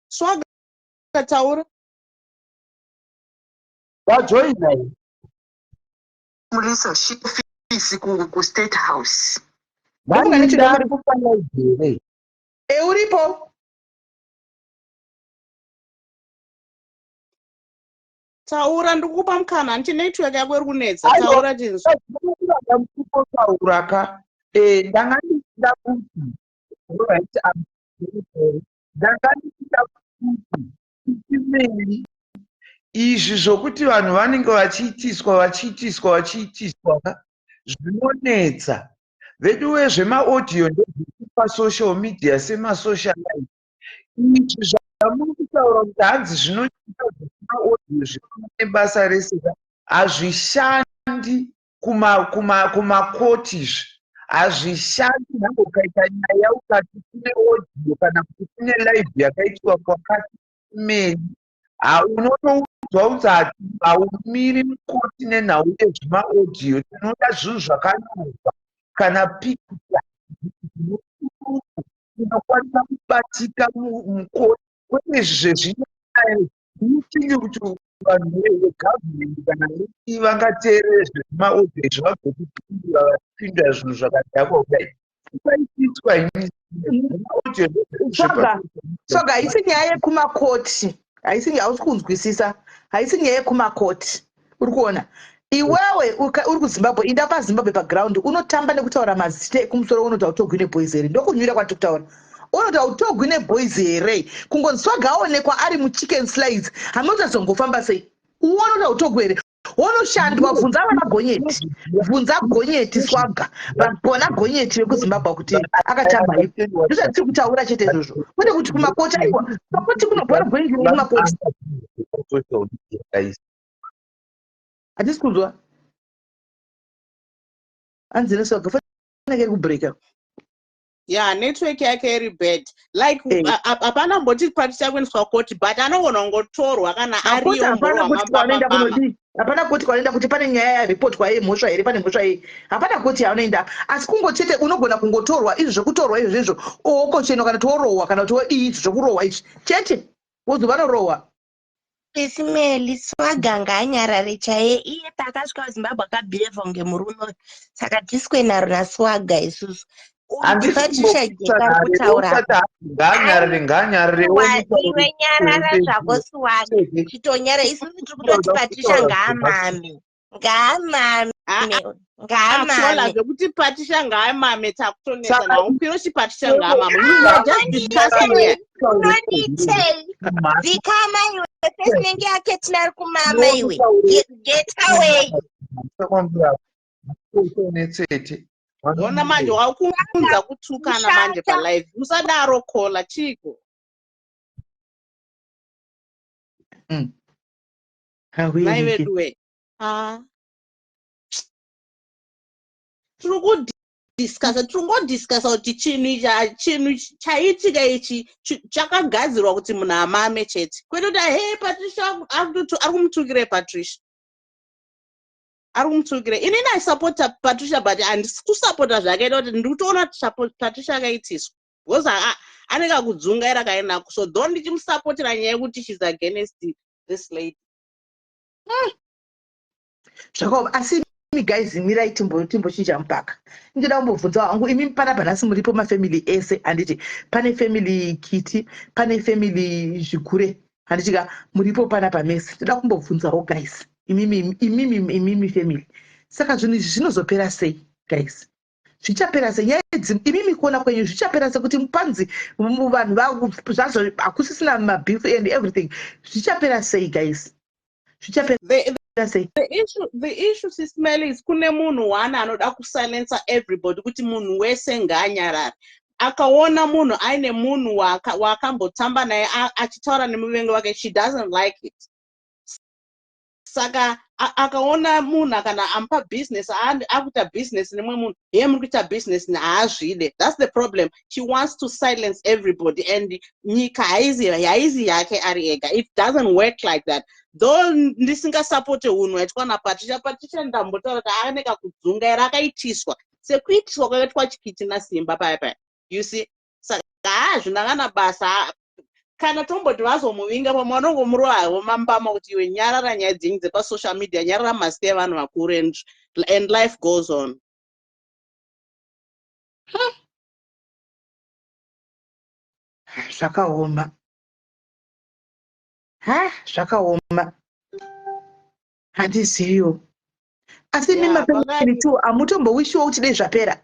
Swaga, taura. Vajoina here? Mulisa shifisi ku State House. Ndofunga Vaninda nechidamari. ari kupalive here? E, uripo. Taura, ndikukupa mukana, hanti network yako iri kunetsa. Aiwa, Taura tinzwa. kutaura ka. Ndanga ndichida kuti, alright, I'm very sorry. Ndanga ndichida kuti titimei izvi zvokuti vanhu vanenge vachiitiswa, vachiitiswa, vachiitiswa ka, zvinonetsa. Veduwe, zvemaaudio ndezvepasocial media semasocialite. Izvi zvamuri kutaura kuti hanzi zvinoita zvemaaudio zvisina nebasa rese ka, hazvishandi kumakoti izvi hazvishandi. Nhange ukaita nyaya ukati kune audio kana kuti kune live yakaitwa kwakati meni, unotoudzwa kunzi haumiri mukoti nenhau yezvemaaudio, tinoda zvinhu zvakanyorwa kana pikicha inokwanisa kubatika mukoti, kwete izvi zvezvinyaya. Mutinge kuti vanhu vegavhumendi kana vei vangateerere zvezvimaaudio izvi vagotipindura, vachipindura zvinhu zvakadhakwa kudai? Usaitiswa ini audio. Swaga, Swaga, haisi nyaya yekumakoti, haisi, hausi kunzwisisa, haisi nyaya yekumakoti. Uri kuona iwewe uri kuZimbabwe, inda paZimbabwe paground, unotamba nekutaura mazita ekumusoro, unoti hautogwi neboys here? Ndokunyura kwatiri kutaura. Unoti hautogwi neboys here? Kungonzi Swaga aonekwa ari muchicken slides, hamunotazongofamba sei? Uone kuti hautogwi here? Wonoshandwa. Bvunza vana Gonyeti, bvunza Gonyeti, Swaga, vagona Gonyeti vekuZimbabwe kuti akatamba ipi. Ndozvatiri kutaura chete izvozvo, kwete kuti kumakoti. Aiwa, kumakoti kunobhora Gonyeti kumakoti. Hatisi kunzwa. Hanzi neSwaga fanake iri kubreaka. Yeah, network yake iri bad, like hapana mboti Patricia kuendeswa koti, but anogona kungotorwa kana Hakoti ariyo. hapana Mborwa kuti kwanoenda mambamama. kunodii, hapana koti kwanoenda kuti pane nyaya yaripotwa yemhosva here, pane mhosva yei, hapana koti yaanoenda. Asi kungochete unogona kungotorwa, izvi zvekutorwa izvo izvo owokochenwa kana kuti worohwa kana kuti wodii, izvi zvekurohwa izvi chete, wozi vanorohwa. Isimeli, Swaga ngaanyarare chaiye. Iye paakasvika kuZimbabwe akabhihevha kunge murume uyu, saka tiswe naro naSwaga isusu. Uyu Patricia Jack ari kutaura. Ngaanyarare, ngaanyarare. Aiwa, iwe nyarara zvako Swaga, chitonyara. Isusu tiri kutoti Patricia ngaamame, ngaamame, Akola ngaamame. Zvekuti Patricia ngaamame takutonetsa Saka nawo pirochi. Patricia ngaamame, we are just discussing here. Unonitei? Dzikama iwe, face nenge yake tinari kumama iwe. Get away. Netsete. Ona manje wakuunza kutukana manje palive, musadaro kola chiko. Nai veduwe, ah, tiri kudiscussa, tiri kungodiscussa kuti chinhu ichi, chinhu chaitika ichi chakagadzirwa kuti munhu amame chete, kwete kuti he Patricia ari kumutukire. Patricia ari kumutukire. Inini aisapota Patricia, but handisi kusapota zvakaita kuti ndiri kutoona kuti Patricia akaitiswa because anenge akudzungaira kainako. So though ndichimusapotera nyaya yekuti she's against this lady. Zvakaoma, asi imi guys, mirai timbochinja mupaka. Ndinoda kumbobvunza hangu imi panapa nhasi muripo mafamily ese, handiti? Pane family Kiti, pane family Zvigure, handiti ka? Muripo panapa mese. Ndoda kumbobvunzawo guys. Imimi imimi imimi family. Saka zvinhu izvi zvinozopera sei guys? Zvichapera sei nyaya idzi imimi kuona kwenyu zvichapera sei kuti panzi vanhu zvazo hakusisina mabeef and everything zvichapera sei guys? Zvichapera sei? The issue, Sis Melly, is kune munhu one anoda kusilensa everybody kuti munhu wese ngaanyarare. Akaona munhu aine munhu waakambotamba naye achitaura nemuvengi wake, she doesn't like it. Saka akaona munhu kana amupa business, akuita business nemumwe munhu, heye muri kuita business, haazvide. That's the problem. She wants to silence everybody and nyika haizi yake ari ega. It doesn't work like that. Though ndisingasapote unhu hwaitwa naPatricia, Patricia ndambotaura kuti ane kakudzungaira, akaitiswa sekuitiswa kwakaitwa Chikiti naSimba paya paya, you see. Saka haazvina kana basa. Kana tomboti vazomuvinga, pamwe vanongomurovawo mambama kuti iwe nyarara nyaya dzenyu dzepasocial media, nyarara mazita evanhu vakuru, and life goes on. Zvakaoma ha, zvakaoma, handiziviwo. Asi imi mafamily too hamutombowishiwo kuti dei zvapera,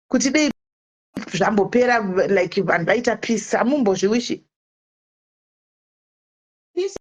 kuti dei zvambopera, like vanhu vaita peace? Hamumbozviwishi? Peace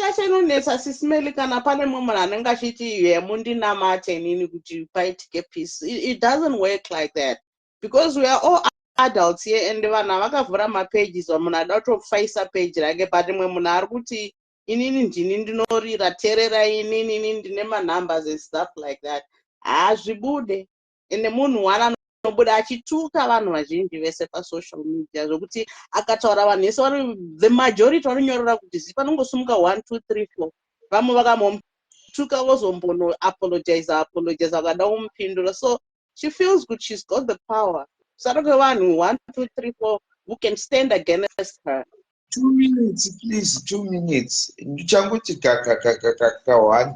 yacho inonetsa, Sis Melly, kana pane mumwe munhu anenge achiti ye mundinamate inini kuti paitike peace. It doesn't work like that because we are all adults here and vanhu havakavhura mapages. Munhu ada kutofaisa page rake, but mumwe munhu ari kuti inini ndini ndinorira, teererai inini, inini ndine manumbers and stuff like that. Hazvibude. Ende munhu one anobuda achituka vanhu vazhinji vese pasocial media, zvokuti akataura vanhu vese vari, the majority vanonyorera kuti zi panongosimuka 1 2 3 4, vamwe vakambomutuka vozombono apologize apologize vakada kumupindura. So she feels good, she's got the power. Saka kwevanhu 1 2 3 4 who can stand against her. 2 minutes please, 2 minutes. Ndichangoti kakakakaka one.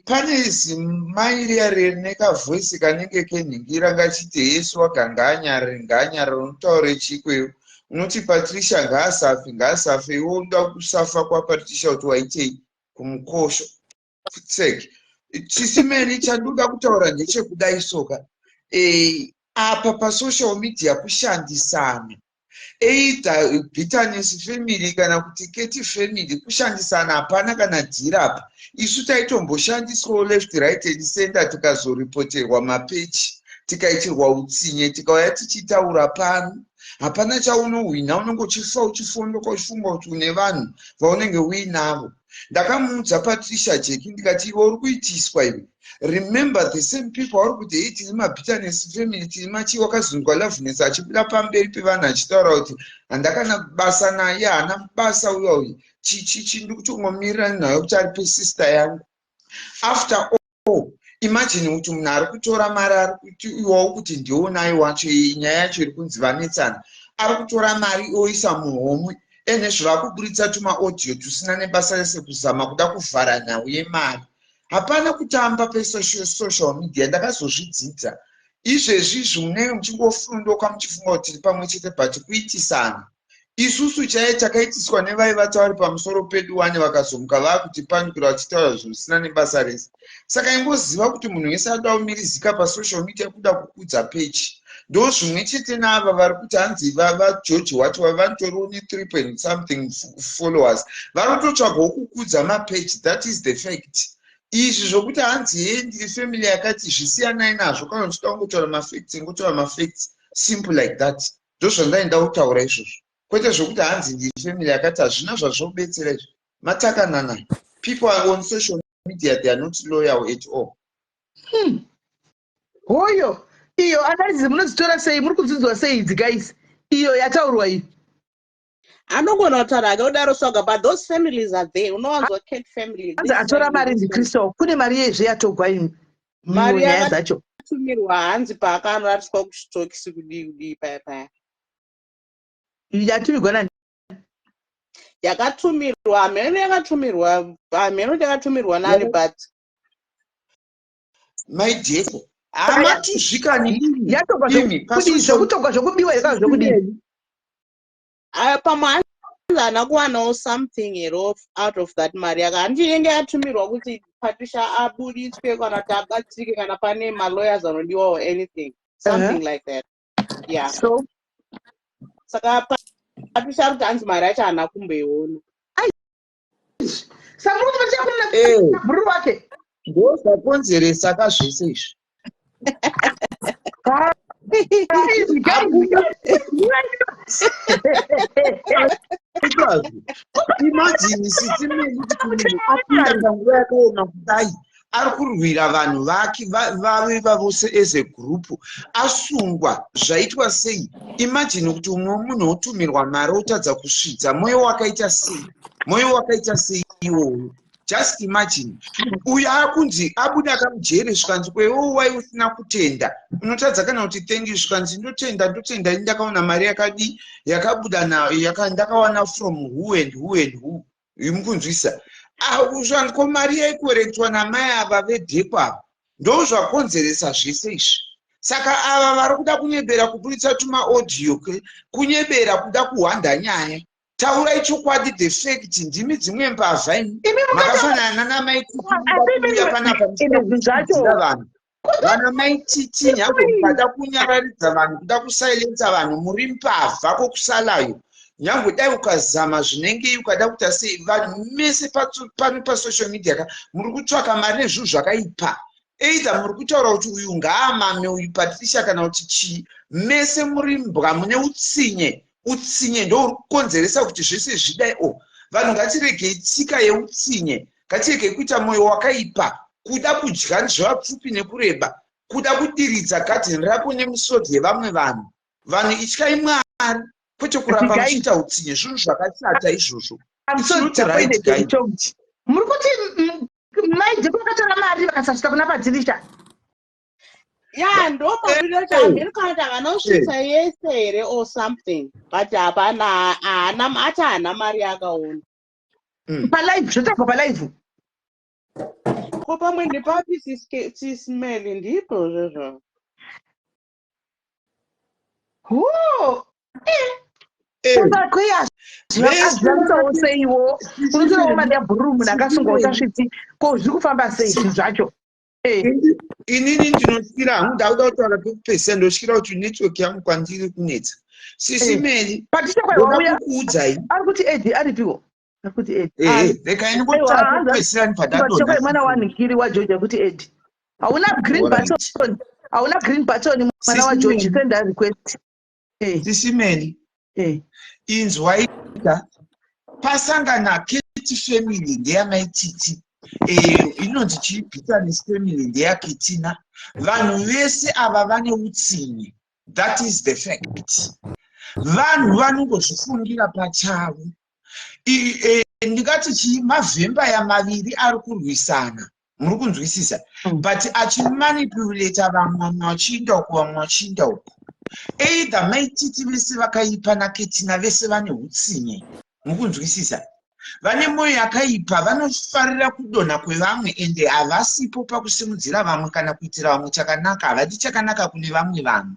Pane zimai riya rine kavoice kanenge kenhingira ngachiti yesu waga ngaanyarare, ngaanyarare. Unotaure chikweyo unoti Patricia ngaasafe, ngaasafe. Iwe unoda kusafa kwaPatricia kuti waitei kumukosho tsek? Sis Melly, chandoda kutaura ndechekudai soka. Apa pasocial media kushandisana, either bitterness family kana kuti Keti family, kushandisana, hapana kana dhiri apa. Isu taitomboshandiswawo left, right and center, tikazoripoterwa mapechi, tikaitirwa utsinye, tikauya tichitaura pano. Hapana chaunohwina, unenge uchifa uchifondoka uchifunga kuti une vanhu vaunenge uinavo. Ndakamuudza Patricia Jeki ndikati, iwe uri kuitiswa iwe. Remember the same people vari kuti hei, tiri mabitterness family, tiri machi. Wakazunzwa Loveness achibuda pamberi pevanhu achitaura kuti handakana basa naye, haana basa uya uyu, chichichi, ndiri kutongomirira nayo kuti ari pesister yangu. After all, imagine kuti munhu ari kutora mari, ari kuti iwawo kuti ndionai wacho, nyaya yacho iri kunzi vanetsana, ari kutora mari oisa muhomwe ene zvakuburitsa tumaaudio tusina nebasa rese kuzama kuda kuvhara nhau yemari. Hapana kutamba pesocial media. Ndakazozvidzidza izvezvi izvi, munenge muchingofundoka muchifunga kuti tiri pamwe chete, but kuitisana. Isusu chaiye takaitiswa nevaiva tauri pamusoro pedu wane, vakazomuka vaakutipandukira vachitaura zvinhu zvisina nebasa rese. Saka ingoziva kuti munhu wese ada kumirizika pasocial media kuda kukudza pechi. Ndo zvimwe chete naava vari kuti hanzi vaGeorge wacho vanotoriwo ne3 point something followers, vari kutotsvagawo kukudza mapeji. That is the fact. Izvi zvokuti hanzi hee ndiri family yakati, zvisiyanai nazvo. Kana uchida kungotaura mafacts, ingotaura mafacts, simple like that. Ndo zvandaida kutaura izvozvo, kwete zvokuti hanzi ndiri family yakati. Hazvina zvazvobetsera izvi, matakanana. People are on social media, they are not loyal at all. Hoyo iyo analysis munodzitora sei? Muri kudzinzwa sei idzi guys, iyo yataurwa iyi? Anogona kutaura ake kudaro soga, but those families are there. Unowanzwa Cat family. Hanzi atora mari ndiCrystal. Kune mari yezve yatogwa imi? Mari nyaya dzacho. Yakatumirwa hanzi paakanoratiswa kuchitokisi kudii kudii paya paya. Yatumirwa nani? Yakatumirwa hameno, yakatumirwa hameno kuti yakatumirwa nani, but Maidheko hamatuzvikani. Yatogwa zvekudii? Zvekutogwa, zvekubiwa, yakava zvekudii? Pamwe. haana kuwanawo something here out of that mari yaka hanti inenge yatumirwa kuti Patricia abuditswe kana kuti abatsirike kana pane malawyers anodiwa or anything, something like that, yeah. So saka Patricia ari kuti hanzi mari yacho haana kumboiona. Saka muri kuti Patricia kuna bhururu wake? Ndo zvakonzeresa ka zvese izvi. Guys, guys, Izvazvo. Imagine, Sisi Meli, kuti munhu apinda panguva yakaoma kudai, ari kurwira vanhu vake vave vavose as a group, asungwa, zvaitwa sei? Imagine kuti umwe munhu otumirwa mari otadza kusvidza. Mwoyo wakaita sei? Mwoyo wakaita sei iwowo? Just imagine, uyu akunzi abuda kamujere, zvikanzi kwewo wai usina kutenda, unotadza kana kuti thank you. Zvikanzi ndotenda, ndotenda ini ndakaona mari yakadi yakabuda nayo ndakawana from who and who and who. Mukunzwisa? Zvanzi ko mari yaikorektwa namai ava vedheko ava, ndo zvakonzeresa zvese izvi. Saka ava vari kuda kunyebera kuburitsa tumaaudio, kunyebera kuda kuhwanda nyaya. Taurai chokwadi, the fact, ndimi dzimwe mbavha imi. Makafanana namaitikuuya panapa muchida vanhu, vana Maititi, nyange mukada kunyararidza vanhu, kuda kusilensa vanhu, muri mbavha kwokusalayo. Nyange dai ukazama zvinengei, ukada kuita sei, vanhu mese pano pasocial media ka muri kutsvaka mari nezvinhu zvakaipa. Either muri kutaura kuti uyu ngaamame, uyu Patricia, kana kuti chii, mese muri mbwa, mune utsinye. Utsinye ndo uri kukonzeresa kuti zvese zvidai. O vanhu, ngatiregei tsika yeutsinye, ngatiregei kuita mwoyo wakaipa, kuda kudya zvevapfupi nekureba, kuda kudiridza gadheni rako nemisodzi yevamwe vanhu. Vanhu, ityai Mwari, kwete kuramba Guys. muchiita utsinye. Zvinhu zvakashata izvozvo. I'm It's so not right, disappointed guys. and shocked. Muri kuti mai Jeko vakatora mari vakasasvika kuna Patricia? Ya, ndo mabudiro acho. Hamheno kana kuti havanosvitsa yese here or something, but hapana, haana, ati haana mari yaakaona. Palive, zvotabva palive. Ko pamwe ndepapi, Sis Meli? Ndipo zvezvo. Ho, saka azvihambisawo seiwo? Unotorawo mari yabhururu, munhu akasungwa, uchasvitsi ko? Zviri kufamba sei zvinhu zvacho? Inini ndinotyira hangu, ndakuda kutaura pekupedzisa, ndotyira kuti network yangu kwandiri kunetsa. Sisi Meli, Patricia kwai ndoda wauya. kukuudzai. Ari kuti Edi aripiwo, ari kuti Edi. Ehe, regai ndingotaura pekupedzisira Patricia kwai mwana ndibva. wanhikiri waGeorge, kuti Edi hauna green button, hauna green button, mwana Sisi waGeorge. Meli. Send a request. Sisi Meli, inzwaika, pasangana Keti family ndeyamaititi, inonzi chii, Bitterness family ndeyaKetina. Vanhu vese ava vane utsinye, that is the fact. Vanhu vanongozvifungira pachavo. Ndingati chii, mavhembaya maviri ari kurwisana, muri kunzwisisa? But achimanipulata vamwe, vamwe vachiinda uku, vamwe vachiinda uku. Either Maititi vese vakaipa naKetina vese vane utsinye, mukunzwisisa? Vane mwoyo yakaipa, vanofarira kudonha kwevamwe, ende havasipo pakusimudzira vamwe kana kuitira vamwe chakanaka. Havadi chakanaka kune vamwe vanhu.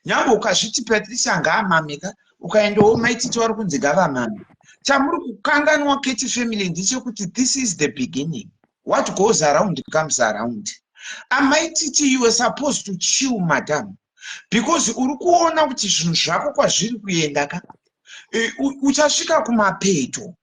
Nyange ukazviti Patricia ngaamameka, ukaendawo Maititi vari kunzi ngavamame. Chamuri kukanganwa, Keti family, ndechekuti this is the beginning. What goes around comes around. Amaititi, you were supposed to chill, madam, because uri kuona kuti zvinhu zvako kwazviri kuenda ka, uchasvika kumapeto,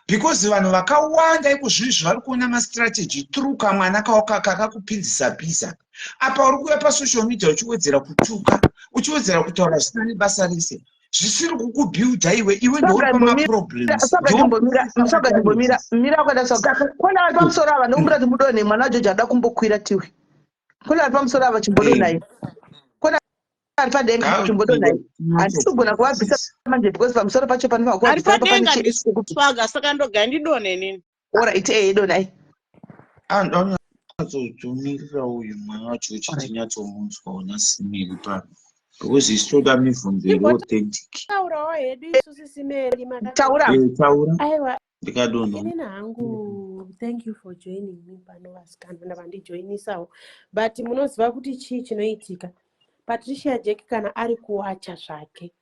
because vanhu vakawanda iko zvinhu zvavari kuona mastrategy through kamwana kakakupinzisa bhiza. Apa uri kuuya pasocial media uchiwedzera kutuka, uchiwedzera kutaura zvisina nebasa rese, zvisiri kukubuilda iwe. Iwe ndouri pamaproblems. Musaga, chimbomira, mira wakada. Saka kona vari pamusoro ava, ndokumbira kuti mudonhe. Mwana waGeorge ada kumbokwira tiwe. Kona vari pamusoro ava, chimbodonhai. Kona ari padenga, chimbodonhai. Handisi kugona kuvabvisa manje because pamusoro pacho panofanira Ari kuvabvisa pa pane padenga ndiswaga, saka ndoga ndidonhe nini? Alright, donhai. Andanyatsotomirira uyu mwana wacho uchi tinyatsomunzwawo naSimeri pano, because isu toda mibvunzo iri authentic. Taurawo hedu isu, Sisi Meli. Taura. Taura. Aiwa. Ndikadonha. Inini hangu, thank you for joining me pano, vasikana, ndavandijoinisawo. But munoziva kuti chii chinoitika? Patricia Jack kana ari kuwacha zvake.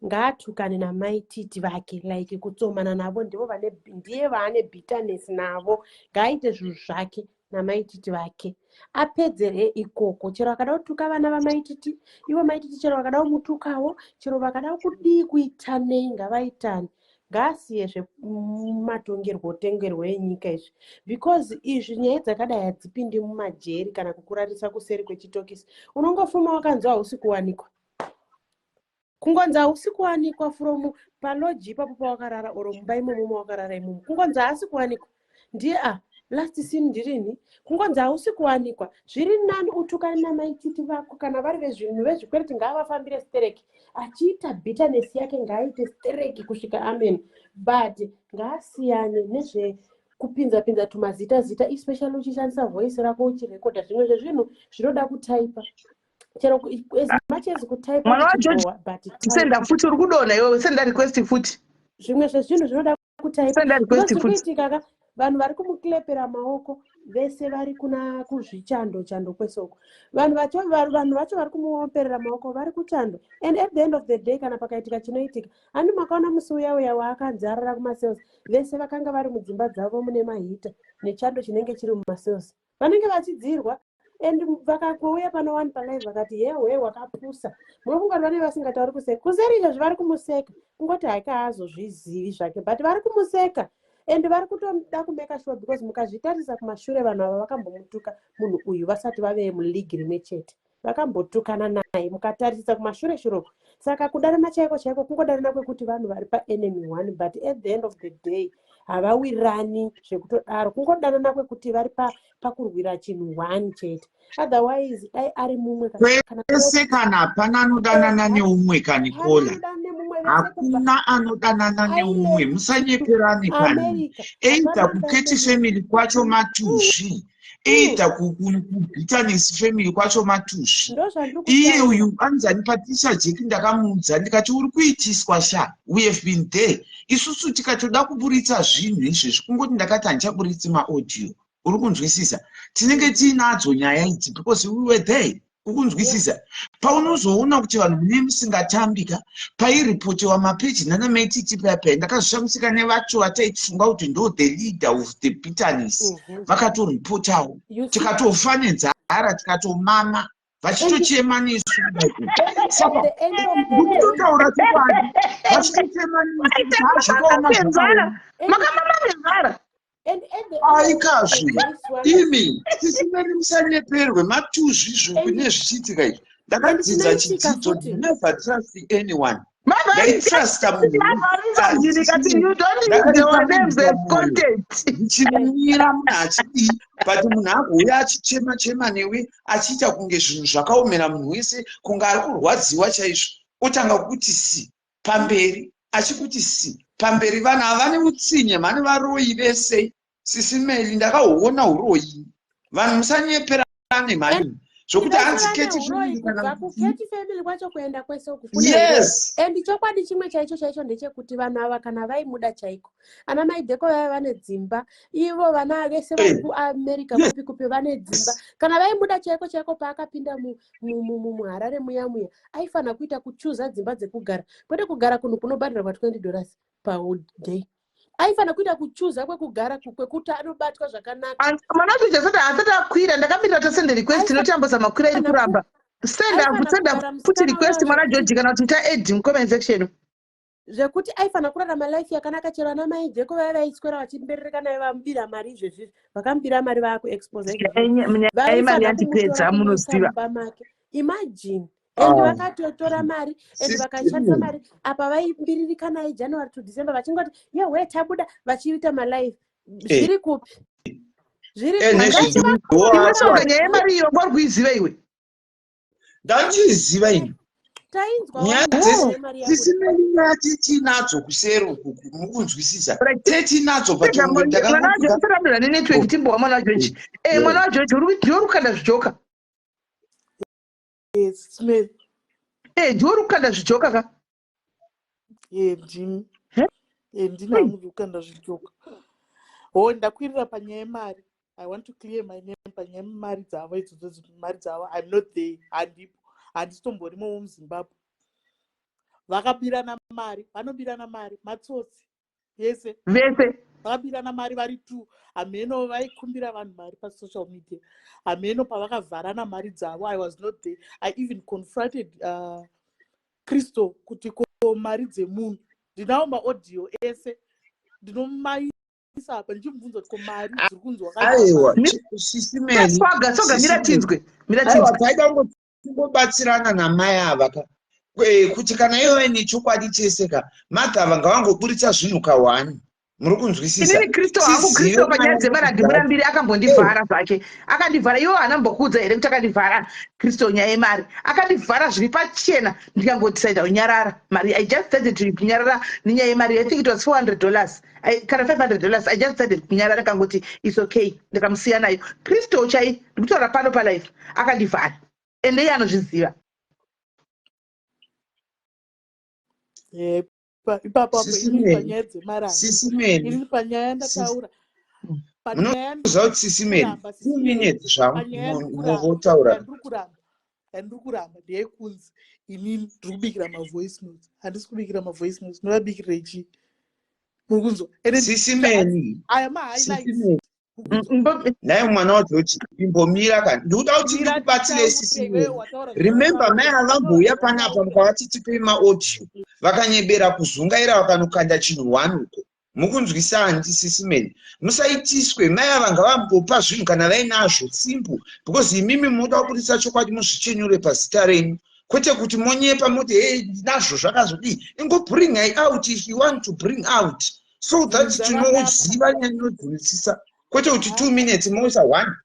Ngaatukane namai Titi vake, like kutsomana navo, ndivo vane, ndiye vaane bitterness navo. Ngaaite zvinhu zvake namai Titi vake, apedzere ikoko. Chero akada kutuka vana vamai Titi, ivo mai Titi chero vakada kumutukawo, chero vakada kudii kuitanei, ngavaitane. Ngaasiye zvematongerwo tengerwo enyika izvi, because izvi nyaya dzakadai hadzipindi mumajeri kana kukurarisa kuseri kwechitokisi. Unongofuma wakanzi hausi kuwanikwa, kungonzi hausi kuwanikwa from palodge ipapo pawakarara or mumba imomo mawakarara imomo. Kungonzi haasi kuwanikwa, ndiye a last seen ndirini. Kungonzi hausi kuwanikwa, zviri nani utukane namaititi vako. Kana vari vezvinhu vezvikwereti, ngaavafambire stereki. Achiita bitterness yake, ngaaite stereki kusvika amen, but ngaasiyane nezvekupinza pinza tumazita zita, especially uchishandisa voice rako uchirekodha. Zvimwe zvezvinhu zvinoda kutaipa, chero as much as kutaipa Mwana waGeorge, kuchibhowa, but senda futi, uri kudonha iwewe. Senda request futi. Zvimwe zvezvinhu zvinoda kutaipa. Senda request Because futi. kuitika ka, vanhu vari kumuklepera maoko vese vari kuna kuzvichando chando kwese uko. Vanhu vacho vari kumuomberera maoko vari kuchando, and at the end of the day, kana pakaitika chinoitika, handi makaona musi uya uya waakanzi arara kumacells? Vese vakanga vari mudzimba dzavo mune maheater nechando chinenge chiri mumacells, vanenge vachidzirwa, and vakangouya pano one palive vakati, "Yewe, wakapusa." Munofunga kuti vanenge vasingatauri kuseka kuseri? Izvozvi vari kumuseka, kungoti hake haazozvizivi zvake, but vari kumuseka and vari kutoda kumake sure, because mukazvitarisa kumashure, vanhu ava vakambomutuka munhu uyu vasati vave muleague rimwe chete. Vakambotukana naye mukatarisisa kumashure shuroko. Saka kudanana chaiko chaiko kungodanana kwekuti vanhu vari paenemy one, but at the end of the day havawirirani zvekutodaro. Kungodanana kwekuti vari pakurwira chinhu one chete. Otherwise dai ari mumwe kana Kwese kana hapana anodanana neumwe kanikola. Hapana nemumwe, vese kubva Hakuna anodanana neumwe, musanyeperane kani. America. Either Hapana kuKeti anodanana. family kwacho matuzvi, either kuBitterness family kwacho matuzvi. Ndozvandiri Iye kutaura. uyu anzani Patricia Jack, ndakamuudza ndikati, "Uri kuitiswa sha." We have been there isusu tikatoda kuburitsa zvinhu izvezvi. Kungoti ndakati handichaburitsi maaudio, uri kunzwisisa? Tinenge tiinadzo nyaya idzi because we were there, ukunzwisisa? Paunozoona kuti vanhu mune musingatambika, pairipotewa mapeji nana maititi paya, ndakazvishamisika nevacho vataifunga kuti ndo the leader of the bitterness, vakatoripotawo. You see? Tikatofa nenzara, tikatomama, vachitochema nesu kudai. Saka At the end of the day, ndikutotaura chokwadi, vachitochema nesu kuti ha, zvakaoma, zvakaoma. Makamama nenzara. And at the end of the Aikazve day, Swana, imi tisineni, musanyeperwe, matuzvi zvuku nezvichiitika izvi. And Ndakadzidza chinoitika chidzidzo, futi, never trust anyone. Ndaitrusta munhu. You don't use our names as content. Ndichimira munhu achidii, but munhu agouya achichema chema newe, achiita kunge zvinhu zvakaomera munhu wese, kunge ari kurwadziwa chaizvo, otanga kukuti si pamberi, achikuti si pamberi. Vanhu ava vane utsinye mhani, varoyi vese. Sisimeli, ndakahuona uroyi. Vanhu musanyeperane mhani, zvokuti vese hanzi vane Keti uroyi family kubva kana kuKeti family kwacho kuenda kwese uku kune uroyi. And chokwadi chimwe chaicho chaicho ndechekuti vanhu ava kana vaimuda chaiko, ana maidheko vaya vane dzimba, ivo vana vese vari kuAmerica, kupi kupi vane dzimba. Kana vaimuda chaiko chaiko, paakapinda muHarare muya muya, aifanira kuita kuchuza dzimba dzekugara, kwete kugara kunhu kunobhadharwa $20 paday. Aifanira kuita kuchuza kwekugara, kwekuti anobatwa zvakanaka. Mwana wacho asati akwira, ndakamirira tasende request, tinotambisa makwira iri kuramba. Senda Aifanira senda kugara futi musikana request, uya mwana zvekuti George, kana kuti ita add mucomment section. Zvekuti aifanira kurarama life yakanaka. Chero ana mai Jeko vaya vaiswera vachimberereka naye, vamubira mari izvezvizvi, vakamubira mari, vaakuexposa izvezvizvi. Nyaya yemari Vaifanira yandipedza, kumutora kumuisa munoziva. mumba make. Imagine, and vakatotora mari and vakashandisa mari. Apa vaimbiririka naye January to December, vachingoti, "Yewe, tabuda," vachiita malive. Zviri kupi? Zviri kupi? Iwe soka, nyaya yemari iyo wanga uri kuiziva iwe? Ndandiziva ini. Tainzwa Nyaya wani dzese nyaya yemari yabuda. tisinei nyaya titinadzo kuseri uku, mukunzwisisa? Tetinadzo, but Mwana waGeorge, usarambirwa nenetwork, timbowa mwana waGeorge. Mwana waGeorge, ndiwe uri kukanda zvijoka? Yes, Smith. Ndiwe uri kukanda zvijoka ka? Ye, ndini. Ye, ndini hangu ndiri kukanda zvijoka. Ho, ndakwirira panyaya yemari. I want to clear my name panyaya yemari dzavo idzodzo, mari dzavo. I'm not there, handipo, handisitomborimo muZimbabwe. Vakabirana mari, vanobirana mari, matsotsi yese. Vese. Vakabirana mari vari two. Hameno vaikumbira vanhu mari pasocial media. Hameno pavakavharana mari dzavo. I was not there. I even confronted Crystal kuti ko mari dzemunhu. Ndinawo maaudio ese. Ndinomaisa apa ndichimubvunza kuti ko mari dziri kunzi wakadya Aiwa, mari. sisi Mary, Swaga, swaga, sisi mira Mary. tinzwe. Mira Aiwa, tinzwe. taida kungobatsirana namai ava ka. Kuti kana ivo vaine chokwadi chese ka, magava ngavangoburitsa zvinhu kahwani. Muri kunzwisisa? Inini Kristo hangu, Tizive Kristo panyaya mari dzemari dzake. handimurambiri, akambondivhara zvake. Akandivhara, iwo haana kumbokuudza here kuti akandivhara Kristo nyaya yemari. Akandivhara zviri pachena ndikangodecida kunyarara mari. I just decided to kunyarara nenyaya yemari. I think it was $400. Kana $500. I just decided kunyarara kangoti it's okay. Ndikamusiya nayo. Kristo chai ndikutaura pano palife akandivhara. Ende iye anozviziva. Ipapo apo Sisi inini Mary, panyaya dzemari Sisi Mary, inini panyaya Sisi ndataura panyaya munoziva kuti Sisi Mary, ndikuramba two Sisi Mary minutes zvangu panyaya ndikuramba movotaura. yandiri kuramba ndeyekunzi inini ndiri kubikira mavoice notes, handisi kubikira mavoice notes, ndovabikirei chii? Muri kunzwa? Ende Sisi Mary, aya Sisi mahighlights Mary. Nhai mwana waGeorge, imbomira kani. Ndikuda kuti mira ndikubatsire titaure Sisi iwewe Mary. wataura Remember mai zvawataura ava wataura vambouya panapa zvawataura mukavati tipei maaudio. Vakanyebera kuzungaira vakanokanda chinhu one uko. Mukunzwisa handi Sisi Mary. Musaitiswe mai ava ngavambopa zvinhu kana vainazvo simple because imimi munoda kuburitsa chokwadi muzvichenyure pazita renyu. Kwete kuti monyepa moti hey ndinazvo zvakazodii. Ingo bring out if you want to bring out. So that bvunza vana apa tinoziva nyanyodzinzwisisa kwete kuti 2 minutes moisa 1.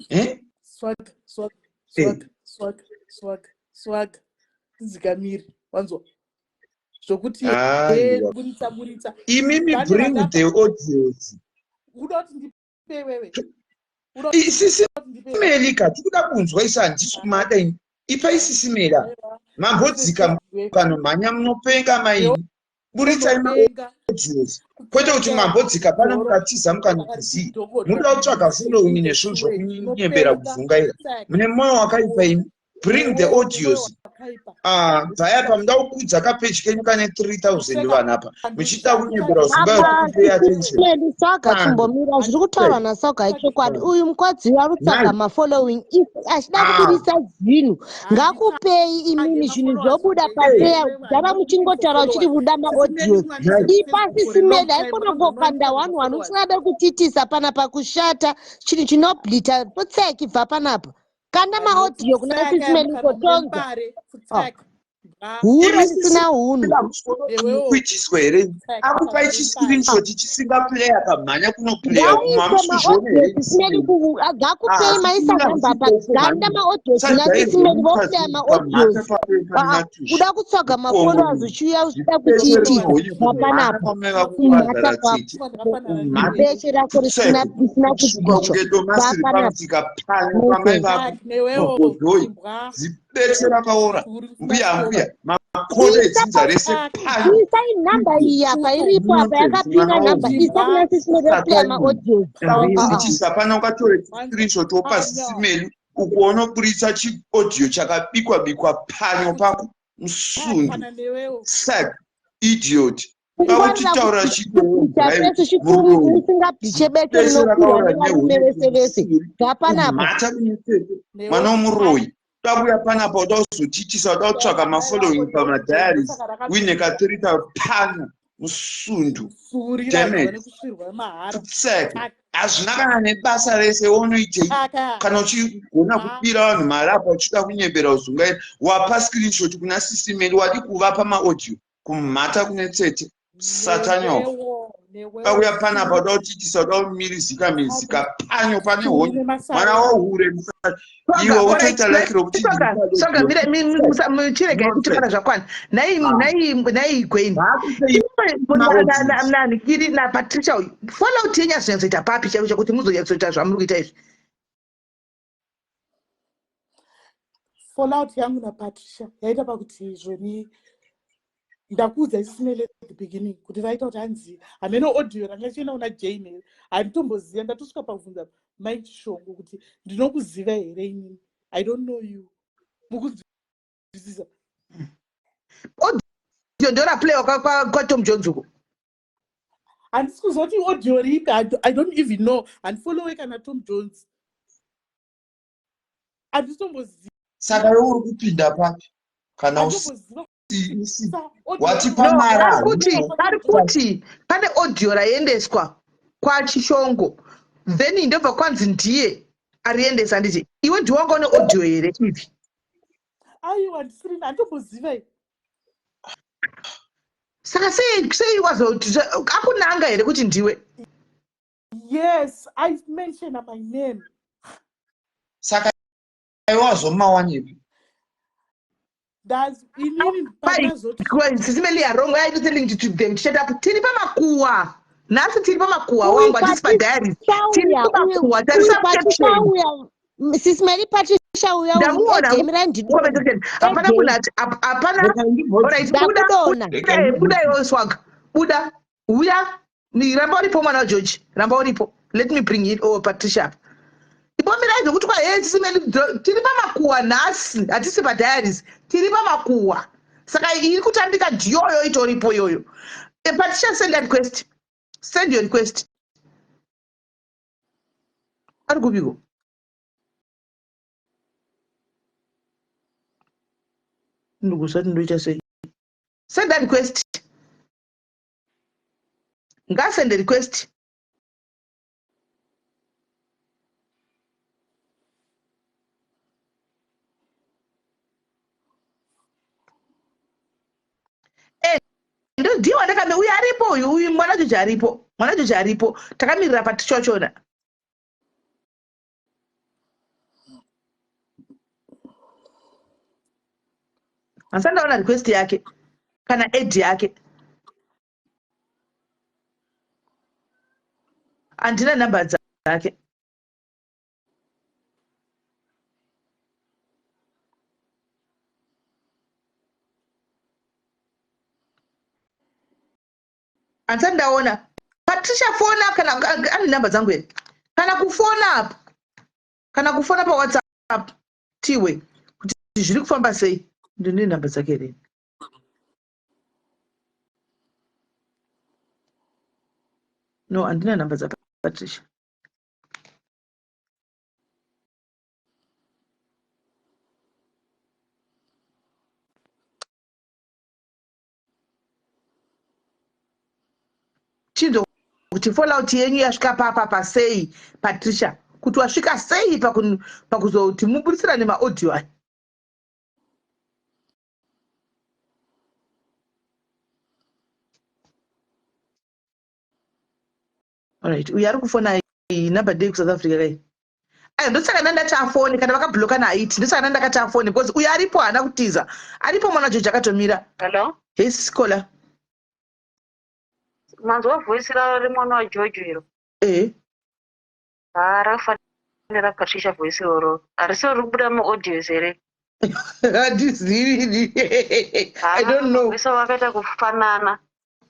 Eh? Swag, swag, Eh. swag, swag, swag, swag. Dzikamiri, wanzwa? Zvokuti Aiwa. buritsa buritsa. Imimi Pane bring vanapa the audios. uda kuti ndipe wewe. Uda Sisi kuti ndipe wewe. Melika tikuda kunzwa isa handisi kumada ini. Ipai Sisi Mela. Aiwa. Mambodzika mukanomhanya munopenga maini. Buritsai Unopenga. maaudios. Kwete kuti mambodzika pano mukatiza mukanotizii. Munoda kutsvaga following nezvinhu zvokunyembera kuzungaira. Mune moyo wakaipa imi. Bring the audios. Ah, bvaya apa muda kukudza kapeji kenyu kane 3000 vanhu apa. Muchida kunyembera kuzungaira Apa kuti pay attention. Sisi Saga Kana. chimbomira zviri kutaurwa naSaga ichokwadi. Uyu mukadzi uyu ari kutsvaga Nhai. mafollowing if achida Ah. kubudisa zvinhu ngakupei imimi zvinhu zvobuda pafair gara muchingotaura uchiti buda maaudios. Nhai. Ipa Sisi Meli haikona kungokanda one one usingade kutiitisa panapa kushata chinhu chinoblita putseki bva panapa. Kanda maaudio kuna Sisi Meli ukotonza. Oh. Hure Imi Sisi risina hunhu. kuitiswa here? Akupai chiscreenshot chisingaplaya pamhanya kunoplaya Ngaise mamusizvione here maaudios Sisi Meli ngakupei Ah, maisa Sisi namba apa ganda maaudios kuna Sisi Meli voplaya maaudios. Kuda kutsvaga mafollowers uchiuya uchida kutiitisa papanapa kumhata kwako beche rako risina risina kusvuka kubvichwa kunge domasi papanapa ripamusika pano pamai vako magodhoi zibeche rakaora mbuya mbuya makodo edzinza rese pano Isai nhamba iyi apa iripo apa Nonsense, yakapinda mwana nhamba isa kuna Sisi Meli voplaya maaudios. Ichisa pano ukatore screenshot wopa Sisi Meli uko unoburitsa chiaudio chakabikwa bikwa panyo pako musundu sak idiot Kungwarira Pakutitaura kubhicha fesu chikuru musingabhiche beche Beche rinokurwa rakaora nevarume nehure vese vese bva panapa kumhata kunetete mwana womuroyi uda kuuya panapa uda kuzotiitisa uda kutsvaga mafollowing pamadiaries uine ka3 pano musundu dammit tsek hazvina kana nebasa rese unoitei kana uchigona kubira vanhu mari apa uchida kunyembera uzungaira wapa screenshot kuna Sisi Meli wadi kuvapa maaudio kumhata kune tsete satanyoko uya panapa uda kutiitisa uda kumirizika mirizika panyo pane honye mwana wahure iwe wotoita laki rokuti Soga chiregai kuti kana zvakwana nhai nhai nhai Gwen nanikiri naPatricia uyu fallout yenyu azonyatsoita papi chaiko chakuti muzonyatsoita zvamuri kuita izvi? Fallout yangu naPatricia yaita pakuti zvoni ndakuudza Sisi Meli at the beginning kuti vaita kuti hanzi hameno audio ranga ichienda kuna Jane here, handitomboziva. Ndatosvika pakubvunza Mai Chishongo kuti ndinokuziva here inini? I don't know you. Mukunzwisisa? Audio audio ndoraplayiwa kwaTom Jones uko. Handisi kuzoti audio ripi. I don't even know. Handifollowe kana Tom Jones, handitomboziva. Saka iwe uri kupinda papi kana Handitomboziva. Watipa No, mari ari kuti hauna. ari kuti pane audio raendeswa kwaChishongo, then ndobva kwanzi ndiye ariendesa. Handiti iwe ndiwe wanga une audio here ivi? Aiwa, ndisiri, handitomboziva. Saka sei wazoti akunanga here kuti ndiwe? Yes, I mention my name. Saka iwe wazomawanepi? That's inini pandazoti Sisi Melly are wrong. Why are you telling to them to shut up? Tiri pamakuwa nhasi, tiri pamakuwa. Uyu Wangu, hatisi padiaries, tiri Patricia uyu pamakuwa. uyu Tarisa Patricia caption. uya, Sisi Mary, Patricia uya uyu. Ndamuona. Ejemira ndidona. Comment section hapana munhu ati hapana. Alright, buda. Ndakudona. Buda, buda iwe Swag, buda, uya. Ramba uripo, mwana waGeorge, ramba uripo. Let me bring it. Oh, Patricia apa ibomirai zvekuti kwa hey, Sisi Mary, tiri pamakuwa nhasi, hatisi padiaries, tiri pamakuwa. Saka iri kutambika ndiyoyo itoripo iyoyo. Patricia, send a request, send your request. Ari kupiko? Ndikusati ndoita sei? Send a request, ngasende request. Ndiwo ndakame uyu aripo, uyu mwana Jojo aripo, mwana Jojo aripo, takamirira patichochona. Handisati ndaona request yake kana add yake. Handina nhamba dzake. Handisati ndaona. Patricia, fona kana ane nhamba dzangu here, kana kufona apa, kana kufona paWhatsApp tiwe kuti zviri kufamba sei. Ndine nhamba dzake here? No, handina nhamba dzaPatricia. Chinzo kuti fallout yenyu yasvika papa pasei, Patricia, kuti wasvika sei pakuzoti muburitsirane maaudio aya? Alright, uyu ari kufona iyi number ndei kuSouth Africa kai? Ayo, ndosaka ndandati afone kana vakabloka naiti. Ndosaka ndandakati afone because uyu aripo, haana kutiza, aripo. Mwana George akatomira. Hello? Hey, Sikola. Manzwa voice raro remwana waGeorge iro? Eh. Haa, rakafanira Patricia voice iroro. Harisi riri kubuda muaudios here? Handizivi, I don't know. Mavoice avo akaita kufanana.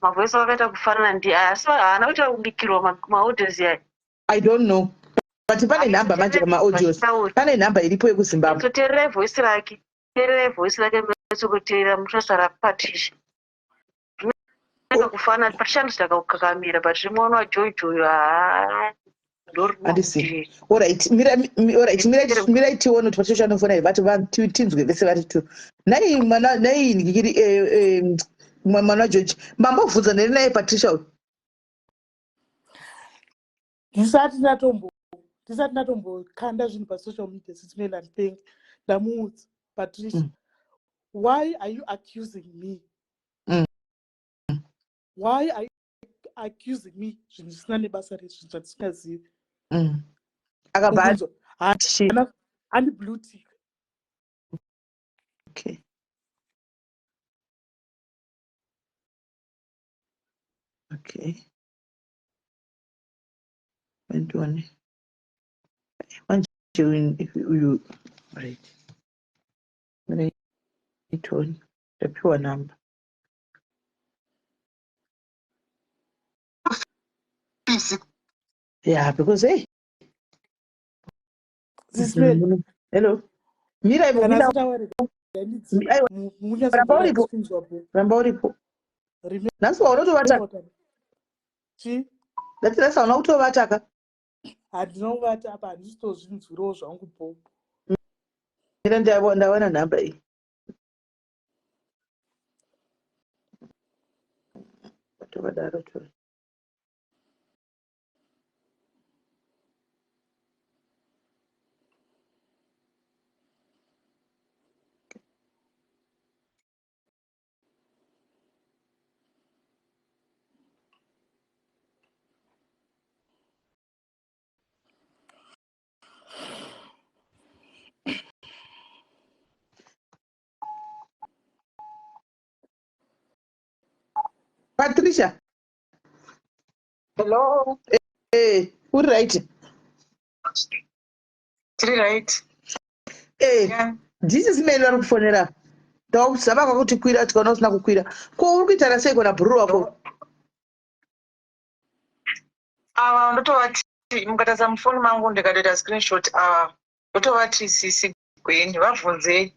Mavoice avo akaita kufanana ndi asi haana kuita kubikirwa maaudios aya. I don't know, but pane nhamba manje pamaaudios, pane nhamba iripo yekuZimbabwe. Toteererai voice rake. Teererai voice rake munyatsokuteerera muchasara Patricia. Zvinoita kufanana. Patricia anozita kakukakamira but remwana waGeorge uyo haa Handisi. Alright, mira, alright, mira, tione kuti Patricia anofona here. Vati tinzwe vese vari two. Nai mwana, nai ndikiri mwana waGeorge, mambobvunza nere naye Patricia uyu? Ndisati ndatombokanda zvinhu pasocial media, Sisi Mel, handipenge ndamuudza Patricia, why are you accusing me? Why are you accusing me zvinhu zvisina nebasa rezvinhu zvandisingazivi? Akabva Ukunzwa? Handi blue tick. Okay, ndione manje uyu. Right, right, tapiwa namba. Yeah, because hey. Sisi Mel. Hello, mira ivo. Kana Mira. asati awarega, Aiwa, ramba uripo, ramba uripo. Nhasi waunotovata. Chii? Ndati nhasi hauna kutovata ka? Handina kuvata apa handisitozvinzwirawo zvangu bho. Mira ndawana nhamba iyi. Tovadaro to. Patricia. Hello. Eh, uri right? Tiri right. Eh, this is Mary vari kufonera. Ndakuzama kwakuti kwira tikaona usina kukwira. Ko uri kuita sei kona bhururu wako? Ava ndotovati mukatarisa mufoni mangu ndikatoita screenshot ava ndotovati sisi Gweni vabvunzei.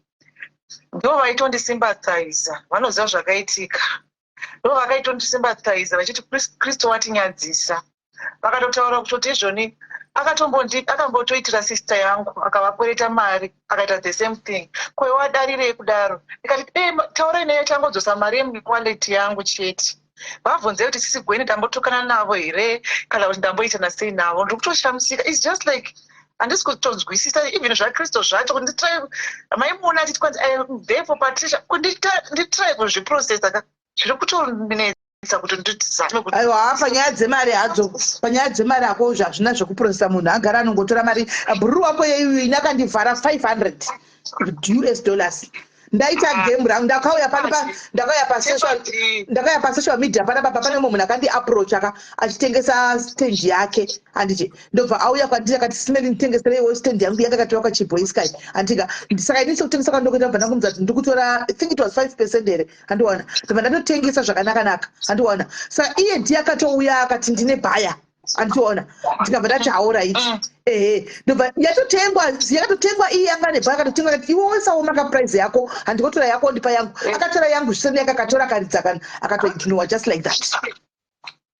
Ndivo vaitondisympathiza vanoziva zvakaitika. Ndivo vakaitondisympathiza vachiti Kristu watinyadzisa. Vakatotaura kutoti izvoni akatombondi akambotoitira sister yangu akavakwereta mari akaita the same thing. Ko iwe wadarirei kudaro? Ndikati eh taurai naye changodzosa mari yemuwallet yangu chete. Vabvunzei kuti sisi Gweni ndambotukana navo here kana kuti ndamboitana sei navo. Ndiri kutoshamisika. It's just like handisi kutonzwisisa even zvakristo zvacho kuti nditry maimuona achiti kwanzi I'm there for Patricia kuti nditry kuzviprocessa ka zviri kutonetsa kuti ndizame kuti aiwa panyaya dzemari hadzo panyaya dzemari hako hazvina zvekuprocessa munhu agara anongotora mari bhururu wako yeiyu ini akandivhara 500 us dollars ndaita ah. game rangu ndakauya pano pa ndakauya pa social ndakauya pa social media pana papa pane mumwe munhu akandi approach aka achitengesa stand yake handiti ndobva auya kwandiri akati simeli nditengesereiwo stand yangu yanga yakatova kwachiboy sky handika saka ini sekutengesa kwandokuita bva ndangomudza kuti ndikutora i think it was 5 percent here handiona ndobva ndatotengesa zvakanaka naka handiona saka iye ndiye akatouya akati ndine bhaya anditoona ndikabva ndati haorit mm. ehe ndobva yatotengwa yakatotengwa iye yanga nebha akatotengwa akati iwe wesaoma ka price yako handikotora yako ndipa yangu mm. akatora yangu zviseni yake akatora akaridza kana akatoignowa just like that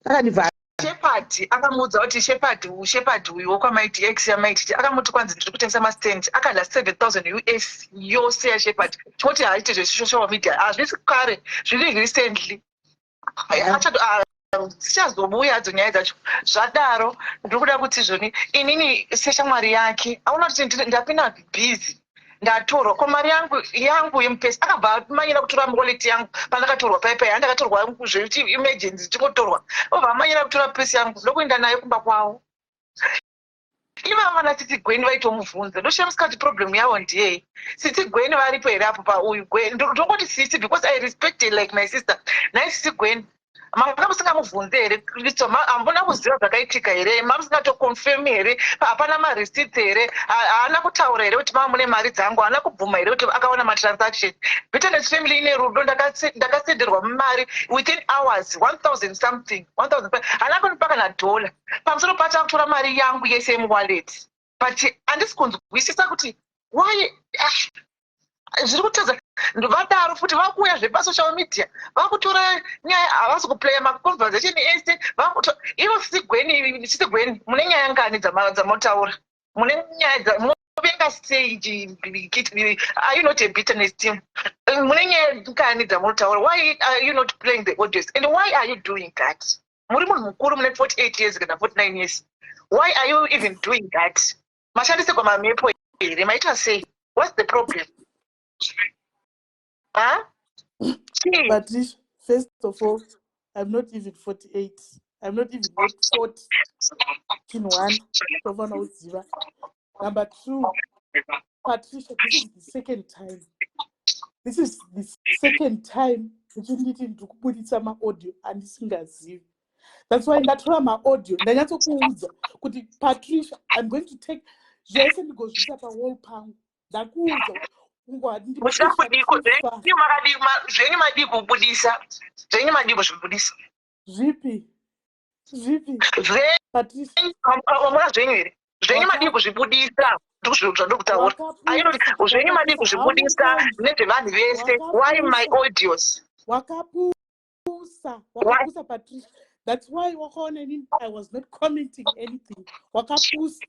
akandivhara Shepherd akamuudza kuti Shepherd Shepherd uyu wokwamaiti ex yamaiti akamuti kwanzi ndiri kutengesa mastand akadya 7000 us yose yaShepherd chingoti haaite zvesocial media hazvisi kare zviri recently dzichazobuya hadzo nyaya dzacho zvadaro ndiri kuda kuti zvoni inini seshamwari yake aona kuti ndapinda busy ndatorwa ko mari yangu yangu yemupesi akabva amanyira kutora wallet yangu pandakatorwa pai pai handakatorwa zvekuti emergency tingotorwa obva amanyira kutora pesi yangu ndokuenda nayo kumba kwavo ivava vana tsitsi gweni vaitomubvunza ndoshamisika kuti problem yavo ndiyei tsitsi gweni varipo here apo pauyu gweni ndongoti sisi because i respect her like my sister nhai sisi gweni manga musingamubvunze here kristo hamuna kuziva zvakaitika here mamusingatoconfirm here hapana mareceipts here haana kutaura here kuti mava mune mari dzangu haana kubvuma here kuti akaona matransaction bitterness family ine rudo ndakasenderwa mari within hours 1000 something 1000 haana kundipa kana dollar pamusoro pacho akutora mari yangu yese yemuwallet but handisi kunzwisisa kuti why ah, zviri kutadza vadaro futi vakuuya zvepasocial media vakutora nyaya havasi kuplaya maconversation ese ivo sisigweni sisigweni mune nyaya ngani dzamotaura mune nyaya munovenga sei are you not a bitterness team mune nyaya ngani dzamotaura why are you not playing the audios and why are you doing that muri munhu mukuru mune 48 years kana 49 years why are you even doing that mashandisirwa mamhepo here maita sei what's the problem huh? Patricia, first of all i'm not even 48 i'm not even not 40 chinhu one tofanira kuziva number two patricia this is the second time this is the second time uchinditi ndiri kubuditsa maaudio andisingazivi that's why ndatora maaudio ndanyatsokuudza kuti patricia i'm going to take zvese ndigozviisa pawall pangu ndakuudza muchida kudiko zvenyu madii kubudisa zvenyu madii kuzvibudisa zvipi zvipi zvenyu zvenyu here zvenyu madii kuzvibudisa ndozvandiri kutaura ainoti zvenyu madii kuzvibudisa nezvevanhu vese why my audios wakapusa Wakapusa, wakapusa Patricia. That's why wakaona inini I was not commenting anything. Wakapusa.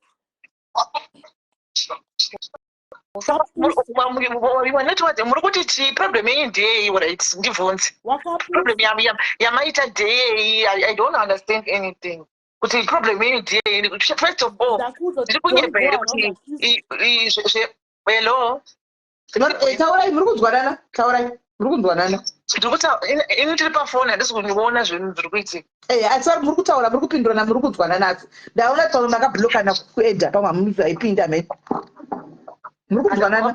Muri kuti chii? Problem yenyu ndeyei? Right, ndibvunze, problem yamaita ndeyei? I don't understand anything, kuti problem yenyu ndeyei. First of all, ndiri kunyepa here kuti hello? Taurai, muri kunzwanana, taurai, muri kunzwanana. Ini tiri pafoni, handisi kuona zvinhu zviri kuitika. Asi muri kutaura, muri kupindurana, muri kunzwanana. Asi ndaona taura makablokana kuedha, pamwe hamuzaipinda mhe muri kunzwanana.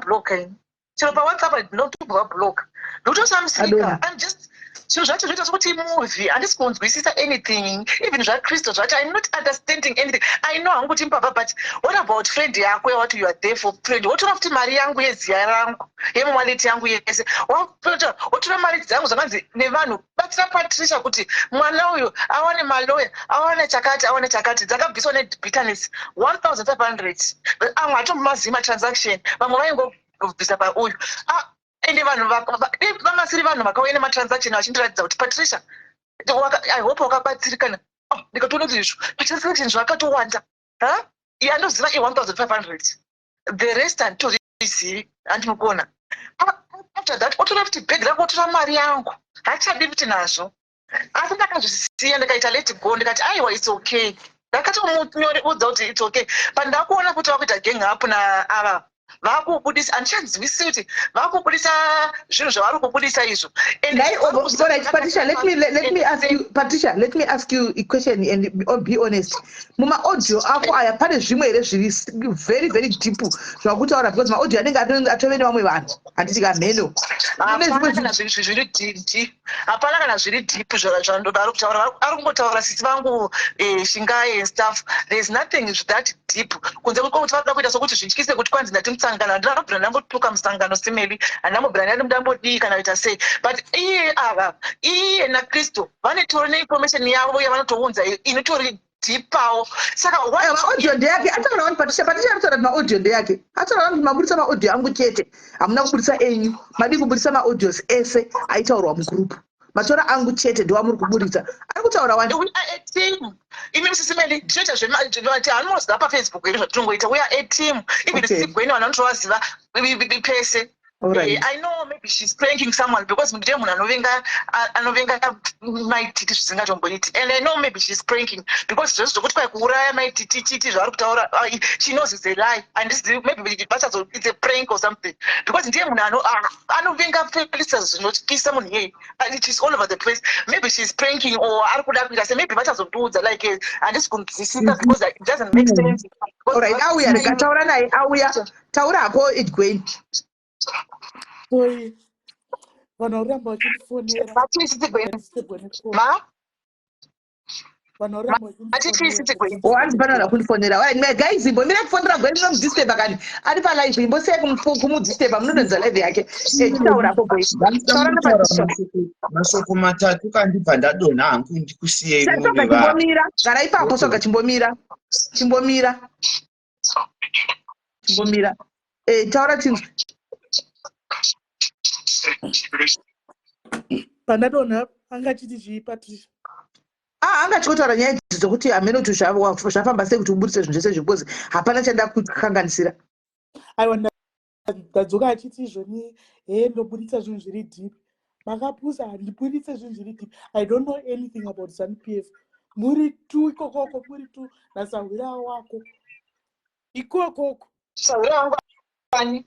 Chero paWhatsApp ndinotobva block, ndotosamisika. I'm just, zvinhu zvacho zvoita sokuti movie, handisi kunzwisisa anything. Even zvaKristo zvacho, I'm not understanding anything. I know hangu kuti mubaba, but what about friend yako yawati you are there for friend? Wotora futi mari yangu yeziya rangu, yemuwallet yangu yese, wotora mari dzangu zvakanzi nevanhu, batsira Patricia kuti mwana uyu awane maloya, awane chakati, awane chakati. Dzakabviswa nebitterness, 1500. Amwe hatombomazivi matransaction, vamwe vaingobvisa pauyu. Ah, ende vanhu vamasiri vanhu vakauya nematransaction vachindiratidza kuti, "Patricia, I hope wakabatsirikana." Oh, ndikatoona kuti izvo patransaction zvakatowanda. Ha, yandoziva i1500, the rest handitorizivi, handinokuona. After that otora futi bhegi rako, otora mari yangu, hachadi futi nazvo. Asi ndakazvisiya, ndikaita let go, ndikati aiwa, it's okay. Ndakatomunyoreudza kuti it's okay, but ndakuona kuti vakuita gang up naava, vakubudisa, handichanzwisisi kuti vakubudisa zvinhu zvavari kubudisa izvo. Alright, Patricia, let me ask you, Patricia, let me ask you a question and be honest. Muma-audio ako aya pane zvimwe here zviri very very deep zvakutaura? Because maaudio anenge atove nevamwe vanhu, handiti kamheno? Hapana kana zviri deep, hapana kana zviri deep zvandoda kutaura. Ari kungotaura sisi vangu, shingai and stuff. There is nothing that deep, kunze kwekuti vakuda kuita sokuti zvityise kuti kwanzi ndati musangano. Handinambobvira ndambotuka musangano simeli, handinambobvira ndambodii kana kuita sei. But iye ava, iye naKristu vanetori neinformation yavo yavanotounza inotori deepawo, saka Maaudio ndeyake, ataura wani Patricia. Patricia anotaura kuti maaudio ndeyake. Ataura wani kuti mabudisa maaudio angu chete, hamuna kubudisa enyu. Madii kubudisa maaudios ese aitaurwa mugroup? Matora angu chete ndowamuri kubudisa, ari kutaura wani. We are a team. Imi musisimeli, tinoita zvemati hamunoziva paFacebook here zvatinongoita. We are a team. Even sigweni vanhu vanotovaziva pese. I know maybe she's pranking someone, because ndiye munhu anovenga Maititi zvisingatomboiti. And I know maybe she's pranking, because zvese zvokuti kwai kuuraya Maititi titi zvaari kutaura, she knows it's a lie. Handizivi, maybe vachazo, it's a prank or something, because ndiye munhu anovenga Felicitas zvinotyisa munhu iyeye. She's all over the place. Maybe she's pranking or ari kuda kuita se, maybe vachazondiudza. Like, handisi kunzwisisa because it doesn't make sense. Alright, auya, rega taura naye auya. Taura hako, Edgwen. Sorry, vanhu vari kuramba vachindifonera. Ma Vanhu vari kuramba. Oh, hanzi pano vanhu kundifonera. Guys, imbomira kufonera Gwen, munomudisturba kani. Ari palive, imbosiyai kumudisturba, munodonza live yake. Chitaurako Gwen, taura naPatricia. Mashoko matatu kandibva ndadonha hangu, ndikusiyei. Soga, chimbomira, gara ipapo. Soga, chimbomira, chimbomira, chimbomira. Taura tinzwe. Pandadonha angachiti chii Patricia? Ah, anga achikotaura nyaya idzi dzokuti hamene kuti zvafamba sei kuti ubudise zvinhu zvese izvi, because hapana chanda kukanganisira. Aiwa, ndadzoka achiti izvoni, he, ndobudisa zvinhu zviri deep. Makapusa, handibudise zvinhu zviri deep. I don't know anything about ZANU PF. Muri tu ikokoko, muri tu nasahwira wako ikokoko. Sahwira wangu ani?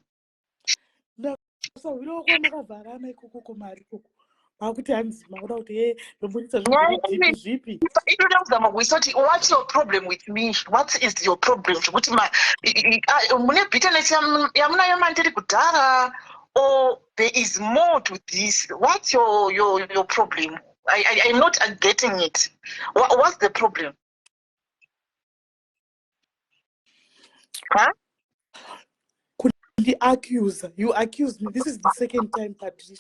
Sahwira wako makavharana ikokoko mari ikoko, makuti hanzi makuda kuti he, ndobudisa zvinhu zviri deep zvipi? Inoda kuzama kuisa kuti what's your problem with me? What is your problem? Zvekuti mune bitterness yamunayo mandiri kudhara, or there is more to this? What's your problem? I'm not getting it. What's the problem, huh? The accuser, you accuse me. This is the second time, Patricia.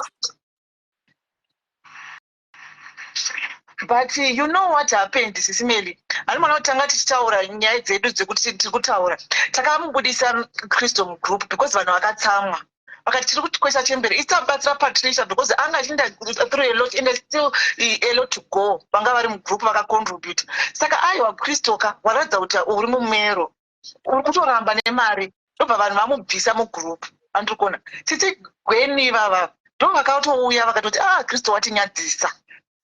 But you know what happened, Sisimeli? Harimana kutanga tichitaura nyaya dzedu dzekuti tiri kutaura, takamubudisa Kristo mugroup because vanhu vakatsamwa. Vakati tiri kukwesa chembere isabatsira Patricia because anga achienda through a lot and still a lot to go. Vanga vari mugroup vakacontribute. Saka aiwa Kristoka waratidza kuti uri mumero, uri kutoramba nemari, ndobva vanhu vamubvisa mugroup. Andiri kuona tsitsi Gweni ivava ndo vakatouya vakatoti, ah, Kristo watinyadzisa,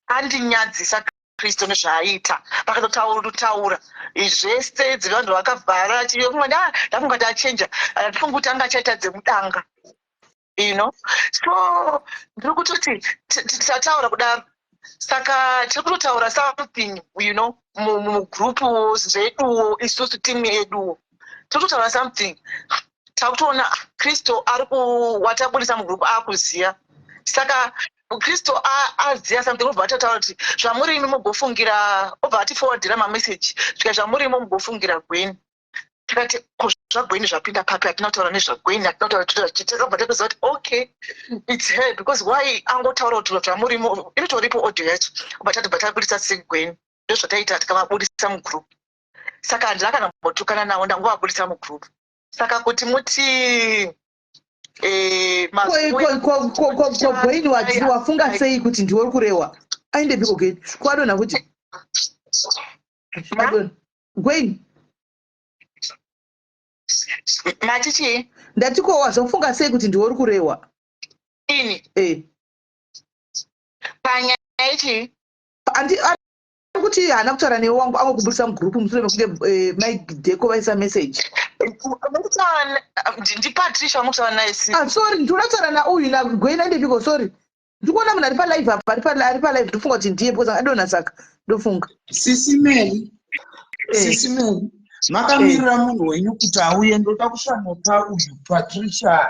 andinyadzisa Kristo nezvaaiita. Vakatotaura taura zvese dzevanhu vakavhara, ah, ndafunga kuti achenja, handifungi kuti anga achaita dzemudanga. So ndiri kutoti tataura kudaro, saka tiri kutotaura something mugroup zveduwo, isusu timu yeduwo tiri kutotaura something. Takutoona Kristo ari watabudisa mugroup akuziya. Saka Kristo aziya something, obva atotaura kuti zvamurimi mugofungira, obva atiforwardira mameseji, svika zvamurimo mugofungira Gweni. Tikati ko zvaGweni zvapinda papi? Hatina kutaura nezvaGweni, hatina kutaura. Takabva tatoziva kuti okay, it's her, because why angotaura kuti zvamurimo? Inotoripo audio yacho. Obva tatobva tabudisa seGweni. Ndozvataita, tikavabudisa mugroup. Saka handina kana kumbotukana navo, ndangovabudisa mugroup. Saka kuti muti Gweni wafunga sei kuti ndiwe uri kurehwa? Aendepiko Gweni? Kwadonha kuti Gweni? Mati chii? Ndati ko wazofunga sei kuti ndiwe uri kurehwa? Ini? E. Panyaya ichii? Andi ari kuti haana kutaura newe wangu, angokubudisa mugroup mushure mekunge Mike Deco vaisa message. NdiPatricia wamukutaura naye? Ah, sorry, ndinoda kutaura nauyu naGweni. Aendepiko? Sorry, ndikuona munhu ari palive apa, ari palive, ndofunga kuti ndiye because adonha, saka ndofunga. Sisi Meli, Sisi Meli, makamirira munhu wenyu kuti auye. Ndoda kusanopa uyu Patricia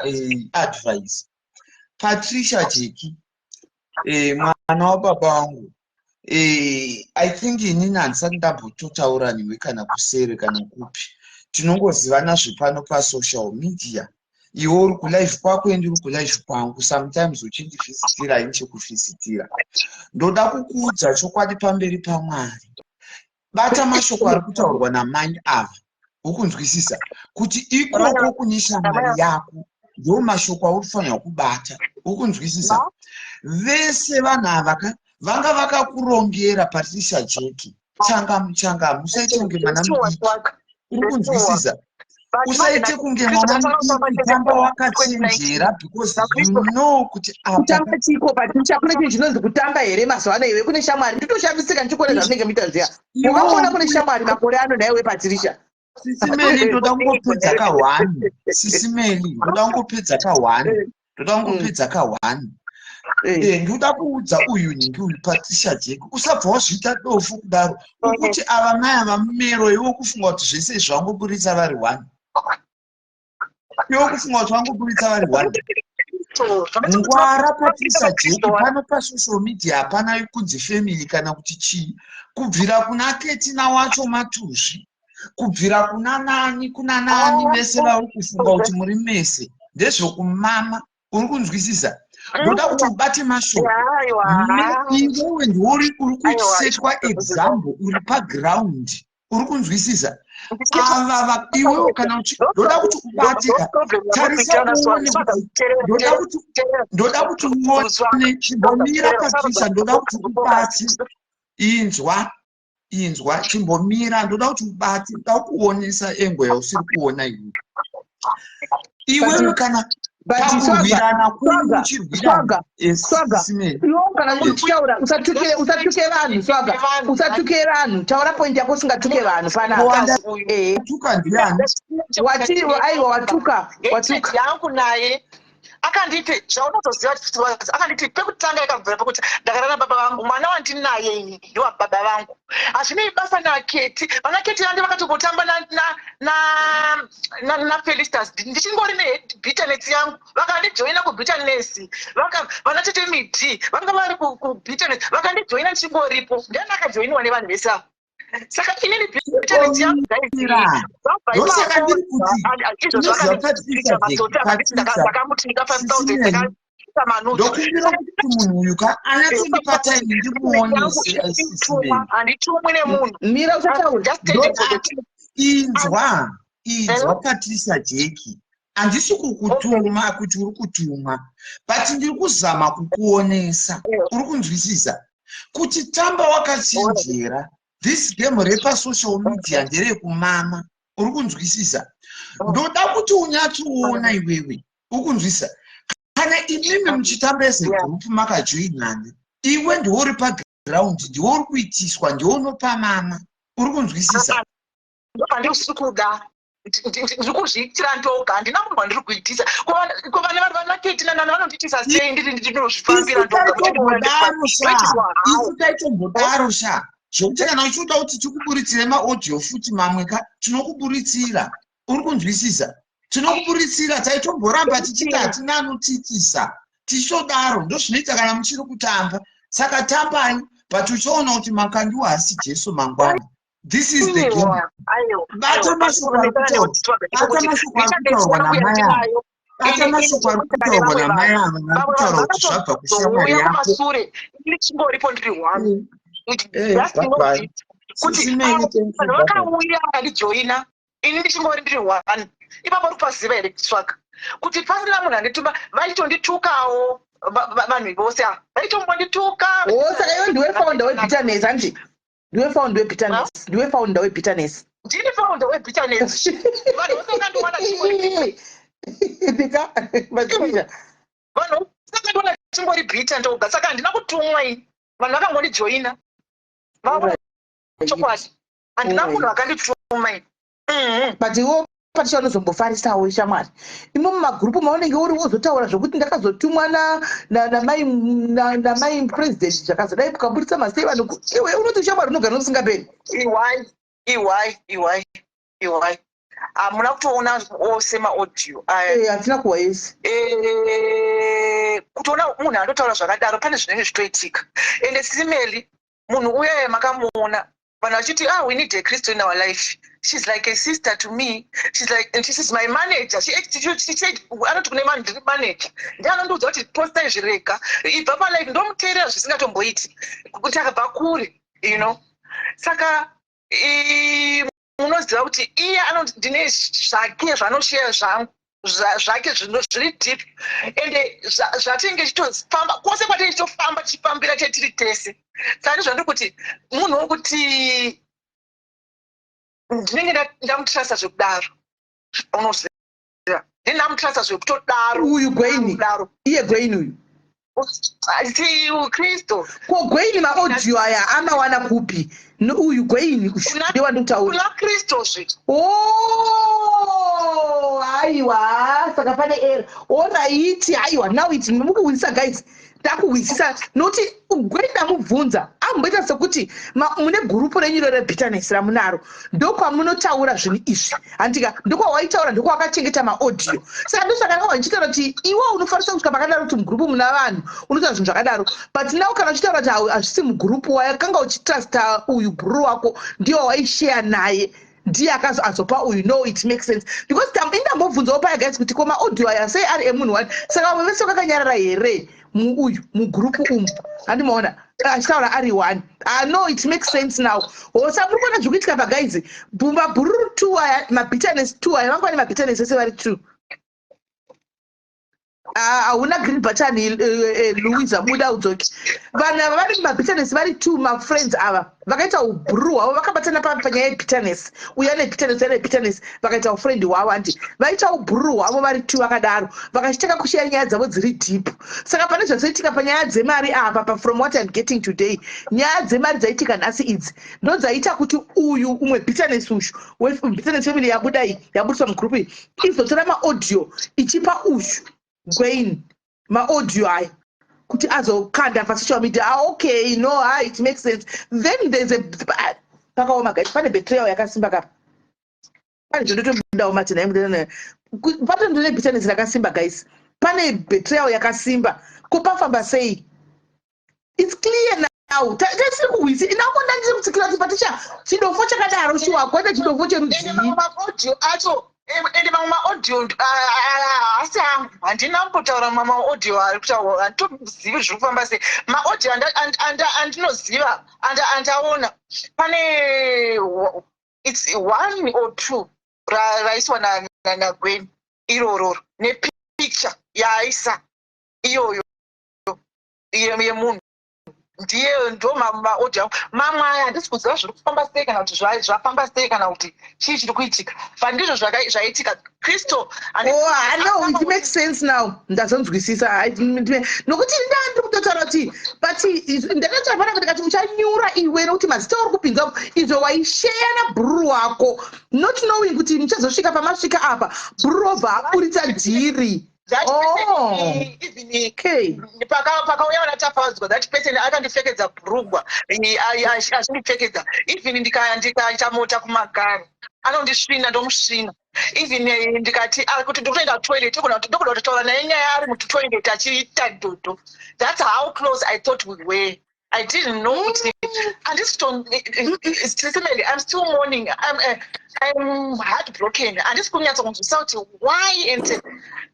advice. Patricia Jeki, mwana wababa vangu, I think inini handisati ndambototaura newe kana kusere kana kupi. Tinongozivana zvepano pasocial media. Iwe uri kulive kwako, ndiri kulive kwangu. Sometimes uchindivhizitira, inchikuvhizitira. Ndoda kukuudza chokwadi pamberi paMwari. Bata mashoko ari kutaurwa namai ava, ukunzwisisa kuti ikoko kune shamwari yako, ndo mashoko auri kufanira kubata, ukunzwisisa? Vese vanhu ava ka vanga vakakurongera. Patricia Jeki, changamu changamu, usaite kunge mwana mudiki, uri kunzwisisa? Usaite kunge mwana mudiki, tamba wakachenjera because you know kuti apa Kutamba chiko, Patricia? Kune chinhu chinonzi kutamba here mazuva ano? Iwe kune shamwari, nditoshamisika ndichikuona zvamunenge muita zviya. Ungakuona kune shamwari makore ano naiwe, Patricia? Sisi Meli, ndoda kungopedza ka1. Sisi Meli, ndoda kungopedza ka1, ndoda kungopedza ka1. Ndoda kuudza uyu nyingi uyu Patricia Jack, usabva wazviita dofu kudaro ukuti ava mai ava mumero. Iwe kufunga kuti zvese izvi vangoburitsa vari one? Iwe kufunga kuti vangoburitsa vari one? Ngwara, Patricia Jack. Pano pasocial media hapana kunzi family kana kuti chii. Kubvira kuna Ketina wacho matuzvi, kubvira kuna nani kuna nani, vese vari kufunga kuti muri mese ndezvokumama, uri kunzwisisa? Ndoda kuti ubate mashoko. Iwewe ndiuri uri kusetwa example, uri paground, uri kunzwisisa? Ava iwewe kana ndoda kuti ubate ka, tarisa uone kuti ndoda kuti uone. Chimbomira, Patricia, ndoda kuti ubate. Inzwa, inzwa, chimbomira, ndoda kuti ubate. Ndoda kuonesa engo yausiri kuona iwe. Iwewe kana pakurwirana kwenyu uchirwirana. Swaga, iwe kana uchitaura usatuke, usatuke vanhu. Swaga, usatuke vanhu. Taura point yako usingatuke vanhu panapa. Tuka ndiani? Wati aiwa, watuka, watuka. Yangu naye akanditi zvaunotoziva, akanditi pekutanga yakabvira pekuti ndakarara baba vangu, mwana wandinaye ini ndewababa vangu, hazvinei basa naKeti. Vana Keti vandi vakatombotamba naFelistas, ndichingori nebitterness yangu, vakandijoina kubitterness. Vana tete midi vanga vari kubitterness, vakandijoina ndichingoripo. Ndiani akajoiniwa nevanhu vese ava? Saka inini bitterness yangu Ndosaka ndiri kuti unoziva, Patricia, ndakamuti 5000. Ndokumbira kuti munhu uyu ka anyatsondipa time ndimuonese. Sisi Meli, Handitumwi nemunhu. Mira, usataura. Inzwa, inzwa, Patricia Jeki. Handisi kukutuma kuti uri kutumwa, but ndiri kuzama kukuonesa. Uri kunzwisisa kuti tamba wakachenjera. This game repasocial media nderekumama. Uri kunzwisisa? Ndoda kuti unyatsoona iwewe. Uri kunzwisisa? Kana imimi muchitamba as a group, makajoinana, iwe ndiwe uri paground, ndiwe uri kuitiswa, ndiwe unopa mama. Uri kunzwisisa? Ndopandisi kuda. Ndiri kuzviitira ndoga, handina munhu wandiri kuitisa. Ko vane vari vanaKeti nanani vanondiitisa sei? Ndiri ndinozvifambira ndoga. Taitombodaro sha, isu taitombodaro sha, zvokuti kana uchida kuti tikuburitsire maaudio futi mamwe ka, tinokuburitsira. Uri kunzwisisa? Tinokuburitsira. Taitomboramba tichiti hatina anotiitisa, tichitodaro. Ndozvinoita kana muchiri kutamba. Saka tambai, but uchiona kuti Makandiwa haasi Jesu mangwana. This is the game. Bata mashoko ari kutaurwa, bata mashoko ari kutaurwa namai ava, bata mashoko ari kutaurwa namai ava vari kutaura kuti zvabva kushamwari yako. Kumasure ndichingoripo, ndiri one. Just know bye-bye. it, kuti Sisi Mary, thank you, vanhu bye-bye. vakauya vakandijoina ini ndichingori ndiri one ipapo. Uri kupaziva here tsvaka kuti pasina munhu andituma? Vaitonditukawo vanhu vose ava vaitombondituka. O, saka iwe ndiwe founder webitterness, hanti? Ndiwe founder webitterness, ndiwe founder webitterness. Ndini founder webitterness. Vanhu vose vakandiwana chingori Ndika Patricia. Vanhu vose vakandiwana chingori bitter ndoga. Saka handina kutumwa ini, vanhu vakangondijoina. Vaona chokwadi, handina munhu akandituma ini. But iwo Patricia unozombofarisawo shamwari imo mumagurupu maunenge uri, wozotaura zvokuti ndakazotumwa namai president, zvakazodai, ukaburitsa masei vanhu. Iwe unoti shamwari unogara nokusingaperi. Iwai, iwai, iwai, iwai, hamuna kutoona ose maaudio aya? Hatina kuwa ese. Kutoona munhu anotaura zvakadaro, pane zvinenge zvitoitika. Ende simeli munhu uya makamuona vanhu vachiti, "Ah, we need a Christo in our life. She's like a sister to me. She's like, and she's my manager." She said, anoti kune vanhu, "Ndiri manager, ndianondiudza kuti postai zvirega, ibva palive." Ndomuteerera zvisingatomboiti kuti akabva kure. Saka munoziva kuti iye anoti ndine zvake zvanosheya zvangu, zvake zviri deep. Ende zvatinge tichitofamba kwose kwatinge tichitofamba, tichifambira tetiri tese. Saka ndizvandiri kuti munhu wokuti ndinenge ndamutrusta zvekudaro, unoziva, ndinenge ndamutrusta zvekutodaro. Uyu Gwaini? Kudaro. Iye Gwaini uyu? Si Kristo. Ko Gwaini maaudio aya amawana kupi? Uyu Gwaini uyu ndewandikutaura. Kuna Kristo zve. Oh, aiwa, saka pane error. Alright, aiwa, now it mukuhwisisa guys, takuhwisisa, nokuti Gwaini ndamubvunza amboita sekuti mune gurupu renyu iro rebitterness ramunaro, ndokwamunotaura zvinhu izvi, handika? Ndokwawaitaura, ndokwawakachengeta maaudio. Saka ndosaka ndakava ndichitaura kuti iwe unofanisa kusvika pakadaro kuti mugurupu muna vanhu unotaura zvinhu zvakadaro. But now kana uchitaura kuti hazvisi mugurupu, wakanga uchitrusta uyu bhururu wako, ndiye wawaisheya naye, ndiye azopa uyu. No, it makes sense, because indambobvunzawo paya guys kuti ko maaudio aya sei ari emunhu wani? Saka vamwe vese vakakanyarara here muuyu mugurupu umu? Handimaona achitaura ari one. Ah, no, it makes sense now. Hosa muri kuona zviri kuitika paguys, mabhururu two aya, mabitterness two aya, vanga vane mabitterness ese vari two. Ah, hauna green button, Louisa, buda udzoke. Vanhu ava vari mumabitterness vari two, mafriends ava vakaita ubhururu hwavo, vakabatana panyaya yebitterness. Uya nebitterness, uya nebitterness, vakaita ufriend hwavo, handi? Vaita ubhururu hwavo vari two vakadaro, vakachitanga kushiya nyaya dzavo dziri deep. Saka pane zvazoitika panyaya dzemari apa pa, from what I'm getting today, nyaya dzemari dzaitika nhasi idzi ndo dzaita kuti uyu umwe bitterness, uyu webitterness family yabuda iyi, yaburitswa mugroup iyi, izotora maaudio ichipa uyu Gwain maaudio aya kuti azokanda pasocial media. Ah, okay, no, ah, it makes sense then. There's a, ah, pakaoma guys, pane betrayal yakasimba kapa, pane zvindotobudawo matina patondone bitterness rakasimba guys, pane betrayal yakasimba. Ko pafamba sei? It's clear now. Tasiri kuhwisi inako, ndandiri kutsikira kuti Patricia chidofo chakadaro shuwa kwete chidofo cherudzii. Ende mamwe maaudio acho, ende mamwe maaudio haasi angu, handina kumbotaura mamwe maaudio ari kutaurwa. Handitozivi zviri kufamba sei. Maaudio andinoziva, andaona, pane, it's one or two raiswa naGwen. Irororo nepicture yaaisa iyoyo yemunhu ndiye ndo maaudio angu. Mamwe aya handisi kuziva zviri kufamba sei kana kuti zvafamba sei kana kuti chii chiri kuitika, but ndizvo zvaitika, Crystal. Oh, ah, no, it makes sense now. Ndazonzwisisa. Nokuti ndandiri kutotaura kuti, but ndakataura panapa ndikati uchanyura iwe nokuti mazita uri kupinza izvo waisheya nabhururu wako, not knowing kuti muchazosvika pamasvika apa, bhururu obva aburitsa dhiri. That person, even Okay. Pakauya vana Tafadzwa, that person akandipfekedza bhurugwa, achindipfekedza. Even ndikaita mota kumagari, anondisvina, ndomusvina. Even ndikati kuti ndikutoenda kutoilet, ndogona kutotaura naye nyaya ari mutoilet achiita dhodho. That's how close I thought we were. I didn't know kuti handisi kuto. I'm still mourning. I'm heartbroken. Handisi kunyatsa kunzwisisa kuti why, and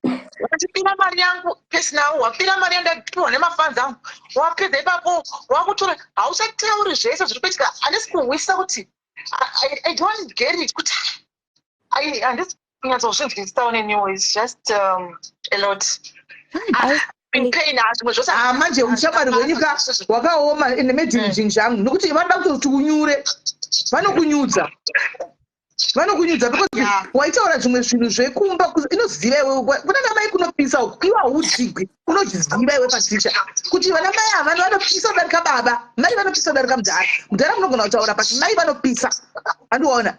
wandibira mari yangu personal, wabira mari yandapiwa nemafans angu, wapedza ipapo wakutora, hauchatauri zvese zviri kuitika. Handisi kuhwisa kuti I don't get it kuti handisi kunyatsozvinzwisisawo neniwo. It's just a lot. In pain, zvimwe zvose. Ah, manje ushamwari hwenyu ka hwakaoma ende medhini zvinhu zvangu, nokuti vanoda kutoti unyure, vanokunyudza, vanokunyudza, because waitaura zvimwe zvinhu zvekumba inoziva iwe kuna namai kunopisa uku, iwe haudzigwi, unozviziva iwe Patricia kuti vana mai ava vanopisa kudarika baba, mai vanopisa kudarika mudhara. Mudhara munogona kutaura, but mai vanopisa. Handiwaona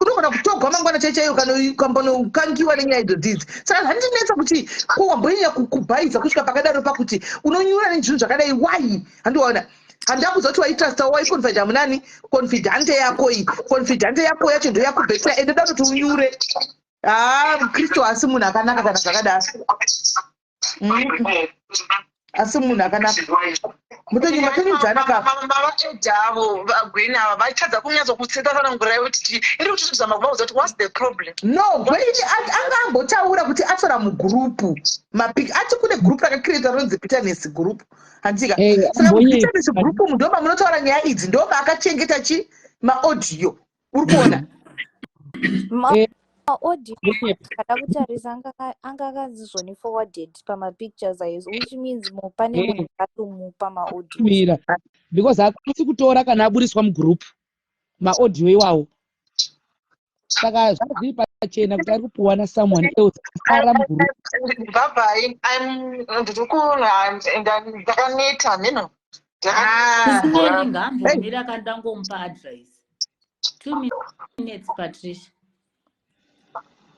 unogona kutogwa mangwana chaichaiyo kana ukambonokangiwa nenyaya idzodzidzi. Saka zvandinetsa kuti ko wambonyanya kubhaidza kusvika pakadaro pakuti unonyura nezvinhu zvakadai, why? Handiwaona handakuziva kuti waitrusta, waiconfida munani, confidante yako iyi, confidante yako yacho ndo yakubetera, ende da kuti unyure. Ha, Kristu asi munhu akanaka kana zvakadaro. Asi munhu akanaka matonyudzana ka. Mavaedha avo vagweni ava vachadza kunyatsokutsitsa tsanangurai kuti iri kuti tizama kuvaudza kuti what's the problem. No, Gweni anga ambotaura kuti atora mugurupu mapiki, ati kune gurupu rakacreata rinonzi bitterness group, handika? Saka mubitterness group umu ndo mamunotaura nyaya idzi, ndo maakachengeta chi maaudio, uri kuona? Maaudio kada kutarisa anga akanzi zvoni forwarded pamapictures ayo, which means pane munhu akatomupa maaudio. Mira, because haakwanisi kutora kana aburiswa mugroup maaudio iwawo, saka zvazviri pachena kuti ari kupuwa nasomeone else asara mugroup. Bye bye, ndiri ku ndakaneta mhino. Simeli ngaambomira kandangomupa advice 2 minutes. Patricia,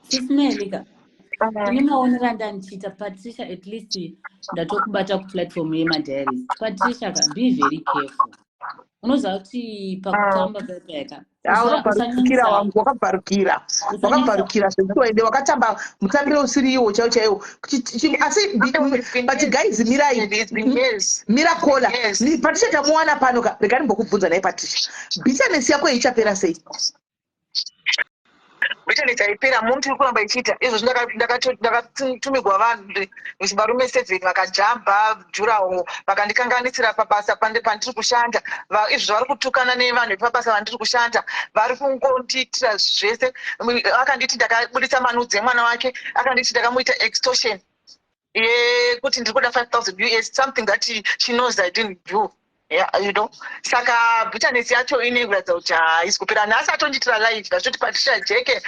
Sisimeli ka, ine maonero andandichiita, Patricia, at least ndatokubata kuplatform yemadiaries. Patricia ka, be very careful. Unoziva kuti pakutamba paipaika Wakabharukira wangu, wakabharukira, wakabharukira zvekuti ende wakatamba mutambiro usiri iwo chaiwo chaiwo. Asi but guys, mirai, mira kola. Patricia tamuwana pano ka, rega ndimbokubvunza naye. Patricia, bitterness yako ichapera sei? Bitterness haipera, munhu iri kuramba ichiita izvozvi. Ndakatumirwa vanhu, varume 7 vakajamba juraho, vakandikanganisira pabasa pandiri kushanda. Izvozvo vari kutukana nevanhu vepabasa vandiri kushanda, vari kungondiitira zvese. Akanditi ndakabudisa manudes emwana wake, akanditi ndakamuita extortion yekuti ndiri kuda 5000 US, something that she knows I didn't do. Yeah, saka bitterness yacho ine kuratidza kuti haisi kupera. Nhasi atondiitira live ndachoti Patricia Jeke.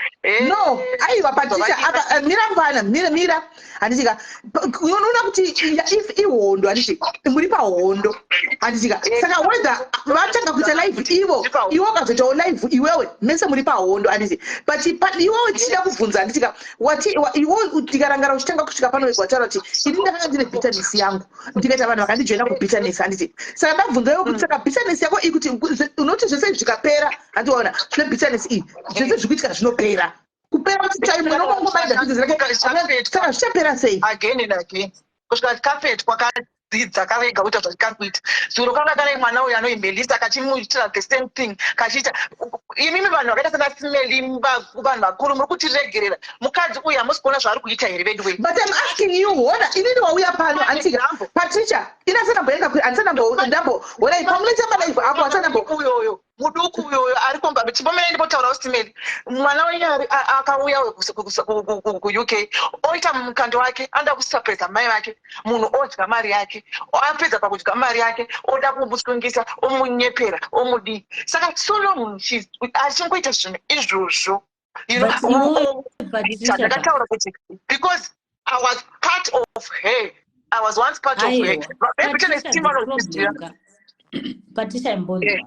No, aiwa, Patricia apa mira mfana, mira, mira, handitika? Unoona kuti if ihondo, handiti muri pahondo, handitika? Saka whether vatanga kuita live ivo, iwe ukazoitawo live iwewe, mese muri pahondo, handiti? But iwewe tichida kubvunza, handitika, wati iwe tikarangara uchitanga kusvika pano wega wataura kuti ini ndakanga ndine bitterness yangu, ndikaita vanhu vakandijoina kubitterness, handiti? Saka ndabvunza iwe kuti saka bitterness yako iyi, kuti unoti zvese zvikapera, handiwaona zvine bitterness iyi, zvese zviri kuitika zvinopera kupera kuti tai mwene ukangomaida business rake, saka zvichapera sei? Again and again, kusvika kapetwa, kadzidza karega kuita zvachikari kuita. Zuro kanga kane mwana uyu anoimelisa, kachimuitira the same thing kachiita. Imimi vanhu vakaita sana Simeli, vanhu vakuru, muri kutiregerera mukadzi uyu, hamusi kuona zvaari kuita here veduwe? But I'm asking you, hona, inini wauya pano, anditika Patricia, ini asanamboenda, andisanambo ndambo, honai pamunoita malive apo asanambo Uyoyo. Muduku uyoyo ari kumba, chimbomira ndimbotaurawo, Stimeli. Mwana wenyu akauya kuUK, oita mukando wake, anoda kusurprisa mai vake. Munhu odya mari yake, apedza pakudya mari yake, oda kumusungisa, omunyepera, omudii. Saka so long achingoita zvinhu izvozvo, you But know, iwewe, Patricia, ndakataura kuti because I was part of her, I was once part of her. Aiwa, Patricia, the Vabebitanesitima problem ka, Patricia, imbonzwa,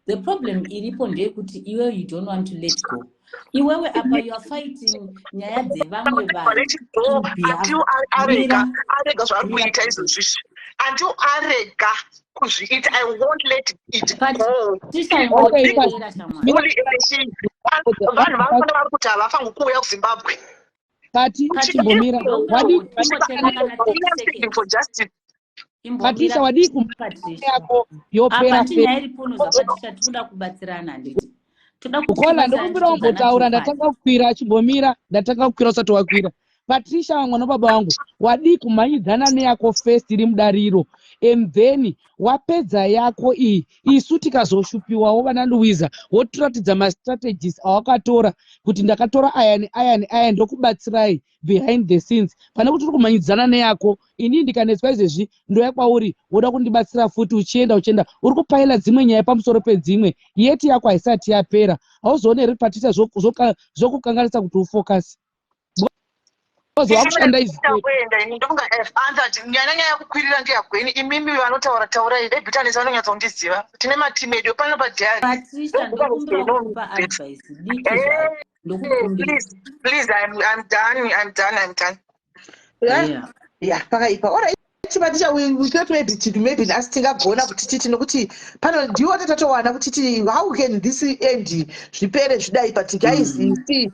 the problem iripo ndeyekuti iwewe you don't want to let go. Iwewe apa you are fighting nyaya dzevamwe vanhu Let it go in behalf. Until arega Mira, arega zvaari mira. kuita izvozvizvi, until arega kuzviita, I won't let it go. Patricia, Okay, imboteerera shamwari. Uli vanhu vafana vari kuti havafangi kuuya kuZimbabwe. Pati, chimbomira. Wadii Imboteerera kana 30 seconds. For justice. Imbomira, Patricia, wadii kumba Patricia. yako Apa yopera? ndi nyaya iripo unozwa, Patricia, tikuda kubatsirana, handiti? Toda kuti Kola, tibatsirane, ndokumbira tichiudzana umbotaura. chokwadi. Ndatanga kukwira, chimbomira, ndatanga kukwira usati wakwira. Patricia, mwana baba wangu, wadii kumhanyidzana neyako first iri mudariro, and then wapedza yako iyi, isu tikazoshupiwawo vana Louisa, wotiratidza mastrategies awakatora kuti ndakatora aya neaya neaya, ndokubatsirai behind the scenes, pane kuti uri kumhanyidzana neyako. Inini ndikanetswa izvezvi, ndoya kwauri, woda kundibatsira futi, uchienda uchienda, uri kupaila dzimwe nyaya pamusoro pedzimwe, yeti yako haisati yapera. Hauzooni here, Patricia, zvokukanganisa kuti ufocus, because wakushanda izvi? Kuenda ini ndofunga I have answered nyaya. Nyaya yekukwirira ndeyagweni. Imimi vanotaura, taurai. Vebitanesi vanonyatsondiziva, tine matimu edu pano padiary. Patricia, ndokumbira kukupa advice diki zvayo, ndokukumbira. Please, please, I'm done, I'm done, I'm done. Yeah, yeah, pakaipa. Alright, Patricia, we thought maybe maybe nhasi tingagona kuti titi, nokuti pano ndiwo tatatowana kuti ti how can this end, zvipere zvidai. But guys, see,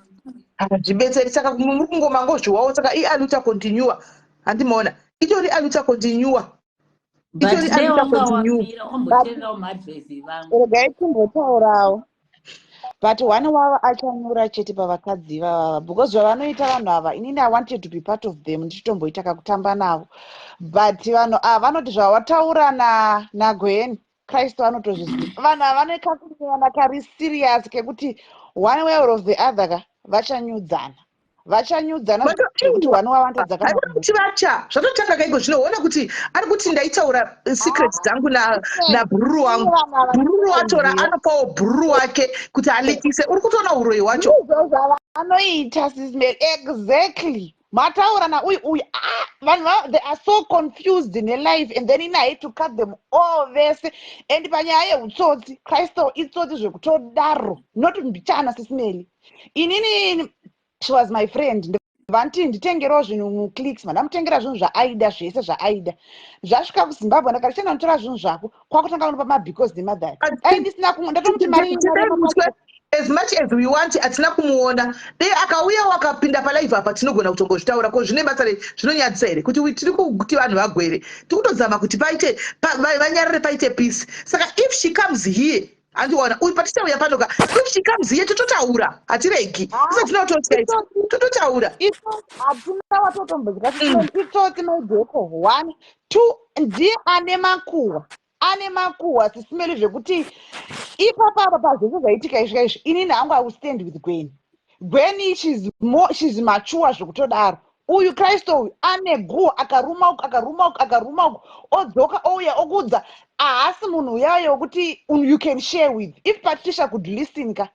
hazvibetseri. Saka muri kungomangozviwawo. Saka ialuta continua, handimaona itori aluta continua. But Itori dai aluta wanga continue. wamira wamboteererawo maadvice evangu. Regai timbotaurawo, but one wavo achanyura chete pavakadzi ivavava, because zvavanoita vanhu ava, inini I wanted to be part of them, ndichitomboita kakutamba navo, but vanhu ava vanoti zvawataura naGwen, Kristu anotozviziva. Vanhu ava vane kakunyana kari serious kekuti one way or the other ka vachanyudzana, vachanyudzana zvekuti one wavo anotodzaka. Kuti vacha zvatotanga kaiko zvinoona kuti ari kuti ndaitaura secret dzangu nabhururu wangu. Bhururu watora, anopawo bhururu wake kuti alikise. Uri kutoona uroyi hwacho. Ndizvo zvavanoita, Sismel, exactly. Mataura nauyu uyu, ah, vanhu they are so confused nelife, and then ina had to cut them all vese. And panyaya yeutsotsi, Kristo itsotsi zvekutodaro, not mbichana. Sismeli, inini she was my friend. Vanti nditengerewo zvinhu muClicks, mandamutengera zvinhu zvaaida zvese zvaaida. Zvasvika kuZimbabwe, ndakati chenda notora zvinhu zvako, kwakutanga kunopa mabecause nemadhari dai ndisina kumwe ndatomuti mari. As much as we want, hatina kumuona. Dei akauya wakapinda palive apa, tinogona kutongozvitaura. Ko zvine basa rei? Zvinonyadzisa here kuti tiri kuti vanhu vagwere? Tiri kutozama kuti paite vanyarare, paite peace. Saka if she comes here, handiona uyu patichauya panoka, if she comes here, tototaura, hatiregi. Isatina kutotya, tototaura. Hatina watotombozika itsotsi maidheko. One, two, ndiye ane makuhwa, ane makuhwa, Sisimeli, zvekuti ipapapa pazvese zvaitika izvika izvi, inini hangu I will stand with Gwen. Gwen, she's mature zvekutodaro. Uyu Kristu uyu ane guhwa, akaruma uku, akaruma uku, akaruma uku, odzoka, ouya okudza. Haasi munhu uyayo wekuti you can share with. If Patricia could listen ka,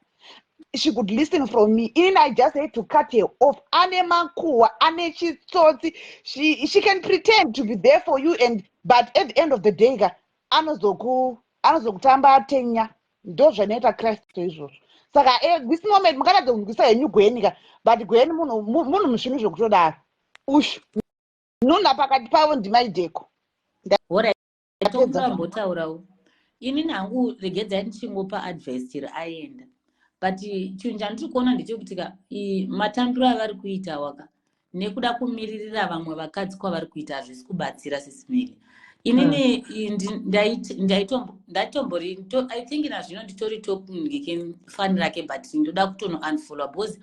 she could listen from me. Inini I just had to cut her off. Ane makuhwa, ane chitsotsi. She can pretend to be there for you, and but at the end of the day ka, anozokutamba atenya. Ndo zvanoita Kristu izvozvo. Saka this moment mukaratidza kunzwisa henyu Gweni ka, but Gweni munhu musvinu zvekutodaro. Ushu nuna pakati pavo ndimaidheko. Tokurambotaurawo. Inini hangu regedzai ndichingopa advice chero aenda, but chinhu chandiri kuona ndechekuti ka matambiro avari kuita waka nekuda kumiririra vamwe vakadzi kwavari kuita hazvisi kubatsira, Sisimeli. Inini ndaitombori, I think nazvino nditori top fani rake, but ndoda kutono unfollow, because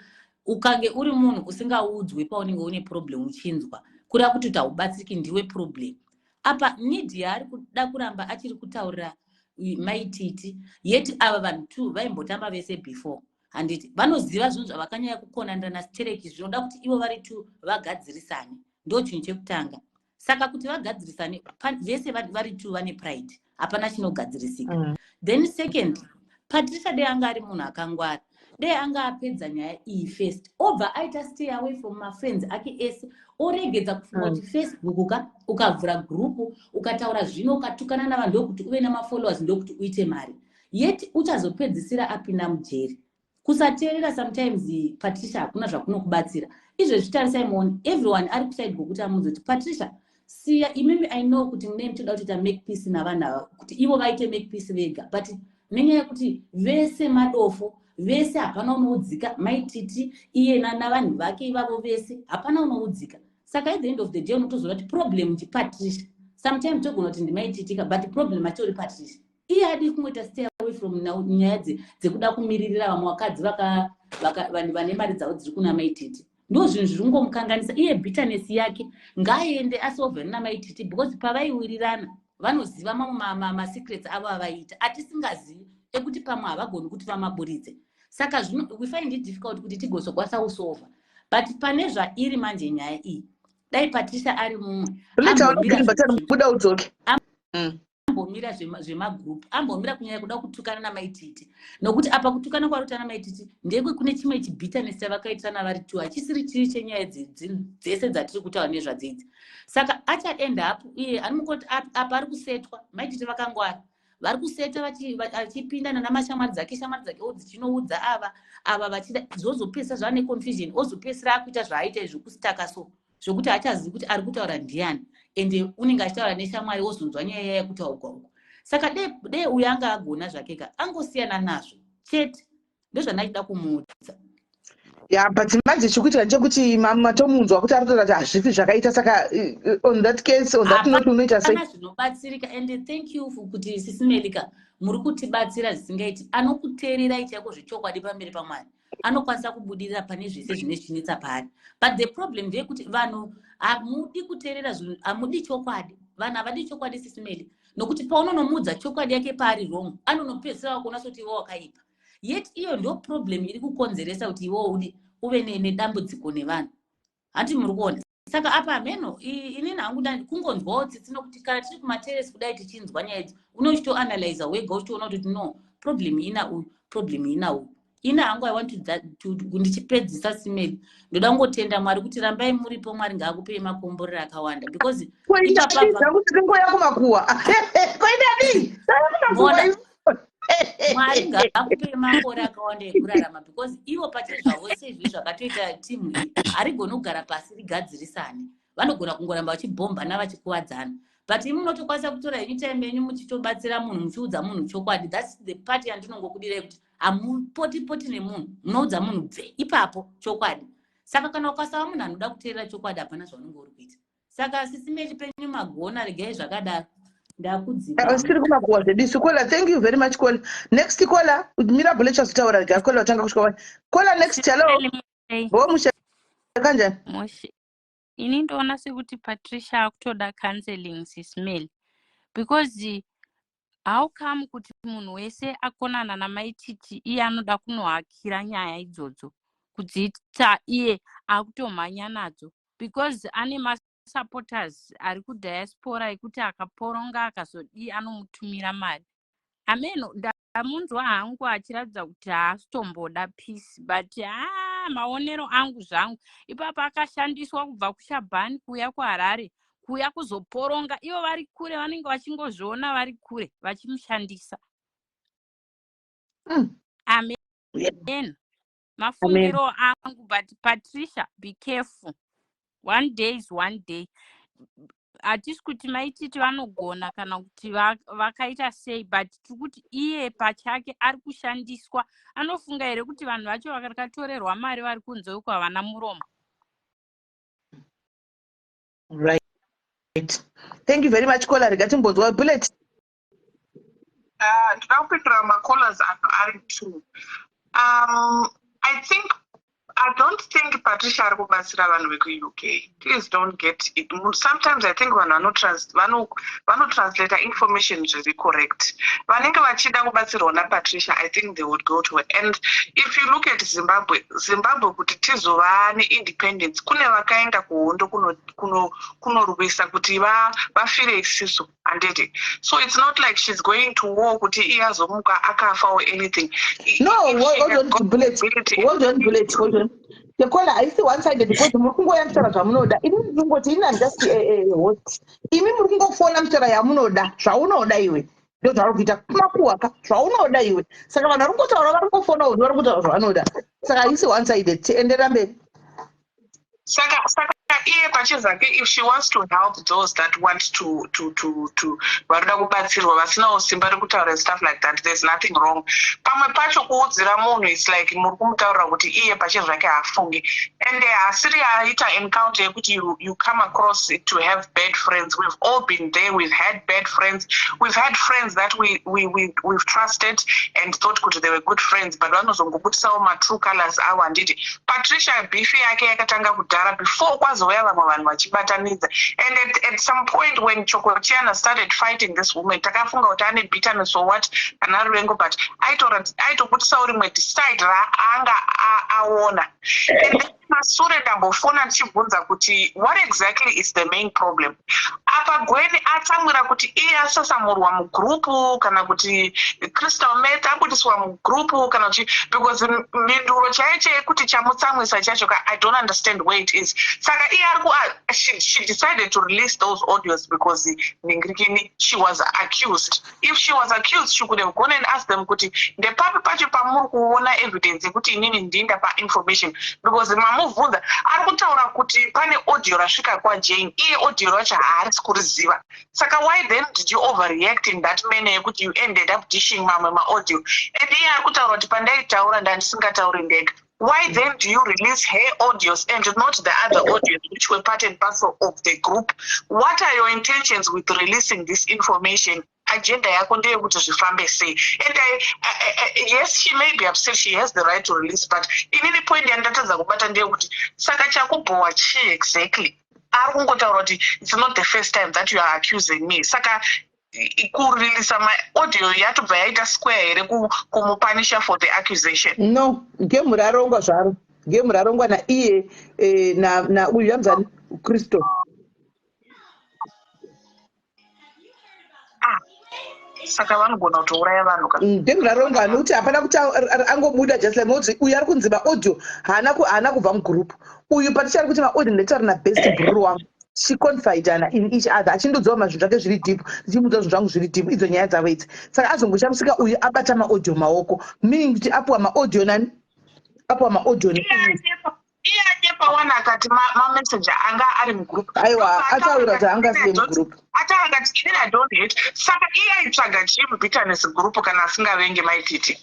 ukange uri munhu usingaudzwi paunenge une problem uchinzwa, kureva kuti haubatsiriki, ndiwe problem. Apa need yaari kuda kuramba achiri kutaurira. Maititi yet ava vanhu two vaimbotamba vese before, handiti? Vanoziva zvinhu zvavakanyanya kukonanirana stereki, zvinoda kuti ivo vari two vagadzirisane. Ndo chinhu chekutanga. Saka kuti vagadzirisane vese vari two vane pride, hapana chinogadzirisika. Then second, Patricia dei anga ari munhu akangwara, dei anga apedza nyaya iyi first, obva aita stay away from mafriends ake ese, oregedza kufunga kuti Facebook ka ukavhura group, ukataura zvino, ukatukana navanhu, ndokuti uve namafollowers, ndokuti uite mari. Yet uchazopedzisira apinda mujeri. Kusateerera sometimes, Patricia, hakuna zvakunokubatsira. Izvezvi tarisai muone, everyone ari kuside kwokuti amunzi kuti Patricia siya. Imimi, I know kuti mune mutoda kutoita make peace navanhu ava, kuti ivo vaite make peace vega, but nenyaya yekuti vese madofo, vese hapana unoudzika. Maititi iye navanhu vake ivavo vese hapana unoudzika. Saka at the end of the day unotozoona kuti problem ndiPatricia. Sometimes togona kuti ndiMaititika, but problem achitori Patricia. Iye adi kungoita stay away from nyaya dzekuda kumiririra vamwe vakadzi vanhu vane mari dzavo dziri kuna Maititi. Ndo zvinhu zviri kungomukanganisa iye, bitterness yake. Ngaaende asolvene naMaititi, because pavaiwirirana vanoziva mamwe masecrets avo avaiita atisingazivi, ekuti pamwe havagoni kuti vamaburitse. Saka we find it difficult kuti tigozokwanisa kusolva. But pane zvairi manje nyaya iyi, dai Patricia ari mumwe Buda udzoke. Ambomira zvemagroup, ambomira kunyanya kuda kutukana naMaititi, nokuti apa kutukana kwaruta naMaititi ndekwe kune chimwe chibitterness chavakaitirana vari two, hachisiri chiri chenyaya dzese dzatiri kutaura nezvadzidzi. Saka achaend up iye anomukoti apa ari kusetwa. Maititi vakangwara, vari kuseta vachipindana namashamwari dzake, shamwari dzake dzichinoudza ava, ava vachida, zvozopedzisa zvava neconfusion, ozopedzisira akuita zvaaita izvo, kustaka so zvokuti haachazivi kuti ari kutaura ndiani, ende unenge achitaura neshamwari, wozonzwa nyaya iya yekutaurwa uko. Saka dei uyo anga agona zvake ka, angosiyana nazvo chete. Ndozvandachida kumuudza. Ya, but manje chikuitika ndechekuti matomunzwa kuti ari kutoita kuti hazvifi zvakaita. Saka on that case, on that note, unoita sei? Hapana zvinobatsirika. And thank you for kuti sisimelika muri kutibatsira zvisingaiti. Anokuteererai chaiko zvechokwadi pamberi paMwari anokwanisa kubudirira pane zvese zvine zvichinetsa paari. But the problem ndeyekuti vanhu hamudi kuteerera zvinhu, hamudi chokwadi. Vanhu havadi chokwadi, sisimeli, nokuti paunonomuudza chokwadi yake paari wrong, anonopedzisira wakuona sekuti iwe wakaipa. Yet iyo ndo problem iri kukonzeresa kuti iwewo udi uve nedambudziko nevanhu, handi muri kuona? Saka apa hameno, inini hangu kungonzwawo tsitsi, nokuti kana tiri kumateresi kudai tichinzwa nyaya idzi, unochitoanalyza wega uchitoona kuti no, problem ina uyu, problem ina uyu. Ina hangu, I want to ndichipedzisa simeli, ndoda kungotenda Mwari kuti rambai muripo. Mwari ngaakupei makomborero akawanda, because Koinda tingoya kumakuwa, koindadii? Mona, Mwari ngaakupei makore akawanda ekurarama, because ivo pachezvavo sezvi zvakatoita timu iyi harigoni kugara pasi rigadzirisane. Vanogona kungoramba vachibhombana, vachikuvadzana, but imi munotokwanisa kutora henyu time yenyu muchitobatsira munhu, muchiudza munhu chokwadi. That's the part yandinongokudirai, kuti hamupoti poti nemunhu, munoudza munhu bve ipapo chokwadi. Saka kana ukasava munhu anoda kuteerera chokwadi, hapana zvaunenge uri kuita. Saka sisimeli, penyu magona, regai zvakadaro, ndakudzika. Siri kumakuwa zvedu isu. Caller, thank you very much, caller. Next caller, Mirabule chazotaura. Rega caller watanga kusvika wani. Caller next, hello. Bo mushe, kanjani? Mushe. Ini ndoona sekuti Patricia akutoda counseling, sismail, because how come kuti munhu wese akonana naMaititi, iye anoda kunohakira nyaya idzodzo kudziita, iye akutomhanya nadzo, because ane masupporters ari kudiaspora ekuti akaporonga akazodii anomutumira mari? Ameno, ndamunzwa hangu achiratidza kuti haasitomboda peace, but haa, maonero angu zvangu, ipapo akashandiswa kubva kuShabhani kuuya kuHarare, kuuya kuzoporonga. Ivo vari kure, vanenge vachingozviona vari kure vachimushandisa. Amen, mafungiro angu. But Patricia, be careful, one day is one day. Hatisi kuti Maititi vanogona kana kuti vakaita sei, but tiri kuti iye pachake ari kushandiswa. Anofunga here kuti vanhu vacho vakatorerwa mari vari kunze uko havana muromo? Right, thank you very much, caller. Rega timbonzwa Bullet. Ndoda kupindura macallers acho ari two. I think I don't think Patricia ari kubatsira vanhu vekuUK. Please don't get it. Sometimes I think vanhu vanotranslata information zviri correct. Vanenge vachida kubatsirwa naPatricia, I think they would go to her. And if you look at Zimbabwe, Zimbabwe kuti tizova neindependence, kune vakaenda kuhondo kunorwisa kuti vafire isisu, handiti? So it's not like she's going to war kuti iye azomuka akafa or anything. No, If she hold has on, got Bullet. ability Hold on, Bullet, hold on. Tekola haisi one sided because muri kungoya muchitaura zvamunoda. Ini ndiri kungoti ini am just a host. Imi muri kungofona muchitaura yamunoda, zvaunoda iwe. Ndo zvauri kuita makuhwa ka, zvaunoda iwe. Saka vanhu vari kungotaura, vari kungofonawo, vari kutaura zvavanoda. Saka haisi one sided. Tienderera mberi. Saka iye pachezake, if she wants to help those that want to varoda kubatsirwa, vasinawo simba rekutaura and stuff like that, there's nothing wrong. Pamwe pacho kuudzira munhu, it's like muri kumutaurira kuti iye pachezvake haafungi and hasiri aita encounter yekuti you come across to have bad friends. We've all been there. We've had bad friends. We've had friends that we've trusted and thought kuti they were good friends, but vanozongobudisawo matrue colors avo, handiti? Patricia beef yake yakatanga kudhara before kwazouya vamwe vanhu vachibatanidza. And at some point when Chokotiana started fighting this woman, takafunga kuti ane bitterness or what, kana ruvengo, but aitobudisawo rimwe side raanga aona. And then masure ndambofona ndichibvunza kuti what exactly is the main problem apa. Gwen atsamwira kuti iye asasamurwa mugrupu, kana kuti Crystal Meth abudiswa mugrupu, kana kuti, because mhinduro chaiyo cheyekuti chamutsamwisa chacho ka, I don't understand where it is. Saka iye ari ku she decided to release those audios because ningirikini she was accused. If she was accused, she could have gone and asked them kuti ndepapi pacho pamuri kuona evidence yekuti inini ndinda painformation, because mamubvunza ari kutaura kuti pane audio rasvika kwaJane, iye audio racho haarisi kuriziva. Saka why then did you overreact in that manner yekuti you ended up dishing mamwe maaudio? And iye ari kutaura kuti pandaitaura ndandisingatauri ndega. Why then do you release her audios and not the other audios which were part and parcel of the group? What are your intentions with releasing this information? Agenda yako ndeyekuti zvifambe sei? And yes, she may be upset. She has the right to release, but inini point yandatadza kubata ndeyekuti saka chakubhowa chii exactly? Ari kungotaura kuti it's not the first time that you are accusing me. Saka kureleasa maaudio yatobva yaita square here kumupunisha for the accusation? No, game rarongwa zvaro, game rarongwa naiye nauyu yanzani, Kristo. Ah, saka vanogona kutouraya vanhu ka. Game rarongwa nekuti hapana kuti angobuda just like nokuti uyu ari kunzi maaudio haana kubva mugroup uyu. Patichari kuti maaudio, ndetaura nabest bruru wangu, tichiconfidana in each other, achindudzawo mazvinhu zvake zviri deep, ndichimudza zvinhu zvangu zviri deep. Idzo nyaya dzavo idzi. Saka azongoshamisika uyu abata maaudio maoko, meaning kuti apuwa maaudio nani? Apuwa maaudio neuyu. Iye anyepa wani, akati mameseji anga ari mugroup. Aiwa, ataura kuti anga asiri mugroup. Ataura akati inini I don't hate. Saka iye aitsvaga chii mubitterness group kana asingavengi Maititi?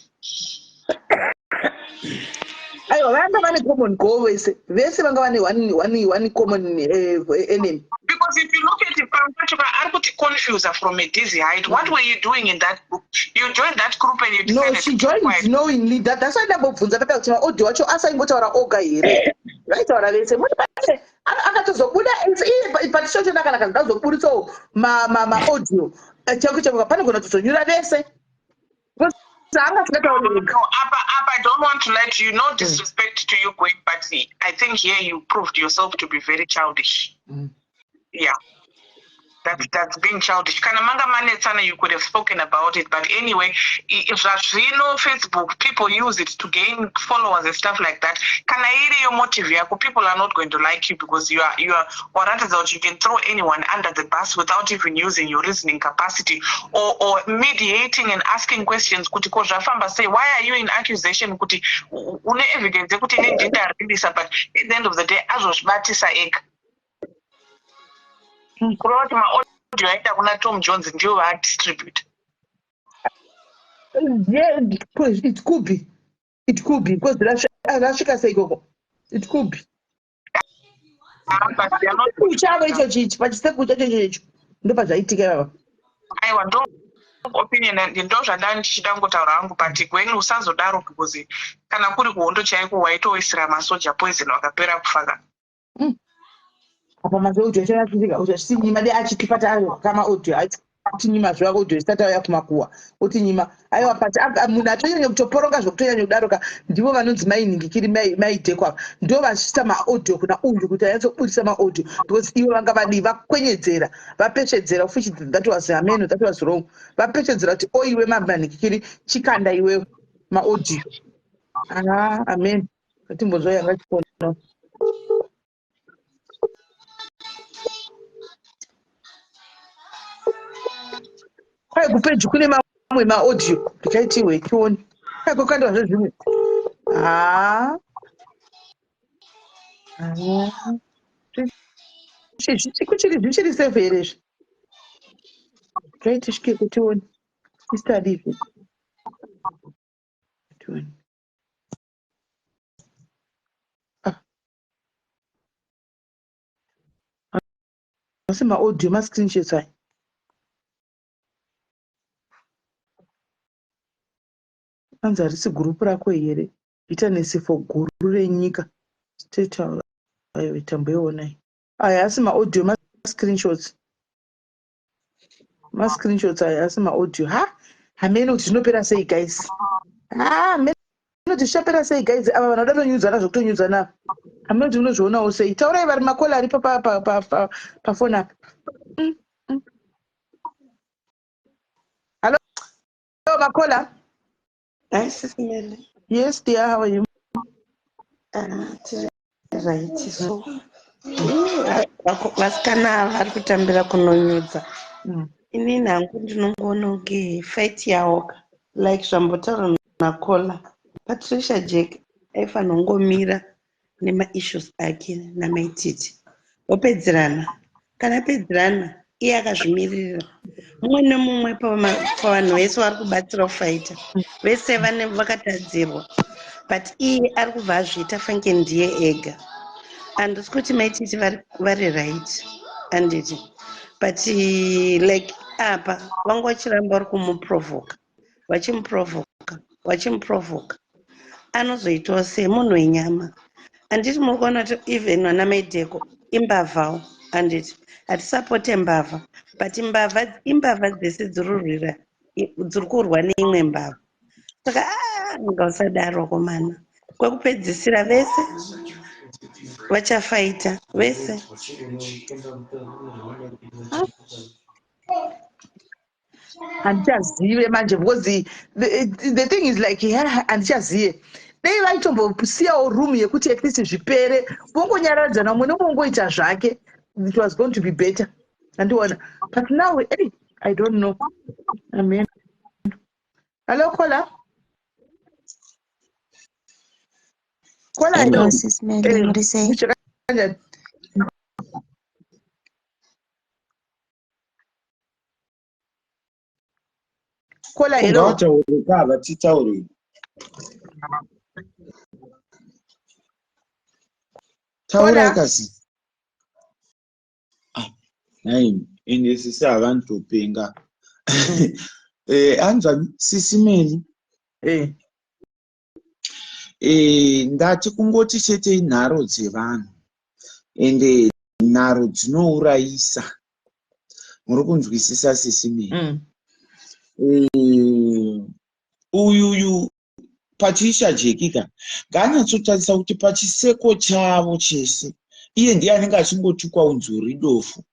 Aiwa, vanga vane common goal vese vese, vanga vane one common enemy. Because if you look at it, pamwe pacho ari kuti confuse from a dizzy height. What were you doing in that group? You joined that group and you No, decided she to keep joined quiet. knowingly. That's why ndambobvunza papa kuti maaudio acho asaingotaura oga here, vaitaura vese. Muri pane akatozobuda iye patichochona kana kazoda kuzoburitsawo maaudio chako chako, panogona kutozonyura vese because anga asingatauri ega. No, apa, I don't want to let you, no disrespect to you, Gwen, but I think here you proved yourself to be very childish. Yeah. That's being childish. Kana manga manetsana, you could have spoken about it. But anyway, zvazvino Facebook, people use it to gain followers and stuff like that. Kana iri your motive yako, people are not going to like you because you are waratidza kuti you can throw anyone under the bus without even using your reasoning capacity or mediating and asking questions kuti ko zvafamba sei. Why are you in accusation kuti une evidence yekuti ine ndindareleasa? But at the end of the day azozvibatisa ega, kureva kuti maaudio aenda kuna Tom Jones ndivo vaadistribute. Yeah, it could be. It could be because rasvika sei ikoko? It could be. But they are not Chavo icho chichi pachisekucha icho icho ndopazvaitika ivava. Aiwa, ndo opinion and ndo zvandanga ndichida kungotaura hangu but Gwen usazodaro because kana kuri kuhondo chaiko waitoisira masoja poison vakapera kufa ka. Apa maaudio acho achitika uchachitinyima dei achitipa takama audio acho tinyima zvako audio isati auya kumakuwa otinyima aiwa but munhu atonyanya kutoporonga zvekutonyanya kudaro ka ndivo vanonzi mainhingikiri maidheko ava ndo vachiita maaudio kuna uyu kuti anyatsobudisa maaudio because ivo vanga vadii vakwenyedzera vapeshedzera of which that was ameno that was wrong vapeshedzera kuti oiwe manhingikiri chikanda iwewe maaudio ah amen ngatimbonzwa yanga chipona. Kwai kupeji kune mamwe maaudio ndichaitiwe tione kwai kwakandwa zvezvimwe haa kuchiri zvichiri safe here izvi zvaiti svike kutione istadive tione. Asi maaudio mascreenshots aya anzi harisi gurupu rako here bitterness for guru renyika state ayo tamboionai aya asi maaudio mascreenshots mascreenshots aya asi maaudio ha hameno kuti zvinopera sei guys ha hameno kuti zvichapera sei guys ava vanhu vada tonyudzana zvekutonyudzana ava hameno kuti munozvionawo sei taurai vari makola aripo pafoni apa Hallo makola. Hi, Sis Melly. Yes dear, how are you? Tiri right so. Vasikana ava vari kutambira kunonyudza. Inini hangu ndinongoona kunge fight yawoka like zvambotaurwa naKola. Patricia Jack aifanira kungomira nemaissues ake naMaiTiti vopedzerana. Kana apedzerana iye akazvimiririra mumwe nemumwe pavanhu vese vari kubatsira kufaita vese vane vakatadzirwa but iye ari kubva azviita fanke ndiye ega. Handisi kuti MaiTiti vari right handiti but like apa vanga vachiramba vari kumuprovoka vachimuprovoka vachimuprovoka anozoitawo semunhu wenyama handiti muri kuona kuti even vana maidheko imbavhawo handiti hatisapote mbavha but mbavha imbavha dzese dziri kurwa neimwe mbavha saka ngausadaro komana kwekupedzisira vese vachafaita vese. Handichazive manje because the thing is like yeah, handichazive dei vaitombosiyawo room yekuti at least zvipere vongonyaradzana umwe nemumwe ongoita zvake it was going to be better andiona but now hey, I don't know amen. Hello caller. Caller. Hello, Sis Melly, muri sei? Kanjani? Caller, hello. Ungawataure ka vatitaure. Taurai kasi. Ah, nhaimi ende sisi havanotopenga. Anzwani sisi Meli. Ndati kungoti chete inharo dzevanhu ende nharo dzinourayisa. Muri kunzwisisa sisi Meli? Uyuyu Patricia Jeki ka ngaanyatsotarisa kuti pachiseko chavo chese iye ndiye anenge achingotukwa unzi uri dofo.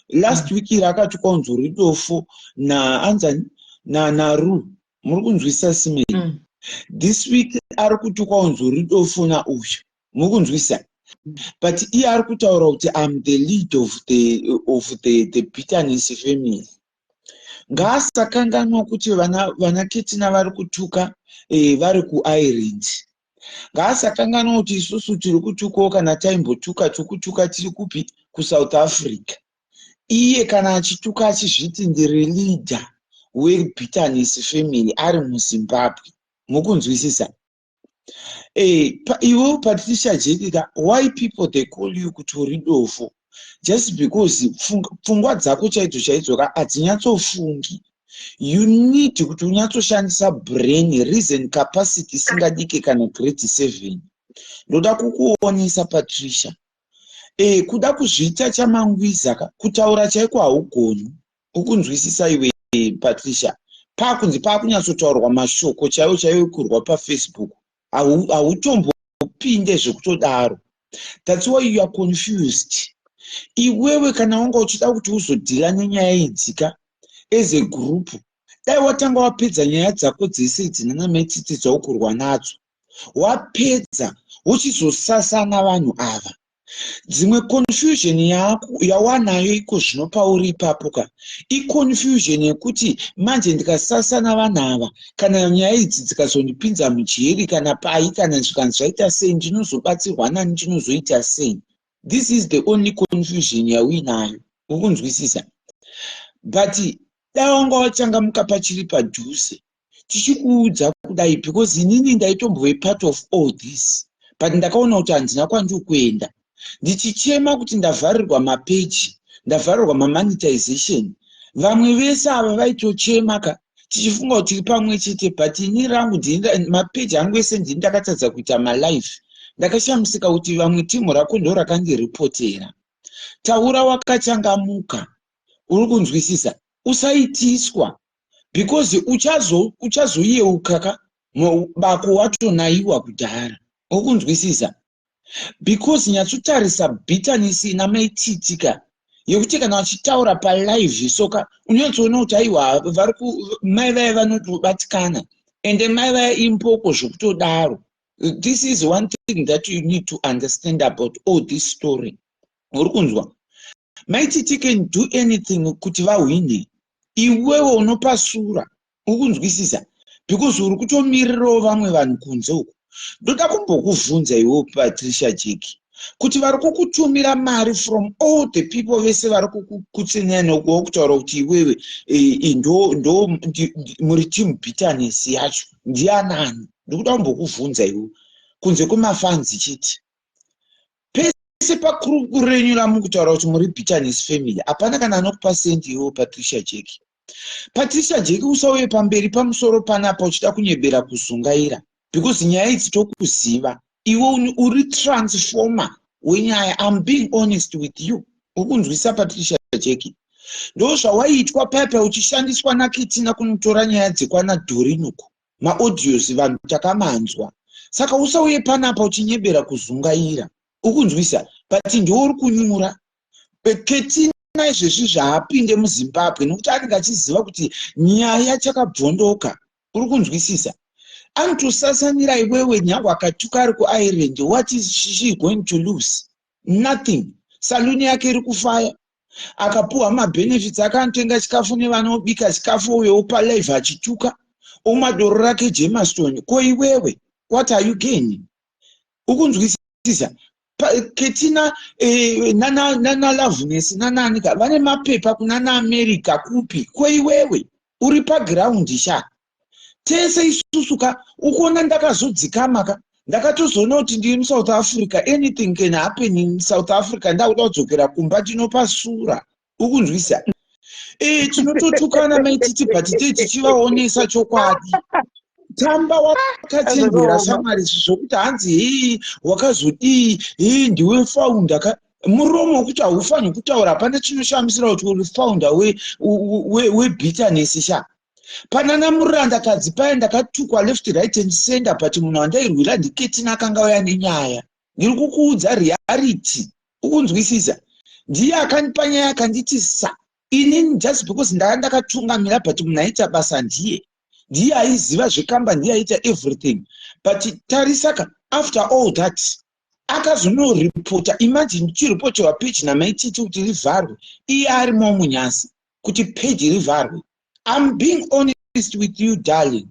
Last week iri akatukwa unzi uri dofo naanzani naRu. Muri kunzwisisa Simeli? This week ari kutukwa unzi uri dofo nauyu. Muri kunzwisisa? But iye ari kutaura kuti I'm the lead of the bitterness family. Ngaasakanganwa kuti vana Ketina vari kutuka vari kuIreland. Ngaasakanganwa kuti isusu tiri kutukawo kana taimbotuka tiri kutuka tiri kupi kuSouth Africa. Iye kana achituka achizviti ndiri leader webitterness family ari muZimbabwe. Mukunzwisisa? Iwe Patricia Jeki ka, why people they call you kuti uri dofo? Just because pfungwa dzako chaidzo chaidzo ka hadzinyatsofungi. You need kuti unyatsoshandisa brain, reason capacity isingadike kana grade 7. Ndoda kukuonesa, Patricia, kuda kuzviita chamangwiza ka, kutaura chaiko haugoni. Ukunzwisisa iwe, Patricia? Pakunzi pakunyatsotaurwa mashoko chaiwo chaiwo ekurwa paFacebook, hautombopinde zvekutodaro. That's why you are confused iwewe. Kana wanga uchida kuti uzodeala nenyaya idzika as a group, dai watanga wapedza nyaya dzako dzese idzi nanaMaititi dzaukurwa nadzo, wapedza wochizosasana vanhu ava. Dzimwe confusion yawanayo iko zvino pauri ipapo ka, iconfusion yekuti manje ndikasasana vanhu ava, kana nyaya idzi dzikazondipinza mujeri kana pai, kana zvikanzi zvaita sei, ndinozobatsirwa nani? Ndinozoita sei? This is the only confusion yauinayo, ukunzwisisa? But dai wanga wachangamuka pachiri padhuze tichikuudza kudai, because inini ndaitombove part of all this, but ndakaona kuti handina kwandiri kuenda. Ndichichema kuti ndavharirwa mapeji, ndavharirwa mamonetization, vamwe vese ava vaitochema ka, tichifunga kuti tiri pamwe chete, but ini rangu mapeji angu ese ndini ndakatadza kuita malive. Ndakashamisika kuti vamwe timu rako ndo rakandiripotera. Taura wakachangamuka, uri kunzwisisa? Usaitiswa, because uchazoyeuka ka bako watonayiwa kudhara, uri kunzwisisa? Because nyatsotarisa bitterness ina Maititika yekuti kana vachitaura palive soka, unonyatsoona kuti aiwa, vari mai vaya vanotobatikana, ende mai vaya imboko zvokutodaro. This is one thing that you need to understand about all this story, uri kunzwa? Maititi can do anything kuti vahwine. Iwewe unopasura, uri kunzwisisa? Because uri kutomirirawo vamwe vanhu kunze uku. Ndoda kumbokuvhunza iwewo, Patricia Jeki, kuti vari kukutumira mari from all the people vese vari kukutsinira nekuwa kutaura kuti iwewe ndo muri team bitterness yacho, ndianani? Ndikuda kumbokuvhunza iwewe, kunze kwemafanzi chete, pese pakuruku renyu ramukutaura kuti muri bitterness family, hapana kana anokupa sendi iwewo, Patricia Jeki. Patricia Jeki, usauye pamberi pamusoro panapa uchida kunyebera kuzungaira, because nyaya idzi tokuziva. Iwe uri transformer wenyaya. I'm being honest with you, ukunzwisa, Patricia Jeki? Ndo zvawaiitwa paipa uchishandiswa naKitina kunotora nyaya dzekwana Dhorinuku, maaudios vanhu takamanzwa. Saka usauye panapa uchinyebera kuzungaira, ukunzwisa? But ndiwo uri kunyura Ketina izvezvi zvaapinde muZimbabwe, nekuti anenge achiziva kuti nyaya chakabvondoka, uri kunzwisisa? Anotosasanira iwewe. Nyange akatuka ari kuIreland, what is she going to lose? Nothing. Saluni yake iri kufaya, akapuhwa mabenefits ake, anotenga chikafu nevanobika chikafu, uyo opa live achituka, omwa doro rake Jameson. Ko iwewe, what are you gaining? Ukunzwisisa? Ketina nana Loveness nananika vane mapepa kunana America kupi? Ko iwewe uri paground sha. Tese isusu ka, ukuona ndakazodzikama ka, ndakatozoona kuti ndiri muSouth Africa, anything can happen in South Africa. Ndakuda kudzokera kumba, ndinopasura, ukunzwisa? Tinototukana Maititi, but tei tichivaonesa chokwadi. Tamba wakachenjera shamwari, zvokuti hanzi hii wakazodii, hii ndiwe founder ka, muromo wekuti haufaniri kutaura. Hapana chinoshamisira kuti uri founder webitterness we sha. Panana murandakadzi paya ndakatukwa left, right and center, but munhu wandairwira ndiKetina, akanga uya nenyaya. Ndiri kukuudza reality, ukunzwisisa? Ndiye akandipa nyaya, akanditi sa inini just because ndanga ndakatungamira, but munhu aita basa ndiye, ndiye aiziva zvekamba, ndiye aiita everything. But tarisaka, after all that akazonoripota. Imagine ndichiripoterwa peji naMaititi kuti rivharwe, iye arimo munyasi kuti peji rivharwe. I'm being honest with you, darling.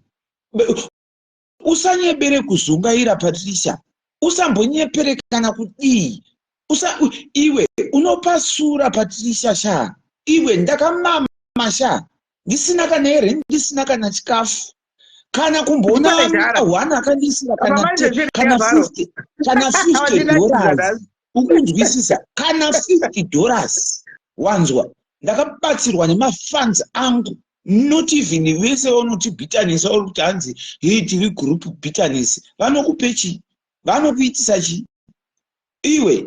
Usanyebere kuzungaira, Patricia, usambonyepere kana kudii. Iwe unopasura, Patricia sha. Iwe ndakamama sha, ndisina kana here, ndisina kana chikafu, kana kumboona one akandisira kana 50, kana $50, ukunzwisisa? Kana $50, wanzwa? Ndakabatsirwa nemafans angu. Not even vese vanoti bitterness vari kuti hanzi hei tiri group bitterness. Vanokupe chii? Vanokuitisa chii? Iwe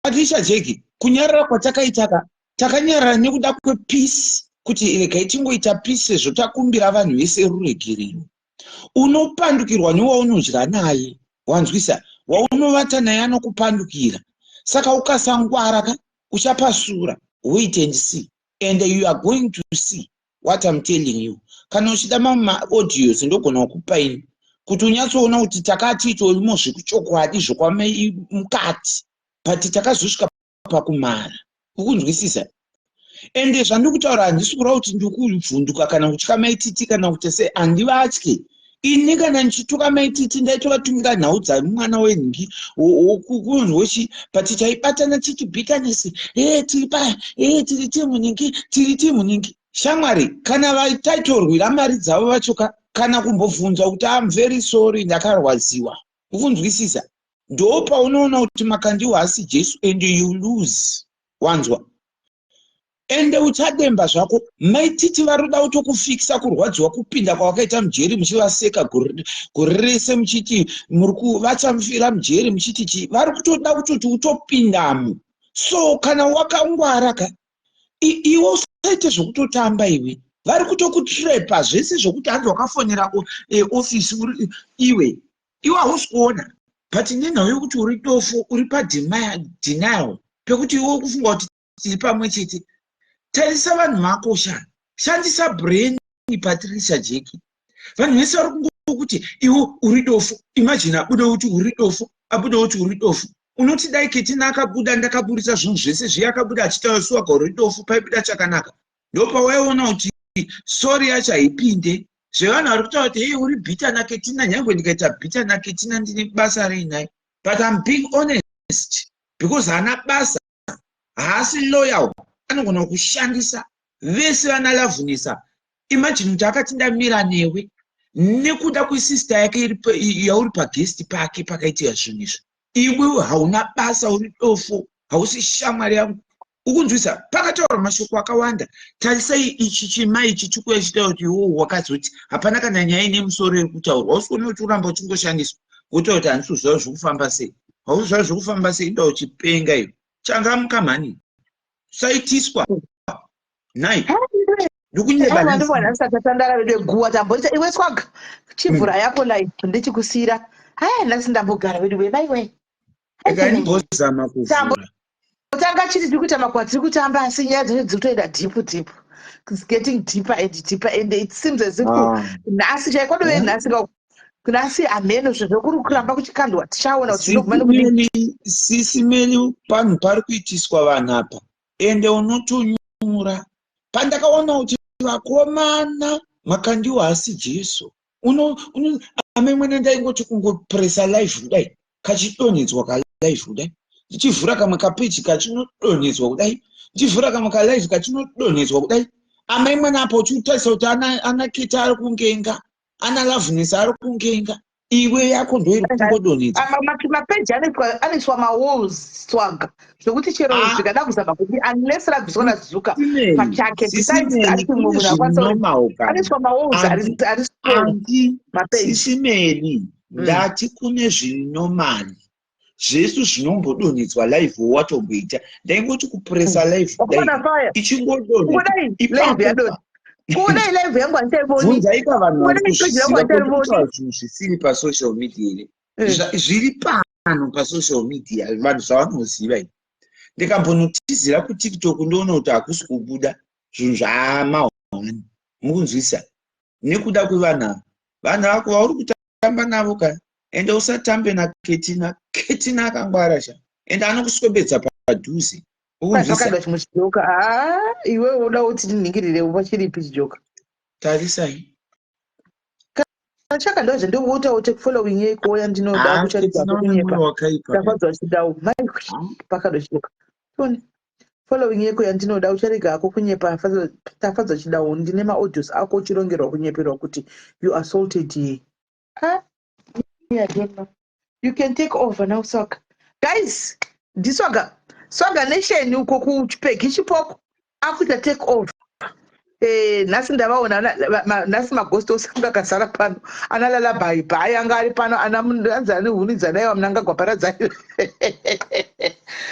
Patricia Jeki, kunyarara kwatakaita ka takanyarara nekuda kwepeace kuti regai tingoita peace sezvo takumbira vanhu vese ruregerero. Unopandukirwa newaunodya naye, wanzwisa? Waunovata naye anokupandukira. Saka ukasangwara ka uchapasura. Wait and see and you are going to see what I'm telling you. Kana uchida mamwe maaudios ndogona kukupa ini kuti unyatsoona kuti takatiitorimo zvekuchokwadi zvokwamukati but takazosvika pakumara. Ukunzwisisa? Ende zvandiri kutaura handisi kureva kuti ndikuvhunduka kana kutya maititi kana kuti sei, handivatye. Ini kana ndichituka maititi ndaitovatumira nhau dzamwana wenhingi wokunzwa chi but taibatana chiti bitterness e tiri pa e tiri timu nhingi tiri timu nhingi. Shamwari kana vaitaitorwira mari dzavo vachoka kana kumbobvunza kuti am very sorry ndakarwadziwa. Ukunzwisisa? Ndopaunoona kuti Makandiwa haasi Jesu and you lose. Wanzwa? Ende uchademba zvako. Mai Titi varikuda kutokufikisa kurwadziwa kupinda kwavakaita mujeri muchivaseka gore rese muchiti muri vachamufira mujeri muchiti chii. Vari kutoda kutoti utopindamo. So kana wakangwara ka iwe usaite zvekutotamba iwe. Vari kutokutrapa zvese zvekuti hanzi wakafonera office uri iwe. Iwe hausi kuona but nenhau yekuti uri dofo uri padenial pekuti iwe ukufunga kuti tiri pamwe chete. Tarisa vanhu vako sha. Shandisa brain Patricia Jeki. Vanhu vese vari kungokuti iwe uri dofo. Imagine abude kuti uri dofo, abude kuti uri dofo. Unoti dai Ketina akabuda ndakaburitsa zvinhu zvese zviya akabuda achitaura swaga uri dofo paibuda chakanaka. Ndopawaiona kuti sorry yacho haipinde. Zvevanhu vari kutaura kuti hey uri bitter naKetina nyangwe ndikaita bitter naKetina ndine basa rei naye. But I'm being honest because haana basa. Haasi loyal, anogona kushandisa vese vana Lavhunisa. Imagine kuti akati ndamira newe nekuda kwesister yake yauri paguest pake pakaitika zvinhu izvi. Iwe hauna basa, uri dofo, hausi shamwari yangu. Ukunzwisa? Pakataurwa mashoko akawanda. Tarisai ichi chimai ichi chikuya chichitaura kuti iwe wakazoti hapana kana nyaya ine musoro iri kutaurwa. Hausi kuona kuti uramba uchingoshandiswa wotaura kuti handisi kuziva zviri kufamba sei. Hausi kuziva zviri kufamba sei, inda uchipenga iwe. Changamuka mhani. Usaitiswa. Nhai. Ndikunyeba nhasi. Ndisati tatandara vedu guwa tamboita iwe swaga. Chivhura yako live ndichikusiyira. Haya nhasi ndambogara vedu we maiwe. Rega ndimbozama kuvhura. Tanga chiti tiri kuita makuva tiri kutamba asi nyaya dzacho dziri kutoenda deep deep. It's getting deeper and deeper and it seems as if ah. nhasi chaiko dove nhasi ka nhasi hameno zvezvo kuri kuramba kuchikandwa tichaona kuti zvinoguma nekudii. Sisi Meli panhu pari kuitiswa vanhu apa ende unotonyura pandakaona kuti vakomana makandiwa haasi Jesu uno uno ame mwana ndaingoti kungopresa live kudai kachidonhedzwa kalive kudai ndichivhura kamwe kapeji kachinodonhedzwa kudai ndichivhura kamwe kalive kachinodonhedzwa kudai amai mwana apa uchitarisa kuti ana keta ari kungenga ana loveness ari kungenga iwe yako ndoiri kungodonhedzwa mapeji anoiswa mawalls swaga zvekuti chero ah. zvikada kuzama kuti unless rabviswa nazuka pachake besides that mumwe munhu akwanisa anoiswa mawalls ari strong mapeji sisimeli ndati kune zvinomali zvesu zvinombodonhedzwa live watomboita ndaingoti kupresa live ichingodonhedza ipapo kudai live yangu handichaivoni bvunzaika vanhu vari kuzviziva kutaura zvinhu zvisiri pasocial media here eh. Zviri pano pasocial media vanhu zvavanoziva i ndikambonotizira kuTikTok ndoona kuti hakusi kubuda zvinhu zvaamahwani mukunzwisa nekuda kwevanhu ava vanhu vako vauri kutamba navo ka ende usatambe naketina ketina akangwara sha ende anokuswebedza padhuze. Ukundisa chimwe chijoka ah iwe unoda kuti ndiningirire pachiripi chijoka tarisai chaka ndozve ndikuita kuti following yeiko yandinoda ah, kucharidza kunyepa tafadzwa chidau mai pakado chijoka tione following yeko yandinoda ucharega hako kunyepa tafadzwa chidau ndine maaudios ako uchirongerwa kunyeperwa kuti you assaulted her ah, I don't know. You can take over now Swaga. Guys, ndiswaga. Swaga Nation uko kuchipegi chipoko akuita take over. Eh, nhasi ndavaona nhasi maghost ose anga akazara pano. Ana Lala Bhai Bhai anga ari pano, ana anzi ane huni dzanaiwa Mnangagwa paradzai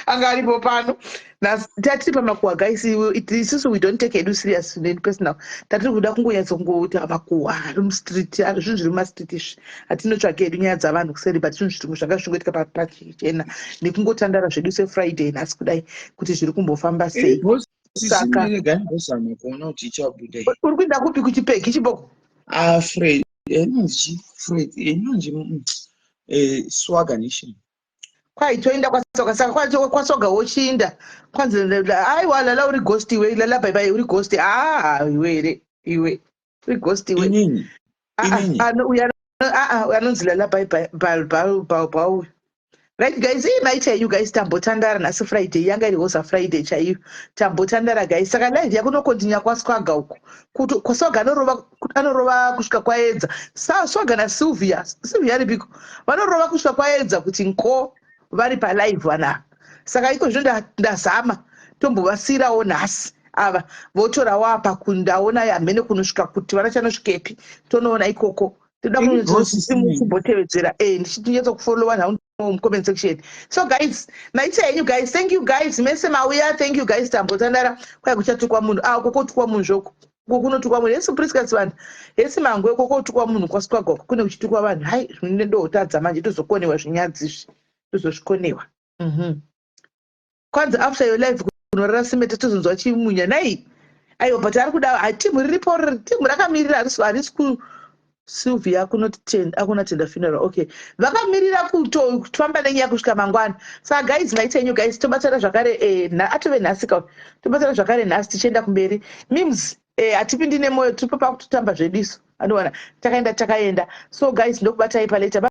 anga aripo pano. Nhasi tatiri pamakuhwa guys, isusu we don't take edu serious and personal. Tatiri kuda kungonyatso kungoita makuhwa ari mustreet, zvinhu zviri mumastreet izvi. Hatinotsvake hedu nyaya dzavanhu kuseri, but zvinhu zviri zvanga zvichingoitika pachena nekungotandara zvedu seFriday nhasi kudai kuti zviri kumbofamba sei. Saka Rega ndozama kuona kuti ichabuda here. Uri kuenda kupi kuchipegi chiboko? Ah, Fred, inonzi Fred, inonzi Swagger Nation. Kwai toenda kwasoga, saka kwasoga wochiinda. Kwanzi aiwa Lala uri ghost iwe, Lala bye bye uri ghost. Ah, iwe here iwe. Uri ghost iwe. Inini. Ah, ah, Inini. ano uya ah ah anonzi Lala bye bye bye bye bye bye. Right guys, iyi maita you guys tambotandara nhasi Friday yanga iri hoza Friday chaiyo. Tambotandara guys. Saka live yakunokontinya kwaSwaga uko. Kuti kwaSwaga anorova anorova kusvika kwaedza. Sa Swaga na Sylvia, Sylvia aripiko? Vanorova kusvika kwaedza kuti nko vari pa live vana. Saka iko zvino ndazama tombovasiirawo nhasi ava votorawo apa kundaona hamene kunosvika kuti vana chanosvikepi tonoona ikoko. Toda kumbotevedzera eh ndichinyatso kufollowa nhau mucomment section. So guys, maita henyu guys, thank you guys mese mauya, thank you guys tambotandara. Kwai kuchatukwa munhu, ah uko kotukwa munhu zvoko. Uko kunotukwa munhu hesi Priska Sibanda. Hesi Mangwe uko kotukwa munhu kwaSwaga uko kune kuchitukwa vanhu. Hai zvine ndotadza manje tozokonewa zvinyadzi izvi. Tozozvikonewa. Kwanzi after your life kunorara simete tozonzwa chimunya nai. Aiwa but ari kuda ah, team riripo team rakamirira harisi harisi ku Sylvia akunoti akuna tenda funeral. Okay. Vakamirira kutofamba nenyaya kusvika mangwana. Saka guys maita henyu guys tobatana zvakare eh, na atove nhasi ka. Tobatana zvakare nhasi tichienda kumberi. Memes eh hatipindi nemoyo tiripo pakutotamba zvedu isu. Anowana takaenda takaenda. So guys ndokubatai pa later.